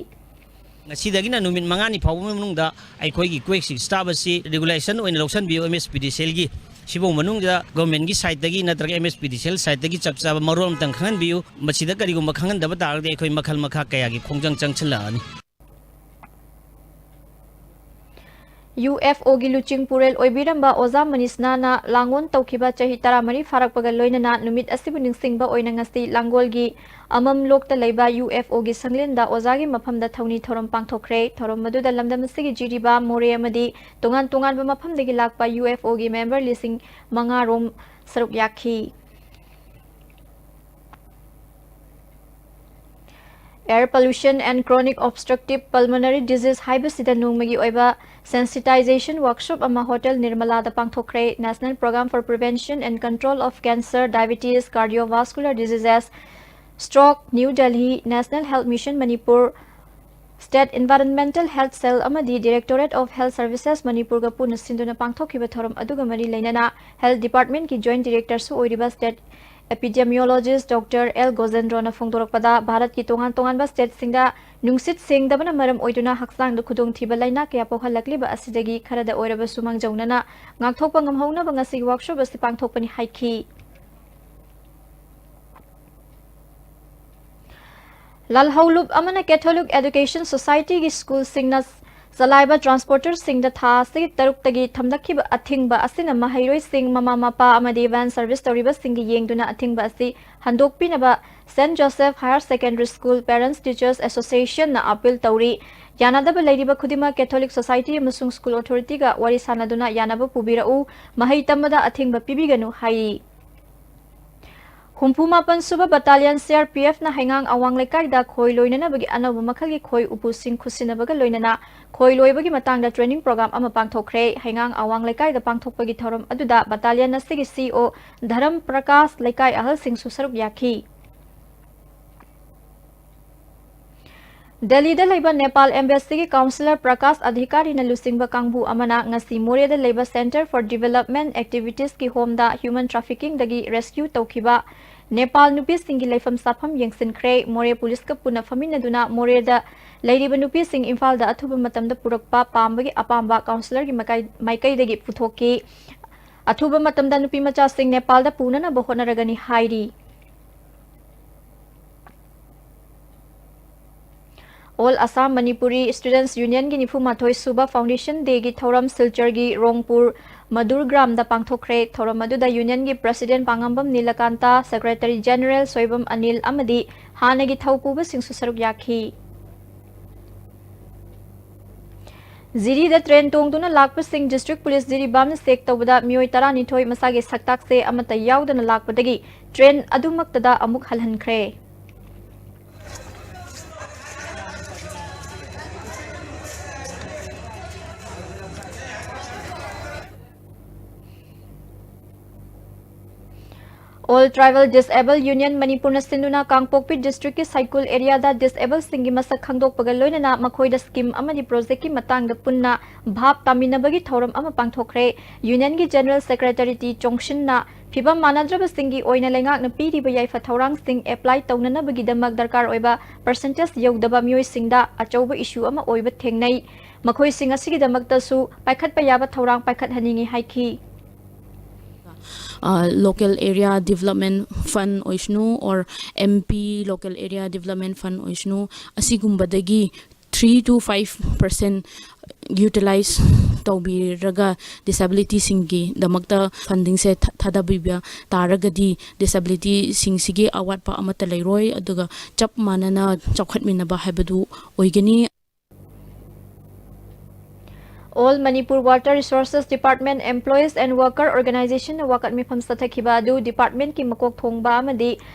ꯉꯁꯤꯗꯒꯤꯅ ꯅꯨꯃꯤꯠ ꯃꯉꯥꯅꯤ ꯐꯥꯎꯕ ꯃꯅꯨꯡꯗ ꯑꯩꯈꯣꯏꯒꯤ Quest ꯁꯤ staff ꯑꯁꯤ regulation ꯑꯣꯏꯅ ꯂꯧꯁꯤꯟꯕꯤꯌꯨ, M S P D C L ꯒꯤ꯫ ꯁꯤꯐꯧ ꯃꯅꯨꯡꯗ government ꯀꯤ side ꯇꯒꯤ ꯅꯠꯇ꯭ꯔꯒ M S P D C L side ꯇꯒꯤ ꯆꯞ ꯆꯥꯕ ꯃꯔꯣꯜ ꯑꯃꯇꯪ ꯈꯪꯍꯟꯕꯤꯌꯨ꯫ ꯃꯁꯤꯗ ꯀꯔꯤꯒꯨꯝꯕ ꯈꯪꯍꯟꯗꯕ ꯇꯥꯔꯒꯗꯤ ꯑꯩꯈꯣꯏ ꯃꯈꯜ ꯃꯈꯥ ꯀꯌꯥꯒꯤ ꯈꯣꯡꯖꯪ ꯆꯪꯁꯤꯜꯂꯛꯑꯅꯤ꯫ U F O ꯒꯤ ꯂꯨꯆꯤꯡ ꯄꯨꯔꯦꯜ ꯑꯣꯏꯕꯤꯔꯝꯕ ꯑꯣꯖꯥ ꯃꯅꯤꯁꯅꯥꯅ ꯂꯥꯡꯒꯣꯜ ꯇꯧꯈꯤꯕ ꯆꯍꯤ ꯇꯔꯥꯃꯔꯤ ꯐꯥꯔꯛꯄꯒ ꯂꯣꯏꯅꯅ ꯅꯨꯃꯤꯠ ꯑꯁꯤꯕꯨ ꯅꯤꯡꯁꯤꯡꯕ ꯑꯣꯏꯅ ꯉꯁꯤ ꯂꯥꯡꯒꯣꯜꯒꯤ ꯑꯃꯝ ꯂꯣꯛꯇ ꯂꯩꯕ U F O ꯒꯤ ꯁꯪꯂꯦꯟꯗ ꯑꯣꯖꯥꯒꯤ ꯃꯐꯝꯗ ꯊꯧꯅꯤ ꯊꯧꯔꯝ ꯄꯥꯡꯊꯣꯛꯈ꯭ꯔꯦ꯫ ꯊꯧꯔꯝ ꯑꯗꯨꯗ ꯂꯝꯗꯝ ꯑꯁꯤꯒꯤ ꯖꯤꯔꯤꯕꯥꯝ, ꯃꯣꯔꯦ ꯑꯃꯗꯤ ꯇꯣꯉꯥꯟ ꯇꯣꯉꯥꯟꯕ ꯃꯐꯝꯗꯒꯤ ꯂꯥꯛꯄ U F O ꯒꯤ member ꯂꯤꯁꯤꯡ ꯃꯉꯥ ꯔꯣꯝ ꯁꯔꯨꯛ ꯌꯥꯈꯤ꯫ Air pollution and chronic obstructive pulmonary disease ꯍꯥꯏꯕꯁꯤꯗ ꯅꯣꯡꯃꯒꯤ ꯑꯣꯏꯕ sensitization workshop ꯑꯃ hotel ꯅꯤꯔꯃꯂꯥꯗ ꯄꯥꯡꯊꯣꯛꯈ꯭ꯔꯦ꯫ National Program for Prevention and Control of Cancer, Diabetes, Cardiovascular Diseases, Stroke, New Delhi, National Health Mission Manipur, State Environmental Health Cell ꯑꯃꯗꯤ Directorate of Health Services ꯃꯅꯤꯄꯨꯔꯒ ꯄꯨꯟꯅ ꯁꯤꯟꯗꯨꯅ ꯄꯥꯡꯊꯣꯛꯈꯤꯕ ꯊꯧꯔꯝ ꯑꯗꯨꯒ ꯃꯔꯤ ꯂꯩꯅꯅ Health Departmentꯀꯤ Joint Directorꯁꯨ ꯑꯣꯏꯔꯤꯕ State Epidemiologist Doctor L ꯒꯣꯖꯦꯟꯗ꯭ꯔꯣꯅ ꯐꯣꯡꯗꯣꯔꯛꯄꯗ, ꯚꯥꯔꯠꯀꯤ ꯇꯣꯉꯥꯟ ꯇꯣꯉꯥꯟꯕ stateꯁꯤꯡꯗ ꯅꯨꯡꯁꯤꯠ ꯁꯦꯡꯗꯕꯅ ꯃꯔꯝ ꯑꯣꯏꯗꯨꯅ ꯍꯛꯆꯥꯡꯗ ꯈꯨꯗꯣꯡꯊꯤꯕ ꯂꯥꯏꯅꯥ ꯀꯌꯥ ꯄꯣꯛꯍꯜꯂꯛꯂꯤꯕ ꯑꯁꯤꯗꯒꯤ ꯈꯔꯗ ꯑꯣꯏꯔꯕꯁꯨ ꯃꯥꯡꯖꯧꯅꯅ ꯉꯥꯛꯊꯣꯛꯄ ꯉꯝꯍꯧꯅꯕ ꯉꯁꯤꯒꯤ workshop ꯑꯁꯤ ꯄꯥꯡꯊꯣꯛꯄꯅꯤ ꯍꯥꯏꯈꯤ꯫ ꯂꯥꯜꯍꯧꯂꯨꯞ ꯑꯃꯅ Catholic Education Societyꯒꯤ ꯁ꯭ꯀꯨꯜꯁꯤꯡꯅ ꯆꯂꯥꯏꯕ transporterꯁꯤꯡꯗ ꯊꯥ ꯑꯁꯤꯒꯤ ꯇꯔꯨꯛꯇꯒꯤ ꯊꯝꯂꯛꯈꯤꯕ ꯑꯊꯤꯡꯕ ꯑꯁꯤꯅ ꯃꯍꯩꯔꯣꯏꯁꯤꯡ, ꯃꯃꯥ ꯃꯄꯥ ꯑꯃꯗꯤ van service ꯇꯧꯔꯤꯕꯁꯤꯡꯒꯤ ꯌꯦꯡꯗꯨꯅ ꯑꯊꯤꯡꯕ ꯑꯁꯤ ꯍꯟꯗꯣꯛꯄꯤꯅꯕ Saint Joseph Higher Secondary School Parents Teachers Associationꯅ appeal ꯇꯧꯔꯤ꯫ ꯌꯥꯅꯗꯕ ꯂꯩꯔꯤꯕ ꯈꯨꯗꯤꯡꯃꯛ Catholic Society ꯑꯃꯁꯨꯡ school authorityꯒ ꯋꯥꯔꯤ ꯁꯥꯅꯗꯨꯅ ꯌꯥꯅꯕ ꯄꯨꯕꯤꯔꯛꯎ, ꯃꯍꯩ ꯇꯝꯕꯗ ꯑꯊꯤꯡꯕ ꯄꯤꯕꯤꯒꯅꯨ ꯍꯥꯏꯔꯤ꯫ ꯍꯨꯝꯐꯨ ꯃꯥꯄꯟ ꯁꯨꯕ Battalion CRPFꯅ ꯍꯩꯉꯥꯡ ꯑꯋꯥꯡ ꯂꯩꯀꯥꯏꯗ ꯈꯣꯏ ꯂꯣꯏꯅꯅꯕꯒꯤ ꯑꯅꯧꯕ ꯃꯈꯜꯒꯤ ꯈꯣꯏ ꯎꯄꯨꯁꯤꯡ ꯈꯨꯠꯁꯤꯟꯅꯕꯒ ꯂꯣꯏꯅꯅ ꯈꯣꯏ ꯂꯣꯏꯕꯒꯤ ꯃꯇꯥꯡꯗ training program ꯑꯃ ꯄꯥꯡꯊꯣꯛꯈ꯭ꯔꯦ꯫ ꯍꯩꯉꯥꯡ ꯑꯋꯥꯡ ꯂꯩꯀꯥꯏꯗ ꯄꯥꯡꯊꯣꯛꯄꯒꯤ ꯊꯧꯔꯝ ꯑꯗꯨꯗ Battalion ꯑꯁꯤꯒꯤ CO ꯙꯔꯝ ꯄ꯭ꯔꯀꯥꯁ ꯂꯩꯀꯥꯏ ꯑꯍꯜꯁꯤꯡꯁꯨ ꯁꯔꯨꯛ ꯌꯥꯈꯤ꯫ ꯗꯦꯜꯂꯤꯗ ꯂꯩꯕ ꯅꯦꯄꯥꯜ Embassyꯒꯤ counsellor ꯄ꯭ꯔꯀꯥꯁ ꯑꯙꯤꯀꯥꯔꯤꯅ ꯂꯨꯆꯤꯡꯕ ꯀꯥꯡꯕꯨ ꯑꯃꯅ ꯉꯁꯤ ꯃꯣꯔꯦꯗ ꯂꯩꯕ Centre for Development Activitiesꯀꯤ homeꯗ human traffickingꯗꯒꯤ rescue ꯇꯧꯈꯤꯕ ꯅꯦꯄꯥꯜ ꯅꯨꯄꯤꯁꯤꯡꯒꯤ ꯂꯩꯐꯝ ꯆꯥꯐꯝ ꯌꯦꯡꯁꯤꯟꯈ꯭ꯔꯦ꯫ ꯃꯣꯔꯦ ꯄꯨꯂꯤꯁꯀ ꯄꯨꯟꯅ ꯐꯝꯃꯤꯟꯅꯗꯨꯅ ꯃꯣꯔꯦꯗ ꯂꯩꯔꯤꯕ ꯅꯨꯄꯤꯁꯤꯡ ꯏꯝꯐꯥꯜꯗ ꯑꯊꯨꯕ ꯃꯇꯝꯗ ꯄꯨꯔꯛꯄ ꯄꯥꯝꯕꯒꯤ ꯑꯄꯥꯝꯕ counselorꯒꯤ ꯃꯥꯏꯀꯩ-, ꯃꯥꯏꯀꯩꯗꯒꯤ ꯄꯨꯊꯣꯛꯈꯤ꯫ ꯑꯊꯨꯕ ꯃꯇꯝꯗ ꯅꯨꯄꯤ ꯃꯆꯥꯁꯤꯡ ꯅꯦꯄꯥꯜꯗ ꯄꯨꯅꯅꯕ ꯍꯣꯠꯅꯔꯒꯅꯤ ꯍꯥꯏꯔꯤ꯫ All Assam Manipuri Students Unionꯒꯤ ꯅꯤꯐꯨ ꯃꯥꯊꯣꯏ ꯁꯨꯕ Foundation Dayꯒꯤ ꯊꯧꯔꯝ ꯁꯤꯜꯆꯔꯒꯤ ꯔꯣꯡꯄꯨꯔ ꯃꯗꯨꯔ ꯒ꯭ꯔꯥꯝꯗ ꯄꯥꯡꯊꯣꯛꯈ꯭ꯔꯦ꯫ ꯊꯧꯔꯝ ꯑꯗꯨꯗ unionꯒꯤ president ꯄꯥꯉꯝꯕꯝ Nilakanta, secretary general Soibam Anil ꯑꯃꯗꯤ ꯍꯥꯟꯅꯒꯤ ꯊꯧꯄꯨꯕꯁꯤꯡꯁꯨ ꯁꯔꯨꯛ ꯌꯥꯈꯤ꯫ ꯖꯤꯔꯤꯗ train ꯇꯣꯡꯗꯨꯅ ꯂꯥꯛꯄꯁꯤꯡ district police ꯖꯤꯔꯤꯕꯥꯝꯅ check ꯇꯧꯕꯗ ꯃꯤꯑꯣꯏ ꯇꯔꯥꯅꯤꯊꯣꯏ ꯃꯁꯥꯒꯤ ꯁꯛꯇꯥꯛꯁꯦ ꯑꯃꯠꯇ ꯌꯥꯎꯗꯅ ꯂꯥꯛꯄꯗꯒꯤ train ꯑꯗꯨꯃꯛꯇꯗ ꯑꯃꯨꯛ ꯍꯜꯍꯟꯈ꯭ꯔꯦ꯫ All Tribal Disabled Union ꯃꯅꯤꯄꯨꯔꯅ ꯁꯤꯟꯗꯨꯅ ꯀꯥꯡꯄꯣꯛꯄꯤ district ꯀꯤ ꯁꯥꯏꯀꯨꯜ area ꯗ disabled ꯁꯤꯡꯒꯤ ꯃꯁꯛ ꯈꯪꯗꯣꯛꯄꯒ ꯂꯣꯏꯅꯅ ꯃꯈꯣꯏꯗ scheme ꯑꯃꯗꯤ project ꯀꯤ ꯃꯇꯥꯡꯗ ꯄꯨꯟꯅ ꯚꯥꯞ ꯇꯥꯃꯤꯟꯅꯕꯒꯤ ꯊꯧꯔꯝ ꯑꯃ ꯄꯥꯡꯊꯣꯛꯈ꯭ꯔꯦ꯫ Union ꯒꯤ General Secretary ꯇꯤ ꯆꯣꯡꯁꯤꯟꯅ ꯐꯤꯚꯝ ꯃꯥꯟꯅꯗ꯭ꯔꯕꯁꯤꯡꯒꯤ ꯑꯣꯏꯅ ꯂꯩꯉꯥꯛꯅ ꯄꯤꯔꯤꯕ ꯌꯥꯏꯐ ꯊꯧꯔꯥꯡꯁꯤꯡ apply ꯇꯧꯅꯅꯕꯒꯤꯗꯃꯛ ꯗꯔꯀꯥꯔ ꯑꯣꯏꯕ percentage ꯌꯧꯗꯕ ꯃꯤꯑꯣꯏꯁꯤꯡꯗ ꯑꯆꯧꯕ issue ꯑꯃ ꯑꯣꯏꯕ ꯊꯦꯡꯅꯩ꯫ ꯃꯈꯣꯏꯁꯤꯡ ꯑꯁꯤꯒꯤꯗꯃꯛꯇꯁꯨ ꯄꯥꯏꯈꯠꯄ ꯌꯥꯕ ꯊꯧꯔꯥꯡ ꯄꯥꯏꯈꯠꯍꯟꯅꯤꯡꯏ ꯍꯥꯏꯈꯤ꯫ Local Area Development Fund ꯑꯣꯏꯁꯅꯨ, or M P Local Area Development Fund ꯑꯣꯏꯁꯅꯨ, ꯑꯁꯤꯒꯨꯝꯕꯗꯒꯤ three to five percent utilize ꯇꯧꯕꯤꯔꯒ disability ꯁꯤꯡꯒꯤꯗꯃꯛꯇ funding ꯁꯦ ꯊꯥꯗꯕꯤꯕ ꯇꯥꯔꯒꯗꯤ disability ꯁꯤꯡꯁꯤꯒꯤ ꯑꯋꯥꯠꯄ ꯑꯃꯠꯇ ꯂꯩꯔꯣꯏ, ꯑꯗꯨꯒ ꯆꯞ ꯃꯥꯟꯅꯅ ꯆꯥꯎꯈꯠꯃꯤꯟꯅꯕ ꯍꯥꯏꯕꯗꯨ ꯑꯣꯏꯒꯅꯤ꯫ All Manipur Water Resources Department Employees and Worker Organization ꯅ ꯋꯥꯀꯠ ꯃꯤꯐꯝ ꯆꯠꯊꯈꯤꯕ ꯑꯗꯨ department ꯀꯤ ꯃꯀꯣꯛ ꯊꯣꯡꯕ ꯑꯃꯗꯤ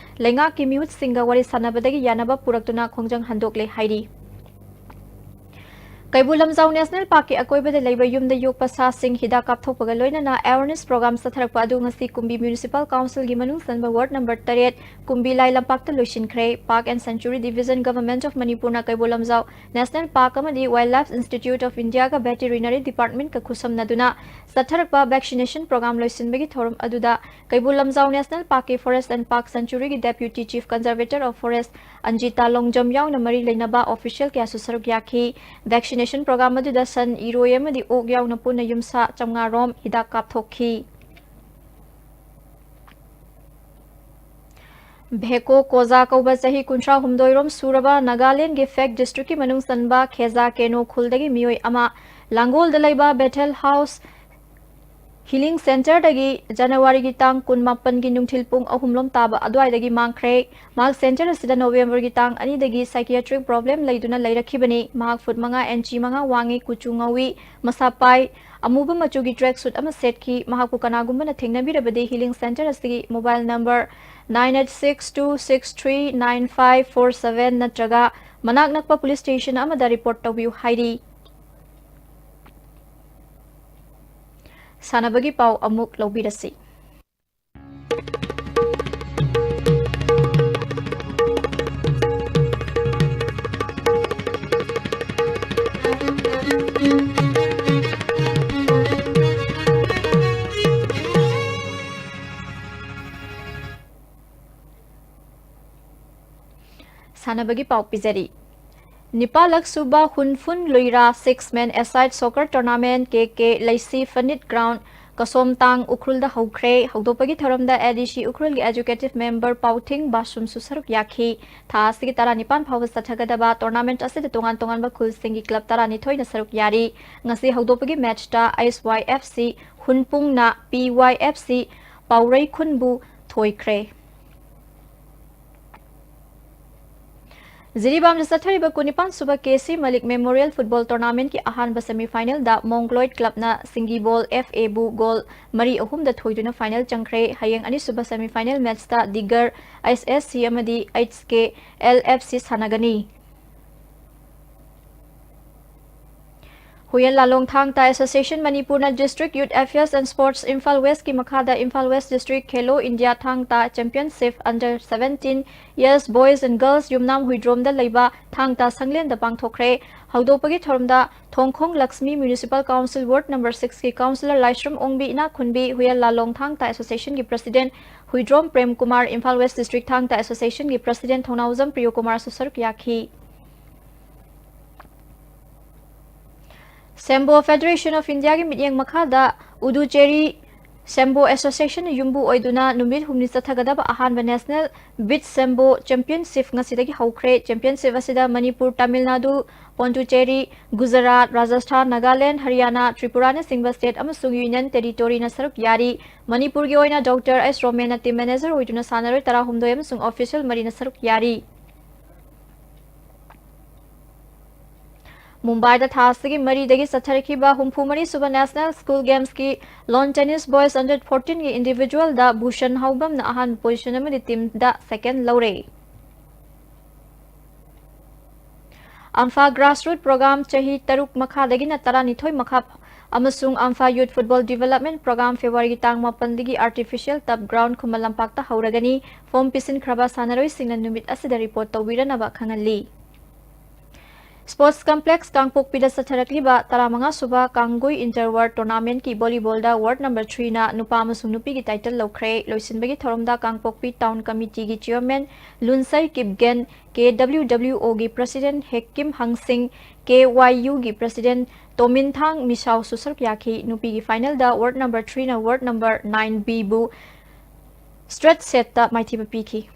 ꯂꯩꯉꯥꯛꯀꯤ ꯃꯤꯍꯨꯠꯁꯤꯡꯒ ꯋꯥꯔꯤ ꯁꯥꯟꯅꯕꯗꯒꯤ ꯌꯥꯅꯕ ꯄꯨꯔꯛꯇꯨꯅ ꯈꯣꯡꯖꯪ ꯍꯟꯗꯣꯛꯂꯦ ꯍꯥꯏꯔꯤ꯫ ꯀꯩꯕꯨꯜ ꯂꯝꯖꯥꯎ National Park ꯀꯤ ꯑꯀꯣꯏꯕꯗ ꯂꯩꯕ ꯌꯨꯝꯗ ꯌꯣꯛꯄ ꯁꯥꯁꯤꯡ ꯍꯤꯗꯥꯛ ꯀꯥꯞꯊꯣꯛꯄꯒ ꯂꯣꯏꯅꯅ awareness program ꯆꯠꯊꯔꯛꯄ ꯑꯗꯨ ꯉꯁꯤ ꯀꯨꯝꯕꯤ Municipal Council ꯒꯤ ꯃꯅꯨꯡ ꯆꯟꯕ ward number ꯇꯔꯦꯠ ꯀꯨꯝꯕꯤ ꯂꯥꯏ ꯂꯝꯄꯥꯛꯇ ꯂꯣꯏꯁꯤꯟꯈ꯭ꯔꯦ꯫ Park and Sanctuary Division, Government of Manipur ꯅ ꯀꯩꯕꯨꯜ ꯂꯝꯖꯥꯎ National Park ꯑꯃꯗꯤ Wildlife Institute of India ꯒ Veterinary Department ꯀ ꯈꯨꯠꯁꯝꯅꯗꯨꯅ ꯆꯠꯊꯔꯛꯄ vaccination program ꯂꯣꯏꯁꯤꯟꯕꯒꯤ ꯊꯧꯔꯝ ꯑꯗꯨꯗ ꯀꯩꯕꯨꯜ ꯂꯝꯖꯥꯎ National Park ꯀꯤ Forest and Park Sanctuary ꯒꯤ Deputy Chief Conservator of Forest ꯑꯟꯖꯤꯇꯥ Longjam ꯌꯥꯎꯅ ꯃꯔꯤ ꯂꯩꯅꯕ official ꯀꯌꯥꯁꯨ ꯁꯔꯨꯛ ꯌꯥꯈꯤ꯫ Vaccination program ꯑꯗꯨꯗ ꯁꯟ, ꯏꯔꯣꯏ ꯑꯃꯗꯤ ꯑꯣꯛ ꯌꯥꯎꯅ ꯄꯨꯟꯅ ꯌꯨꯝꯁꯥ ꯆꯥꯝꯃꯉꯥ ꯔꯣꯝ ꯍꯤꯗꯥꯛ ꯀꯥꯞꯊꯣꯛꯈꯤ꯫ ꯚꯦꯀꯣ ꯀꯣꯖꯥ ꯀꯧꯕ ꯆꯍꯤ ꯀꯨꯟꯊ꯭ꯔꯥ ꯍꯨꯝꯗꯣꯏ ꯔꯣꯝ ꯁꯨꯔꯕ ꯅꯥꯒꯥꯂꯦꯟꯒꯤ ꯐꯦꯛ district ꯀꯤ ꯃꯅꯨꯡ ꯆꯟꯕ ꯈꯦꯖꯥ ꯀꯦꯅꯣ ꯈꯨꯜꯗꯒꯤ ꯃꯤꯑꯣꯏ ꯑꯃ ꯂꯥꯡꯒꯣꯜꯗ ꯂꯩꯕ Bethel House Healing Centre ꯗꯒꯤ ꯖꯅꯋꯥꯔꯤꯒꯤ ꯇꯥꯡ ꯀꯨꯟꯃꯥꯄꯟꯒꯤ ꯅꯨꯡꯊꯤꯜ ꯄꯨꯡ ꯑꯍꯨꯝ ꯂꯣꯝ ꯇꯥꯕ ꯑꯗꯨꯋꯥꯏꯗꯒꯤ ꯃꯥꯡꯈ꯭ꯔꯦ꯫ ꯃꯍꯥꯛ centre ꯑꯁꯤꯗ November ꯒꯤ ꯇꯥꯡ ꯑꯅꯤꯗꯒꯤ psychiatric problem ꯂꯩꯗꯨꯅ ꯂꯩꯔꯛꯈꯤꯕꯅꯤ꯫ ꯃꯍꯥꯛ ꯐꯨꯠ ꯃꯉꯥ ꯏꯟꯆꯤ ꯃꯉꯥ ꯋꯥꯡꯏ, ꯀꯨꯆꯨ ꯉꯧꯏ, ꯃꯁꯥ ꯄꯥꯏ, ꯑꯃꯨꯕ ꯃꯆꯨꯒꯤ track suit ꯑꯃ ꯁꯦꯠꯈꯤ꯫ ꯃꯍꯥꯛꯄꯨ ꯀꯅꯥꯒꯨꯝꯕꯅ ꯊꯦꯡꯅꯕꯤꯔꯕꯗꯤ Healing Centre ꯑꯁꯤꯒꯤ mobile number nine eight six two six three nine five four seven ꯅꯠꯇ꯭ꯔꯒ ꯃꯅꯥꯛ ꯅꯛꯄ police station ꯑꯃꯗ report ꯇꯧꯕꯤꯌꯨ ꯍꯥꯏꯔꯤ꯫ ꯁꯥꯟꯅꯕꯒꯤ ꯄꯥꯎ ꯑꯃꯨꯛ ꯂꯧꯕꯤꯔꯁꯤ꯫ ꯅꯕꯒꯤ ꯄꯥꯎ ꯄꯤꯖꯔꯤ꯫ ꯅꯤꯄꯥꯜꯂꯛ ꯁꯨꯕ ꯍꯨꯟꯐꯨꯟ ꯂꯨꯏꯔꯥ six man aside soccer tournament ꯀꯦ ꯀꯦ ꯂꯩꯁꯤ ꯐꯅꯤꯠ ground, ꯀꯁꯣꯝ ꯇꯥꯡ, ꯎꯈ꯭ꯔꯨꯜꯗ ꯍꯧꯈ꯭ꯔꯦ꯫ ꯍꯧꯗꯣꯛꯄꯒꯤ ꯊꯧꯔꯝꯗ ꯑꯦ ꯗꯤ ꯁꯤ ꯎꯈ꯭ꯔꯨꯜꯒꯤ executive member ꯄꯥꯎꯊꯤꯡ ꯕꯥꯁꯨꯝꯁꯨ ꯁꯔꯨꯛ ꯌꯥꯈꯤ꯫ ꯊꯥ ꯑꯁꯤꯒꯤ ꯇꯔꯥꯅꯤꯄꯥꯟ ꯐꯥꯎꯕ ꯆꯠꯊꯒꯗꯕ tournament ꯑꯁꯤꯗ ꯇꯣꯉꯥꯟ ꯇꯣꯉꯥꯟꯕ ꯈꯨꯜꯁꯤꯡꯒꯤ club ꯇꯔꯥꯅꯤꯊꯣꯏꯅ ꯁꯔꯨꯛ ꯌꯥꯔꯤ꯫ ꯉꯁꯤ ꯍꯧꯗꯣꯛꯄꯒꯤ matchꯇ ꯑꯩꯆ ꯋꯥꯏ ꯑꯦꯐ ꯁꯤ ꯍꯨꯟꯄꯨꯡꯅ ꯄꯤ ꯋꯥꯏ ꯑꯦꯐ ꯁꯤ ꯄꯥꯎꯔꯩꯈꯨꯟꯕꯨ ꯊꯣꯏꯈ꯭ꯔꯦ꯫ ꯖꯤꯔꯤꯕꯥꯝꯗ ꯆꯠꯊꯔꯤꯕ ꯀꯨꯟꯅꯤꯄꯥꯟ ꯁꯨꯕ K C Malik Memorial Football Tournamentꯀꯤ ꯑꯍꯥꯟꯕ semifinalꯗ ꯃꯣꯡꯒ꯭ꯂꯣꯏꯠ clubꯅ ꯁꯤꯡꯒꯤꯕꯣꯜ ꯑꯦꯐ ꯑꯦꯕꯨ goal ꯃꯔꯤ ꯑꯍꯨꯝꯗ ꯊꯣꯏꯗꯨꯅ final ꯆꯪꯈ꯭ꯔꯦ꯫ ꯍꯌꯦꯡ ꯑꯅꯤꯁꯨꯕ semifinal matchꯇ ꯗꯤꯒꯔ ꯑꯩꯆ ꯑꯦꯁ ꯁꯤ ꯑꯃꯗꯤ ꯑꯩꯆ ꯀꯦ ꯑꯦꯜ ꯑꯦꯐ ꯁꯤ ꯁꯥꯟꯅꯒꯅꯤ꯫ ꯍꯨꯌꯦꯟ ꯂꯥꯂꯣꯡ ꯊꯥꯡ ꯇꯥ Association ꯃꯅꯤꯄꯨꯔꯅ District Youth Affairs and Sports Imphal Westꯀꯤ ꯃꯈꯥꯗ Imphal West District Khelo India ꯊꯥꯡ ꯇꯥ Championship under seventeen years boys and girls ꯌꯨꯝꯅꯥꯝ ꯍꯨꯏꯗ꯭ꯔꯣꯝꯗ ꯂꯩꯕ ꯊꯥꯡ ꯇꯥ ꯁꯪꯂꯦꯟꯗ ꯄꯥꯡꯊꯣꯛꯈ꯭ꯔꯦ꯫ ꯍꯧꯗꯣꯛꯄꯒꯤ ꯊꯧꯔꯝꯗ ꯊꯣꯡꯈꯣꯡ Lakshmi Municipal Council Ward number sixꯀꯤ councillor ꯂꯥꯏꯁ꯭ꯔꯝ ꯑꯣꯡꯕꯤ ꯏꯅꯥꯛꯈꯨꯟꯕꯤ, ꯍꯨꯌꯦꯟ ꯂꯥꯂꯣꯡ ꯊꯥꯡ ꯇꯥ Associationꯒꯤ president Huidrom Prem Kumar, Imphal West District ꯊꯥꯡ ꯇꯥ Associationꯒꯤ president ꯊꯧꯅꯥꯎꯖꯝ ꯄ꯭ꯔꯤꯌꯣ ꯀꯨꯃꯥꯔꯁꯨ ꯁꯔꯨꯛ ꯌꯥꯈꯤ꯫ Sambo Federation of Indiaꯒꯤ ꯃꯤꯠꯌꯦꯡ ꯃꯈꯥꯗ ꯎꯗꯨꯆꯦꯔꯤ Sambo Association ꯌꯨꯝꯕꯨ ꯑꯣꯏꯗꯨꯅ ꯅꯨꯃꯤꯠ ꯍꯨꯝꯅꯤ ꯆꯠꯊꯒꯗꯕ ꯑꯍꯥꯟꯕ National Beach Sambo Championship ꯉꯁꯤꯗꯒꯤ ꯍꯧꯈ꯭ꯔꯦ꯫ Championship ꯑꯁꯤꯗ ꯃꯅꯤꯄꯨꯔ, ꯇꯥꯃꯤꯜ ꯅꯥꯗꯨ, ꯄꯣꯟꯗꯨꯆꯦꯔꯤ, ꯒꯨꯖꯔꯥꯠ, ꯔꯥꯖꯁꯊꯥꯟ, ꯅꯥꯒꯥꯂꯦꯟ, ꯍꯔꯤꯌꯥꯅꯥ, ꯇ꯭ꯔꯤꯄꯨꯔꯥꯅꯆꯤꯡꯕ state ꯑꯃꯁꯨꯡ union territoryꯅ ꯁꯔꯨꯛ ꯌꯥꯔꯤ꯫ ꯃꯅꯤꯄꯨꯔꯒꯤ ꯑꯣꯏꯅ Doctor ꯑꯦꯁ ꯔꯣꯃꯦꯟꯅ team manager ꯑꯣꯏꯗꯨꯅ ꯁꯥꯟꯅꯔꯣꯏ ꯇꯔꯥꯍꯨꯝꯗꯣꯏ ꯑꯃꯁꯨꯡ official ꯃꯔꯤꯅ ꯁꯔꯨꯛ ꯌꯥꯔꯤ꯫ ꯃꯨꯝꯕꯥꯏꯗ ꯊꯥ ꯑꯁꯤꯒꯤ ꯃꯔꯤꯗꯒꯤ ꯆꯠꯊꯔꯛꯈꯤꯕ ꯍꯨꯝꯐꯨ ꯃꯔꯤ ꯁꯨꯕ National School Gamesꯀꯤ lawn tennis boys under fourteenꯒꯤ individualꯗ Bhushan ꯍꯥꯎꯕꯝꯅ ꯑꯍꯥꯟꯕ position ꯑꯃꯗꯤ teamꯗ second ꯂꯧꯔꯦ꯫ ꯑꯝꯐꯥ grassroot program ꯆꯍꯤ ꯇꯔꯨꯛ ꯃꯈꯥꯗꯒꯤꯅ ꯇꯔꯥꯅꯤꯊꯣꯏ ꯃꯈꯥ ꯑꯃꯁꯨꯡ ꯑꯝꯐꯥ Youth Football Development Program Februaryꯒꯤ ꯇꯥꯡ ꯃꯥꯄꯟꯗꯒꯤ artificial turf ground ꯈꯨꯃꯟ ꯂꯝꯄꯥꯛꯇ ꯍꯧꯔꯒꯅꯤ꯫ Form ꯄꯤꯁꯤꯟꯈ꯭ꯔꯕ ꯁꯥꯟꯅꯔꯣꯏꯁꯤꯡꯅ ꯅꯨꯃꯤꯠ ꯑꯁꯤꯗ report ꯇꯧꯕꯤꯔꯅꯕ ꯈꯪꯍꯜꯂꯤ꯫ Sports Complex ꯀꯥꯡꯄꯣꯛꯄꯤꯗ ꯆꯠꯊꯔꯛꯂꯤꯕ ꯇꯔꯥꯃꯉꯥ ꯁꯨꯕ ꯀꯥꯡꯒꯨꯏ Inter Ward Tournamentꯀꯤ volleyballꯗ ward number threeꯅ ꯅꯨꯄꯥ ꯑꯃꯁꯨꯡ ꯅꯨꯄꯤꯒꯤ title ꯂꯧꯈ꯭ꯔꯦ꯫ ꯂꯣꯏꯁꯤꯟꯕꯒꯤ ꯊꯧꯔꯝꯗ ꯀꯥꯡꯄꯣꯛꯄꯤ Town Committeeꯒꯤ Chairman ꯂꯨꯟꯁꯩ Kipgen, K W W Oꯒꯤ President ꯍꯦꯛꯀꯤꯝ ꯍꯪꯁꯤꯡ, K Y Uꯒꯤ President ꯇꯣꯃꯤꯟꯊꯥꯡ ꯃꯤꯁꯥꯎꯁꯨ ꯁꯔꯨꯛ ꯌꯥꯈꯤ꯫ ꯅꯨꯄꯤꯒꯤ finalꯗ ward number threeꯅ ward number nineBꯕꯨ straight setꯇ ꯃꯥꯏꯊꯤꯕ ꯄꯤꯈꯤ꯫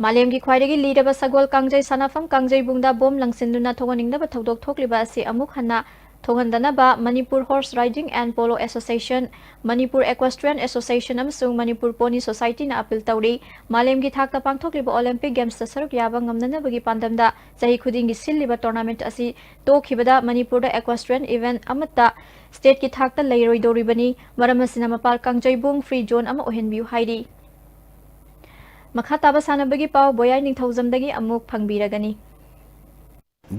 ꯃꯥꯂꯦꯝꯒꯤ ꯈ꯭ꯋꯥꯏꯗꯒꯤ ꯂꯤꯔꯕ ꯁꯒꯣꯜ ꯀꯥꯡꯖꯩ ꯁꯥꯟꯅꯐꯝ ꯀꯥꯡꯖꯩꯕꯨꯡꯗ ꯕꯣꯝ ꯂꯪꯁꯤꯟꯗꯨꯅ ꯊꯣꯛꯍꯟꯅꯤꯡꯗꯕ ꯊꯧꯗꯣꯛ ꯊꯣꯛꯂꯤꯕ ꯑꯁꯤ ꯑꯃꯨꯛ ꯍꯟꯅ ꯊꯣꯛꯍꯟꯗꯅꯕ Manipur Horse Riding and Polo Association, Manipur Equestrian Association ꯑꯃꯁꯨꯡ Manipur Pony Societyꯅ appeal ꯇꯧꯔꯤ꯫ ꯃꯥꯂꯦꯝꯒꯤ ꯊꯥꯛꯇ ꯄꯥꯡꯊꯣꯛꯂꯤꯕ Olympic Gamesꯇ ꯁꯔꯨꯛ ꯌꯥꯕ ꯉꯝꯅꯅꯕꯒꯤ ꯄꯥꯟꯗꯝꯗ ꯆꯍꯤ ꯈꯨꯗꯤꯡꯒꯤ ꯁꯤꯜꯂꯤꯕ tournament ꯑꯁꯤ ꯇꯣꯛꯈꯤꯕꯗ ꯃꯅꯤꯄꯨꯔꯗ equestrian event ꯑꯃꯠꯇ stateꯀꯤ ꯊꯥꯛꯇ ꯂꯩꯔꯣꯏꯗꯧꯔꯤꯕꯅꯤ꯫ ꯃꯔꯝ ꯑꯁꯤꯅ ꯃꯄꯥꯜ ꯀꯥꯡꯖꯩꯕꯨꯡ free zone ꯑꯃ ꯑꯣꯏꯍꯟꯕꯤꯌꯨ ꯍꯥꯏꯔꯤ꯫ ꯃꯈꯥ ꯇꯥꯕ ꯁꯥꯟꯅꯕꯒꯤ ꯄꯥꯎ ꯕꯣꯌꯥꯏ ꯅꯤꯡꯊꯧꯖꯝꯗꯒꯤ ꯑꯃꯨꯛ ꯐꯪꯕꯤꯔꯒꯅꯤ꯫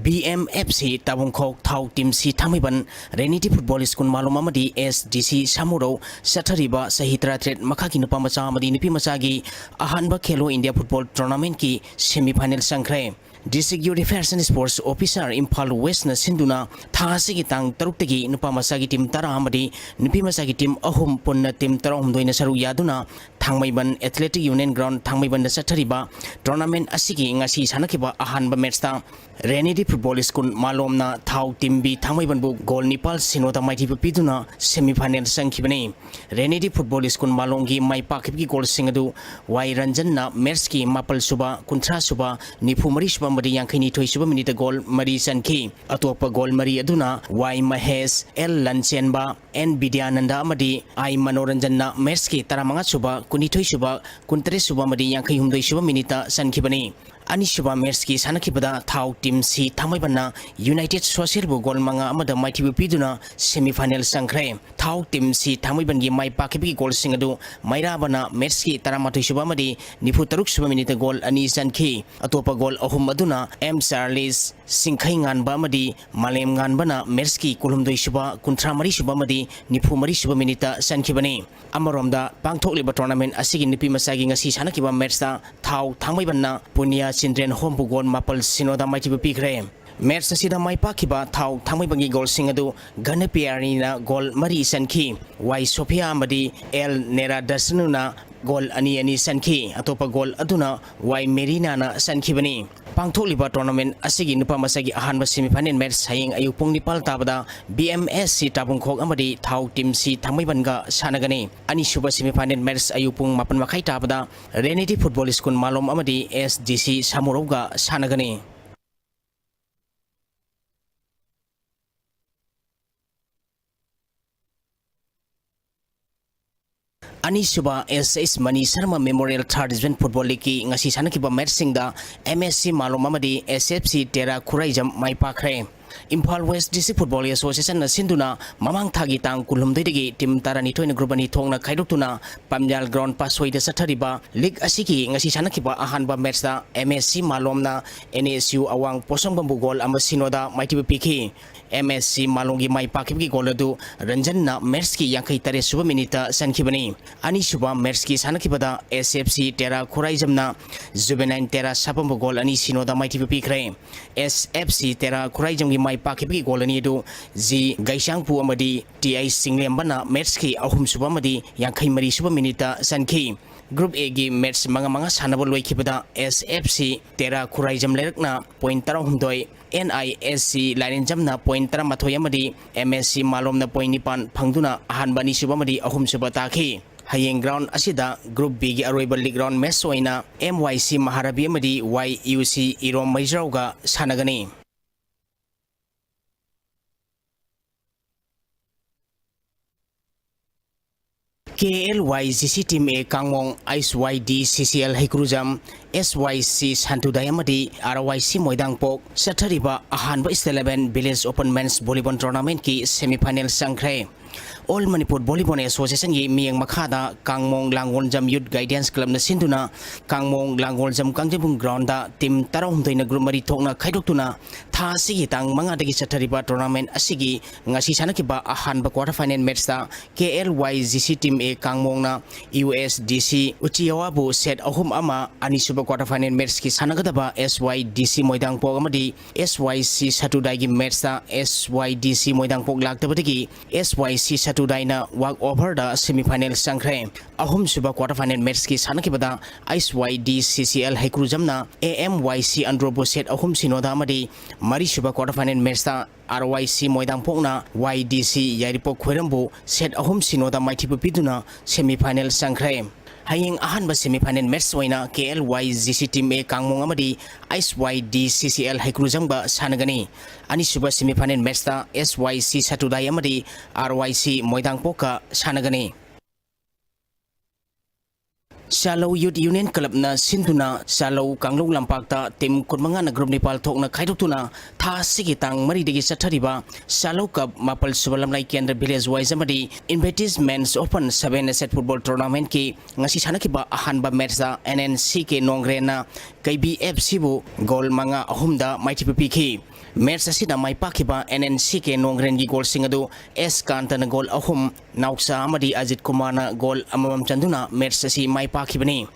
B M F C ꯇꯥꯕꯨꯡꯈꯣꯛ ꯊꯥꯎ team C ꯊꯥꯡꯃꯩꯕꯟ, Renity Football School ꯃꯥꯂꯣꯝ ꯑꯃꯗꯤ S D C ꯁꯥꯃꯨꯔꯧ ꯆꯠꯊꯔꯤꯕ ꯆꯍꯤ ꯇꯔꯥꯇꯔꯦꯠ ꯃꯈꯥꯒꯤ ꯅꯨꯄꯥ ꯃꯆꯥ ꯑꯃꯗꯤ ꯅꯨꯄꯤ ꯃꯆꯥꯒꯤ ꯑꯍꯥꯟꯕ Khelo India Football Tournamentꯀꯤ semi final ꯆꯪꯈ꯭ꯔꯦ꯫ District Youth Affairs and Sports Officer Imphal Westꯅ ꯁꯤꯟꯗꯨꯅ ꯊꯥ ꯑꯁꯤꯒꯤ ꯇꯥꯡ ꯇꯔꯨꯛꯇꯒꯤ ꯅꯨꯄꯥ ꯃꯆꯥꯒꯤ team ꯇꯔꯥ ꯑꯃꯗꯤ ꯅꯨꯄꯤ ꯃꯆꯥꯒꯤ team ꯑꯍꯨꯝ, ꯄꯨꯟꯅ team ꯇꯔꯥꯍꯨꯝꯗꯣꯏꯅ ꯁꯔꯨꯛ ꯌꯥꯗꯨꯅ ꯊꯥꯡꯃꯩꯕꯟ Athletic Union Ground ꯊꯥꯡꯃꯩꯕꯟꯗ ꯆꯠꯊꯔꯤꯕ tournament ꯑꯁꯤꯒꯤ ꯉꯁꯤ ꯁꯥꯟꯅꯈꯤꯕ ꯑꯍꯥꯟꯕ matchꯇ Renity Football School ꯃꯥꯂꯣꯝꯅ ꯊꯥꯎ team B ꯊꯥꯡꯃꯩꯕꯟꯕꯨ goal ꯅꯤꯄꯥꯜ ꯁꯤꯅꯣꯗ ꯃꯥꯏꯊꯤꯕ ꯄꯤꯗꯨꯅ semi final ꯆꯪꯈꯤꯕꯅꯤ꯫ Renity Football School ꯃꯥꯂꯣꯝꯒꯤ ꯃꯥꯏ ꯄꯥꯛꯈꯤꯕꯒꯤ goalꯁꯤꯡ ꯑꯗꯨ Y ꯔꯟꯖꯟꯅ matchꯀꯤ ꯃꯥꯄꯜ ꯁꯨꯕ, ꯀꯨꯟꯊ꯭ꯔꯥ ꯁꯨꯕ, ꯅꯤꯐꯨ ꯃꯔꯤ ꯁꯨꯕ ꯑꯃꯗꯤ ꯌꯥꯡꯈꯩ ꯅꯤꯊꯣꯏ ꯁꯨꯕ minuteꯇ goal ꯃꯔꯤ ꯆꯟꯈꯤ꯫ ꯑꯇꯣꯞꯄ goal ꯃꯔꯤ ꯑꯗꯨꯅ Y Mahesh, L ꯂꯟꯆꯦꯟꯕ, N Bidyananda ꯑꯃꯗꯤ I ꯃꯅꯣꯔꯟꯖꯟꯅ matchꯀꯤ ꯇꯔꯥꯃꯉꯥ ꯁꯨꯕ, ꯀꯨꯟꯅꯤꯊꯣꯏ ꯁꯨꯕ, ꯀꯨꯟꯇꯔꯦꯠ ꯁꯨꯕ ꯑꯃꯗꯤ ꯌꯥꯡꯈꯩ ꯍꯨꯝꯗꯣꯏ ꯁꯨꯕ minuteꯇ ꯆꯟꯈꯤꯕꯅꯤ꯫ ꯑꯅꯤꯁꯨꯕ matchꯀꯤ ꯁꯥꯟꯅꯈꯤꯕꯗ ꯊꯥꯎ team C ꯊꯥꯡꯃꯩꯕꯟꯅ United Socialꯕꯨ goal ꯃꯉꯥ ꯑꯃꯗ ꯃꯥꯏꯊꯤꯕ ꯄꯤꯗꯨꯅ semi final ꯆꯪꯈ꯭ꯔꯦ꯫ ꯊꯥꯎ team C ꯊꯥꯡꯃꯩꯕꯟꯒꯤ ꯃꯥꯏ ꯄꯥꯛꯈꯤꯕꯒꯤ goalꯁꯤꯡ ꯑꯗꯨ ꯃꯩꯔꯥꯕꯅ matchꯀꯤ ꯇꯔꯥꯃꯥꯊꯣꯏ ꯁꯨꯕ ꯑꯃꯗꯤ ꯅꯤꯐꯨ ꯇꯔꯨꯛ ꯁꯨꯕ minuteꯇ goal ꯑꯅꯤ ꯆꯟꯈꯤ꯫ ꯑꯇꯣꯞꯄ goal ꯑꯍꯨꯝ ꯑꯗꯨꯅ M ꯆꯥꯔꯂꯤꯁ, ꯁꯤꯡꯈꯩ ꯉꯥꯟꯕ ꯑꯃꯗꯤ ꯃꯥꯂꯦꯝ ꯉꯥꯟꯕꯅ matchꯀꯤ ꯀꯨꯟꯍꯨꯝꯗꯣꯏ ꯁꯨꯕ, ꯀꯨꯟꯊ꯭ꯔꯥ ꯃꯔꯤ ꯁꯨꯕ ꯑꯃꯗꯤ ꯅꯤꯐꯨ ꯃꯔꯤ ꯁꯨꯕ minuteꯇ ꯆꯟꯈꯤꯕꯅꯤ꯫ ꯑꯃꯔꯣꯝꯗ ꯄꯥꯡꯊꯣꯛꯂꯤꯕ tournament ꯑꯁꯤꯒꯤ ꯅꯨꯄꯤ ꯃꯆꯥꯒꯤ ꯉꯁꯤ ꯁꯥꯟꯅꯈꯤꯕ matchꯇ ꯊꯥꯎ ꯊꯥꯡꯃꯩꯕꯟꯅ ꯄꯨꯅꯤꯌꯥ ꯆꯤꯜꯗ꯭ꯔꯦꯟ ꯍꯣꯝꯕꯨ ꯒꯣꯜ ꯃꯥꯄꯜ ꯁꯤꯅꯣꯗ ꯃꯥꯏꯊꯤꯕ ꯄꯤꯈ꯭ꯔꯦ꯫ ꯃꯦꯠꯆ ꯑꯁꯤꯗ ꯃꯥꯏ ꯄꯥꯛꯈꯤꯕ ꯊꯥꯎ ꯊꯥꯡꯃꯩꯕꯟꯒꯤ ꯒꯣꯜꯁꯤꯡ ꯑꯗꯨ ꯘꯅꯄ꯭ꯌꯥꯔꯤꯅ ꯒꯣꯜ ꯃꯔꯤ ꯆꯟꯈꯤ꯫ ꯋꯥꯏ ꯁꯣꯐꯤꯌꯥ ꯑꯃꯗꯤ ꯑꯦꯜ ꯅꯦꯔꯥ ꯗꯁꯅꯨꯅ ꯒꯣꯜ ꯑꯅꯤ ꯑꯅꯤ ꯆꯟꯈꯤ꯫ ꯑꯇꯣꯞꯄ ꯒꯣꯜ ꯑꯗꯨꯅ ꯋꯥꯏ ꯃꯦꯔꯤꯅꯥꯅ ꯆꯟꯈꯤꯕꯅꯤ꯫ ꯄꯥꯡꯊꯣꯛꯂꯤꯕ ꯇꯣꯔꯅꯥꯃꯦꯟ ꯑꯁꯤꯒꯤ ꯅꯨꯄꯥ ꯃꯆꯥꯒꯤ ꯑꯍꯥꯟꯕ ꯁꯦꯃꯤꯐꯥꯏꯅꯦꯜ ꯃꯦꯠꯆ ꯍꯌꯦꯡ ꯑꯌꯨꯛ ꯄꯨꯡ ꯅꯤꯄꯥꯜ ꯇꯥꯕꯗ ꯕꯤ ꯑꯦꯝ ꯑꯦꯁ ꯁꯤ ꯇꯥꯕꯨꯡꯈꯣꯛ ꯑꯃꯗꯤ ꯊꯥꯎ ꯇꯤꯝ ꯁꯤ ꯊꯥꯡꯃꯩꯕꯟꯒ ꯁꯥꯟꯅꯒꯅꯤ꯫ ꯑꯅꯤꯁꯨꯕ ꯁꯦꯃꯤꯐꯥꯏꯅꯦꯜ ꯃꯦꯠꯆ ꯑꯌꯨꯛ ꯄꯨꯡ ꯃꯥꯄꯟ ꯃꯈꯥꯏ ꯇꯥꯕꯗ ꯔꯦꯅꯤꯗꯤ ꯐꯨꯠꯕꯣꯜ ꯁ꯭ꯀꯨꯜ ꯃꯥꯂꯣꯝ ꯑꯃꯗꯤ ꯑꯦꯁ ꯗꯤ ꯁꯤ ꯁꯥꯃꯨꯔꯧꯒ ꯁꯥꯟꯅꯒꯅꯤ꯫ ꯑꯅꯤꯁꯨꯕ ꯑꯦꯁ ꯑꯦꯁ ꯃꯅꯤ ꯁꯔꯃ ꯃꯦꯃꯣꯔꯤꯌꯦꯜ ꯊꯥꯔꯠ ꯗꯤꯕꯤꯖꯟ ꯐꯨꯠꯕꯣꯜ ꯂꯤꯒꯀꯤ ꯉꯁꯤ ꯁꯥꯟꯅꯈꯤꯕ ꯃꯦꯠꯆꯁꯤꯡꯗ ꯑꯦꯝ ꯑꯦꯁ ꯁꯤ ꯃꯥꯂꯣꯝ ꯑꯃꯗꯤ ꯑꯦꯁ ꯑꯦꯐ ꯁꯤ ꯇꯦꯔꯥ ꯈꯨꯔꯥꯏꯖꯝ ꯃꯥꯏ ꯄꯥꯛꯈ꯭ꯔꯦ꯫ ꯏꯝꯐꯥꯜ ꯋꯦꯁ ꯗꯤ ꯁꯤ ꯐꯨꯠꯕꯣꯜ ꯑꯦꯁꯣꯁꯤꯌꯦꯁꯟꯅ ꯁꯤꯟꯗꯨꯅ ꯃꯃꯥꯡ ꯊꯥꯒꯤ ꯇꯥꯡ ꯀꯨꯟꯍꯨꯝꯗꯣꯏꯗꯒꯤ ꯇꯤꯝ ꯇꯔꯥꯅꯤꯊꯣꯏꯅ ꯒ꯭ꯔꯨꯞ ꯑꯅꯤ ꯊꯣꯛꯅ ꯈꯥꯏꯗꯣꯛꯇꯨꯅ ꯄꯥꯝꯌꯥꯜ ꯒ꯭ꯔꯥꯎꯟ ꯄꯥꯁꯣꯏꯗ ꯆꯠꯊꯔꯤꯕ ꯂꯤꯒ ꯑꯁꯤꯒꯤ ꯉꯁꯤ ꯁꯥꯟꯅꯈꯤꯕ ꯑꯍꯥꯟꯕ ꯃꯦꯠꯆꯇ M S C ꯃꯥꯂꯣꯝꯅ and S U ꯑꯋꯥꯡ ꯄꯣꯠꯁꯪꯕꯝꯕꯨ ꯒꯣꯜ ꯑꯃ ꯁꯤꯅꯣꯗ ꯃꯥꯏꯊꯤꯕ ꯄꯤꯈꯤ꯫ ꯑꯦꯝ ꯑꯦꯁ ꯁꯤ ꯃꯥꯂꯣꯝꯒꯤ ꯃꯥꯏ ꯄꯥꯛꯈꯤꯕꯒꯤ ꯒꯣꯜ ꯑꯗꯨ ꯔꯟꯖꯟꯅ ꯃꯦꯠꯆꯀꯤ ꯌꯥꯡꯈꯩ ꯇꯔꯦꯠ ꯁꯨꯕ ꯃꯤꯅꯤꯠꯇ ꯆꯟꯈꯤꯕꯅꯤ꯫ ꯑꯅꯤꯁꯨꯕ ꯃꯦꯠꯆꯀꯤ ꯁꯥꯟꯅꯈꯤꯕꯗ ꯑꯦꯁ ꯑꯦꯐ ꯁꯤ ꯇꯦꯔꯥ ꯈꯨꯔꯥꯏꯖꯝꯅ ꯖꯨꯕꯦꯅꯥꯏꯟ ꯇꯦꯔꯥ ꯁꯥꯄꯝꯕꯨ ꯒꯣꯜ ꯑꯅꯤ ꯁꯤꯅꯣꯗ ꯃꯥꯏꯊꯤꯕ ꯄꯤꯈ꯭ꯔꯦ꯫ ꯑꯦꯁ ꯑꯦꯐ ꯁꯤ ꯇꯦꯔꯥ ꯈꯨꯔꯥꯏꯖꯝꯒꯤ ꯃꯥꯏ ꯄꯥꯛꯈꯤꯕꯒꯤ ꯒꯣꯜ ꯑꯅꯤ ꯑꯗꯨ ꯖꯤ ꯒꯩꯁꯥꯡꯄꯨ ꯑꯃꯗꯤ ꯇꯤ ꯑꯥꯏ ꯆꯤꯡꯂꯦꯝꯕꯅ ꯃꯦꯠꯆꯀꯤ ꯑꯍꯨꯝꯁꯨꯕ ꯑꯃꯗꯤ ꯌꯥꯡꯈꯩ ꯃꯔꯤ ꯁꯨꯕ ꯃꯤꯅꯤꯠꯇ ꯆꯟꯈꯤ꯫ ꯒ꯭ꯔꯨꯞ ꯑꯦꯒꯤ ꯃꯦꯠꯆ ꯃꯉꯥ ꯃꯉꯥ ꯁꯥꯟꯅꯕ ꯂꯣꯏꯈꯤꯕꯗ ꯑꯦꯁ ꯑꯦꯐ ꯁꯤ ꯇꯦꯔꯥ ꯈꯨꯔꯥꯏꯖꯝ ꯂꯩꯔꯛꯅ ꯄꯣꯏꯟ ꯇꯔꯥꯍꯨꯝꯗꯣꯏ, ꯑꯦꯟ ꯑꯥꯏ ꯑꯦꯁ ꯁꯤ ꯂꯥꯏꯔꯦꯟꯖꯝꯅ ꯄꯣꯏꯟ ꯇꯔꯥꯃꯥꯊꯣꯏ ꯑꯃꯗꯤ ꯑꯦꯝ ꯑꯦꯁ ꯁꯤ ꯃꯥꯂꯣꯝꯅ ꯄꯣꯏꯟ ꯅꯤꯄꯥꯟ ꯐꯪꯗꯨꯅ ꯑꯍꯥꯟꯕ, ꯑꯅꯤꯁꯨꯕ ꯑꯃꯗꯤ ꯑꯍꯨꯝꯁꯨꯕ ꯇꯥꯈꯤ꯫ ꯍꯌꯦꯡ ꯒ꯭ꯔꯥꯎꯟ ꯑꯁꯤꯗ ꯒ꯭ꯔꯨꯞ ꯕꯤꯒꯤ ꯑꯔꯣꯏꯕ ꯂꯤꯒ ꯔꯥꯎꯟ ꯃꯦꯠꯆ ꯑꯣꯏꯅ ꯑꯦꯝ ꯋꯥꯏ ꯁꯤ ꯃꯍꯥꯔꯥꯕꯤ ꯑꯃꯗꯤ ꯋꯥꯏ ꯌꯨ ꯁꯤ ꯏꯔꯣꯝ ꯃꯩꯖ꯭ꯔꯥꯎꯒ ꯁꯥꯟꯅꯒꯅꯤ꯫ ꯀꯦ L Y G C team ꯑꯦ ꯀꯥꯡꯃꯣꯡ, ꯑꯩꯆ ꯋꯥꯏ ꯗꯤ ꯁꯤ ꯁꯤ ꯑꯦꯜ ꯍꯩꯀ꯭ꯔꯨꯖꯝ, ꯑꯦꯁ ꯋꯥꯏ ꯁꯤ ꯁꯥꯟꯇꯨꯗꯥꯏ ꯑꯃꯗꯤ ꯑꯥꯔ ꯋꯥꯏ ꯁꯤ ꯃꯣꯏꯗꯥꯡꯄꯣꯛ ꯆꯠꯊꯔꯤꯕ ꯑꯍꯥꯟꯕ state eleven village open men's volleyball ꯇꯣꯔꯅꯥꯃꯦꯟꯠꯀꯤ ꯁꯦꯃꯤꯐꯥꯏꯅꯦꯜ ꯆꯪꯈ꯭ꯔꯦ꯫ ꯑꯣꯜ ꯃꯅꯤꯄꯨꯔ ꯚꯣꯂꯤꯕꯣꯜ ꯑꯦꯁꯣꯁꯤꯌꯦꯁꯟꯒꯤ ꯃꯤꯠꯌꯦꯡ ꯃꯈꯥꯗ ꯀꯥꯡꯃꯣꯡ ꯂꯥꯡꯒꯣꯜꯖꯝ ꯌꯨꯠ ꯒꯥꯏꯗꯦꯟꯁ ꯀ꯭ꯂꯕꯅ ꯁꯤꯟꯗꯨꯅ ꯀꯥꯡꯃꯣꯡ ꯂꯥꯡꯒꯣꯜꯖꯝ ꯀꯥꯡꯖꯩꯕꯨꯡ ꯒ꯭ꯔꯥꯎꯟꯗ ꯇꯤꯝ ꯇꯔꯥꯍꯨꯝꯗꯣꯏꯅ ꯒ꯭ꯔꯨꯞ ꯃꯔꯤ ꯊꯣꯛꯅ ꯈꯥꯏꯗꯣꯛꯇꯨꯅ ꯊꯥ ꯑꯁꯤꯒꯤ ꯇꯥꯡ ꯃꯉꯥꯗꯒꯤ ꯆꯠꯊꯔꯤꯕ ꯇꯣꯔꯅꯥꯃꯦꯟꯠ ꯑꯁꯤꯒꯤ ꯉꯁꯤ ꯁꯥꯟꯅꯈꯤꯕ ꯑꯍꯥꯟꯕ ꯀ꯭ꯋꯥꯇꯔ ꯐꯥꯏꯅꯦꯜ ꯃꯦꯠꯆꯇ ꯀꯦ L Y G C team ꯑꯦ ꯀꯥꯡꯃꯣꯡꯅ ꯌꯨ ꯑꯦꯁ ꯗꯤ ꯁꯤ ꯎꯆꯤꯌꯥꯋꯥꯕꯨ ꯁꯦꯠ ꯑꯍꯨꯝ ꯑꯃ, ꯑꯅꯤꯁꯨꯕ Quarter final matchꯀꯤ ꯁꯥꯟꯅꯒꯗꯕ S Y D C ꯃꯣꯏꯗꯥꯡꯄꯣꯛ ꯑꯃꯗꯤ S Y C ꯁꯇꯨꯗꯥꯏꯒꯤ matchꯇ S Y D C ꯃꯣꯏꯗꯥꯡꯄꯣꯛ ꯂꯥꯛꯇꯕꯗꯒꯤ S Y C ꯁꯇꯨꯗꯥꯏꯅ walk overꯗ semifinal ꯆꯪꯈ꯭ꯔꯦ꯫ ꯑꯍꯨꯝꯁꯨꯕ quarter final matchꯀꯤ ꯁꯥꯟꯅꯈꯤꯕꯗ S Y D C C L ꯍꯩꯀ꯭ꯔꯨꯖꯝꯅ A M Y C ꯑꯟꯗ꯭ꯔꯣꯕꯨ set ꯑꯍꯨꯝ ꯁꯤꯅꯣꯗ ꯑꯃꯗꯤ ꯃꯔꯤꯁꯨꯕ quarter final matchꯇ R Y C ꯃꯣꯏꯗꯥꯡꯄꯣꯛꯅ Y D C ꯌꯥꯏꯔꯤꯄꯣꯛ ꯈꯣꯏꯔꯝꯕꯨ set ꯑꯍꯨꯝ ꯁꯤꯅꯣꯗ ꯃꯥꯏꯊꯤꯕ ꯄꯤꯗꯨꯅ semifinal ꯆꯪꯈ꯭ꯔꯦ꯫ ꯍꯌꯦꯡ ꯑꯍꯥꯟꯕ semifinal match ꯑꯣꯏꯅ K L Y G C Team A ꯀꯥꯡꯃꯣꯡ ꯑꯃꯗꯤ S Y D C C L ꯍꯩꯀ꯭ꯔꯨꯖꯝꯒ ꯁꯥꯟꯅꯒꯅꯤ꯫ ꯑꯅꯤꯁꯨꯕ semifinal matchꯇ S Y C ꯁꯇꯨꯗꯥꯏ ꯑꯃꯗꯤ R Y C ꯃꯣꯏꯗꯥꯡꯄꯣꯛꯀ ꯁꯥꯟꯅꯒꯅꯤ꯫ ꯆꯥꯂꯧ Youth Union Clubꯅ ꯁꯤꯟꯗꯨꯅ ꯆꯥꯂꯧ ꯀꯥꯡꯂꯧ ꯂꯝꯄꯥꯛꯇ team ꯀꯨꯟꯃꯉꯥꯅ group ꯅꯤꯄꯥꯜ ꯊꯣꯛꯅ ꯈꯥꯏꯗꯣꯛꯇꯨꯅ ꯊꯥ ꯑꯁꯤꯒꯤ ꯇꯥꯡ ꯃꯔꯤꯗꯒꯤ ꯆꯠꯊꯔꯤꯕ ꯆꯥꯂꯧ Cup ꯃꯥꯄꯜ ꯁꯨꯕ ꯂꯝꯂꯥꯏ ꯀꯦꯟꯗ꯭ꯔ Village Wise ꯑꯃꯗꯤ Invictus Men's Open Seven Asset Football Tournamentꯀꯤ ꯉꯁꯤ ꯁꯥꯟꯅꯈꯤꯕ ꯑꯍꯥꯟꯕ matchꯇ N N C K ꯅꯣꯡꯒ꯭ꯔꯦꯟꯅ K B F Cꯕꯨ goal ꯃꯉꯥ ꯑꯍꯨꯝꯗ ꯃꯥꯏꯊꯤꯕ ꯄꯤꯈꯤ꯫ Match ꯑꯁꯤꯗ ꯃꯥꯏ ꯄꯥꯛꯈꯤꯕ N N C K ꯅꯣꯡꯒ꯭ꯔꯦꯟꯒꯤ goalꯁꯤꯡ ꯑꯗꯨ S ꯀꯥꯟꯇꯅ goal ꯑꯍꯨꯝ, ꯅꯥꯎꯆꯥ ꯑꯃꯗꯤ ꯑꯖꯤꯠ ꯀꯨꯃꯥꯔꯅ goal ꯑꯃꯃꯝ ꯆꯟꯗꯨꯅ match ꯑꯁꯤ ꯃꯥꯏ ꯄꯥꯛꯈꯤꯕꯅꯤ꯫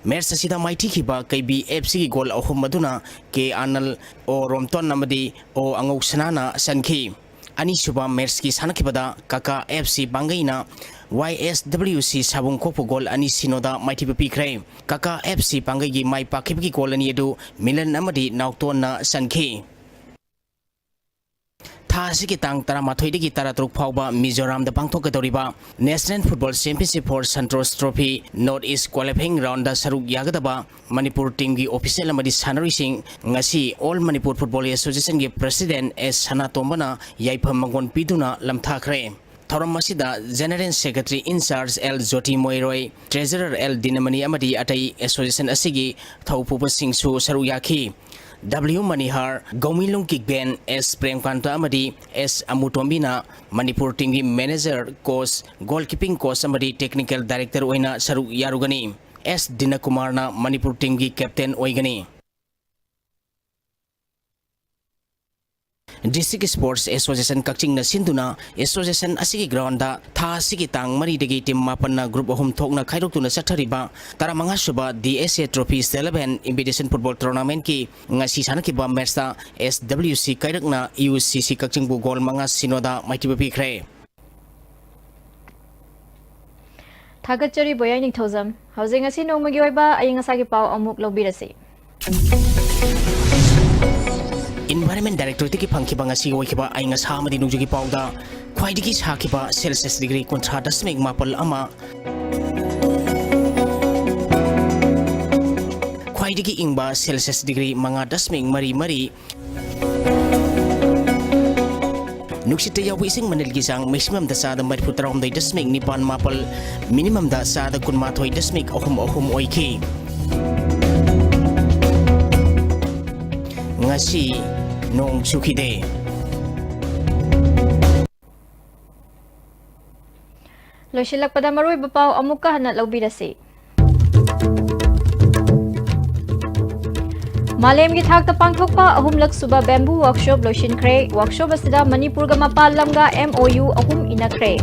Match ꯑꯁꯤꯗ ꯃꯥꯏꯊꯤꯈꯤꯕ K B F Cꯒꯤ goal ꯑꯍꯨꯝ ꯑꯗꯨꯅ K Arnold, O Romton ꯑꯃꯗꯤ O ꯑꯉꯧꯁꯅꯥꯅ ꯆꯟꯈꯤ꯫ ꯑꯅꯤꯁꯨꯕ matchꯀꯤ ꯁꯥꯟꯅꯈꯤꯕꯗ ꯀꯀꯥ F C ꯄꯥꯡꯒꯩꯅ Y S W C ꯁꯥꯕꯨꯡꯈꯣꯛꯄꯨ goal ꯑꯅꯤ ꯁꯤꯅꯣꯗ ꯃꯥꯏꯊꯤꯕ ꯄꯤꯈ꯭ꯔꯦ꯫ ꯀꯀꯥ F C ꯄꯥꯡꯒꯩꯒꯤ ꯃꯥꯏ ꯄꯥꯛꯈꯤꯕꯒꯤ goal ꯑꯅꯤ ꯑꯗꯨ ꯃꯤꯂꯟ ꯑꯃꯗꯤ ꯅꯥꯎꯇꯣꯟꯅ ꯆꯟꯈꯤ꯫ ꯊꯥ ꯑꯁꯤꯒꯤ ꯇꯥꯡ ꯇꯔꯥꯃꯥꯊꯣꯏꯗꯒꯤ ꯇꯔꯥꯇꯔꯨꯛ ꯐꯥꯎꯕ ꯃꯤꯖꯣꯔꯥꯝꯗ ꯄꯥꯡꯊꯣꯛꯀꯗꯧꯔꯤꯕ National Football Championship for Santosh Trophy North East Qualifying Roundꯗ ꯁꯔꯨꯛ ꯌꯥꯒꯗꯕ ꯃꯅꯤꯄꯨꯔ teamꯒꯤ official ꯑꯃꯗꯤ ꯁꯥꯟꯅꯔꯣꯏꯁꯤꯡ ꯉꯁꯤ All Manipur Football Associationꯒꯤ President S ꯁꯅꯥꯇꯣꯝꯕꯅ ꯌꯥꯏꯐ ꯃꯪꯒꯣꯜ ꯄꯤꯗꯨꯅ ꯂꯝꯊꯥꯈ꯭ꯔꯦ꯫ ꯊꯧꯔꯝ ꯑꯁꯤꯗ General Secretary in charge L ꯖꯣꯇꯤ ꯃꯣꯏꯔꯣꯏ, Treasurer L ꯗꯤꯅꯃꯅꯤ ꯑꯃꯗꯤ ꯑꯇꯩ association ꯑꯁꯤꯒꯤ ꯊꯧꯄꯨꯕꯁꯤꯡꯁꯨ ꯁꯔꯨꯛ ꯌꯥꯈꯤ꯫ W ꯃꯅꯤꯍꯥꯔ, ꯒꯧꯃꯤꯂꯨꯡ ꯀꯤꯛꯕꯦꯟ, S ꯄ꯭ꯔꯦꯝꯀꯥꯟꯇ ꯑꯃꯗꯤ S ꯑꯃꯨꯇꯣꯝꯕꯤꯅ Manipur teamꯒꯤ manager, coach, goalkeeping coach ꯑꯃꯗꯤ technical director ꯑꯣꯏꯅ ꯁꯔꯨꯛ ꯌꯥꯔꯨꯒꯅꯤ꯫ S ꯗꯤꯅꯀꯨꯃꯥꯔꯅ ꯃꯅꯤꯄꯨꯔ teamꯒꯤ captain ꯑꯣꯏꯒꯅꯤ꯫ District Sports Association ꯀꯛꯆꯤꯡꯅ ꯁꯤꯟꯗꯨꯅ association ꯑꯁꯤꯒꯤ ground ꯊꯥ ꯑꯁꯤꯒꯤ ꯇꯥꯡ ꯃꯔꯤꯗꯒꯤ team ꯃꯥꯄꯟꯅ group ꯑꯍꯨꯝ ꯊꯣꯛꯅ ꯈꯥꯏꯗꯣꯛꯇꯨꯅ ꯆꯠꯊꯔꯤꯕ ꯇꯔꯥꯃꯉꯥ ꯁꯨꯕ D S A Trophy Celeb Hand Invitation Football Tournamentꯀꯤ ꯉꯁꯤ ꯁꯥꯟꯅꯈꯤꯕ matchꯇ S W C ꯀꯩꯔꯛꯅ U C C ꯀꯛꯆꯤꯡꯕꯨ goal ꯃꯉꯥ ꯁꯤꯅꯣꯗ ꯃꯥꯏꯊꯤꯕ ꯄꯤꯈ꯭ꯔꯦ꯫ ꯊꯥꯒꯠꯆꯔꯤ ꯕꯣꯌꯥꯏ ꯅꯤꯡꯊꯧꯖꯝ꯫ ꯍꯧꯖꯤꯛ ꯉꯁꯤ ꯅꯣꯡꯃꯒꯤ ꯑꯣꯏꯕ ꯑꯏꯪ ꯑꯁꯥꯒꯤ ꯄꯥꯎ ꯑꯃꯨꯛ ꯂꯧꯕꯤꯔꯁꯤ꯫ Environment Directorateꯇꯒꯤ ꯐꯪꯈꯤꯕ ꯉꯁꯤ ꯑꯣꯏꯈꯤꯕ ꯑꯏꯪ ꯑꯁꯥ ꯑꯃꯗꯤ ꯅꯣꯡꯖꯨꯒꯤ ꯄꯥꯎꯗ ꯈ꯭ꯋꯥꯏꯗꯒꯤ ꯁꯥꯈꯤꯕ Celsius degree ꯀꯨꯟꯊ꯭ꯔꯥ ꯗꯁꯃꯤꯛ ꯃꯥꯄꯜ ꯑꯃ, ꯈ꯭ꯋꯥꯏꯗꯒꯤ ꯏꯪꯕ Celsius degree ꯃꯉꯥ ꯗꯁꯃꯤꯛ ꯃꯔꯤ ꯃꯔꯤ, ꯅꯨꯡꯁꯤꯠꯇ ꯌꯥꯎꯕ ꯏꯁꯤꯡ ꯃꯅꯤꯜꯒꯤ ꯆꯥꯡ maximumꯗ ꯆꯥꯗ ꯃꯔꯤꯐꯨ ꯇꯔꯥꯍꯨꯝꯗꯣꯏ ꯗꯁꯃꯤꯛ ꯅꯤꯄꯥꯜ ꯃꯥꯄꯜ, minimumꯗ ꯆꯥꯗ ꯀꯨꯟꯃꯥꯊꯣꯏ ꯗꯁꯃꯤꯛ ꯑꯍꯨꯝ ꯑꯍꯨꯝ ꯑꯣꯏꯈꯤ꯫ ꯉꯁꯤ ꯅꯣꯡ ꯆꯨꯈꯤꯗꯦ꯫ ꯂꯣꯏꯁꯤꯜꯂꯛꯄꯗ ꯃꯔꯨꯑꯣꯏꯕ ꯄꯥꯎ ꯑꯃꯨꯛꯀ ꯍꯟꯅ ꯂꯧꯕꯤꯔꯁꯤ꯫ ꯃꯥꯂꯦꯝꯒꯤ ꯊꯥꯛꯇ ꯄꯥꯡꯊꯣꯛꯄ ꯑꯍꯨꯝꯂꯛ ꯁꯨꯕ bamboo workshop ꯂꯣꯏꯁꯤꯟꯈ꯭ꯔꯦ꯫ Workshop ꯑꯁꯤꯗ ꯃꯅꯤꯄꯨꯔꯒ ꯃꯄꯥꯟ ꯂꯝꯒ M O U ꯑꯍꯨꯝ ꯏꯅꯈ꯭ꯔꯦ꯫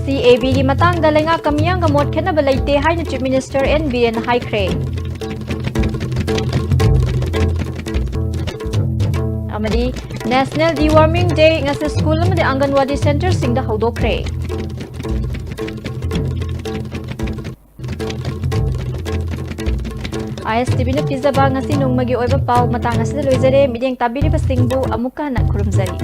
C A Bꯒꯤ ꯃꯇꯥꯡꯗ ꯂꯩꯉꯥꯛꯀ ꯃꯤꯌꯥꯝꯒ ꯃꯣꯠ ꯈꯦꯠꯅꯕ ꯂꯩꯇꯦ ꯍꯥꯏꯅ Chief Minister N Biren ꯍꯥꯏꯈ꯭ꯔꯦ꯫ ꯑꯃꯗꯤ National Deworming Day ꯉꯁꯤ ꯁ꯭ꯀꯨꯜ ꯑꯃꯗꯤ ꯑꯪꯒꯟꯋꯥꯗꯤ centreꯁꯤꯡꯗ ꯍꯧꯗꯣꯛꯈ꯭ꯔꯦ꯫ I S T Vꯅ ꯄꯤꯖꯕ ꯉꯁꯤ ꯅꯣꯡꯃꯒꯤ ꯑꯣꯏꯕ ꯄꯥꯎ ꯃꯇꯥꯡ ꯑꯁꯤꯗ ꯂꯣꯏꯖꯔꯦ꯫ ꯃꯤꯠꯌꯦꯡ ꯇꯥꯕꯤꯔꯤꯕꯁꯤꯡꯕꯨ ꯑꯃꯨꯛꯀ ꯍꯟꯅ ꯈꯨꯔꯨꯝꯖꯔꯤ꯫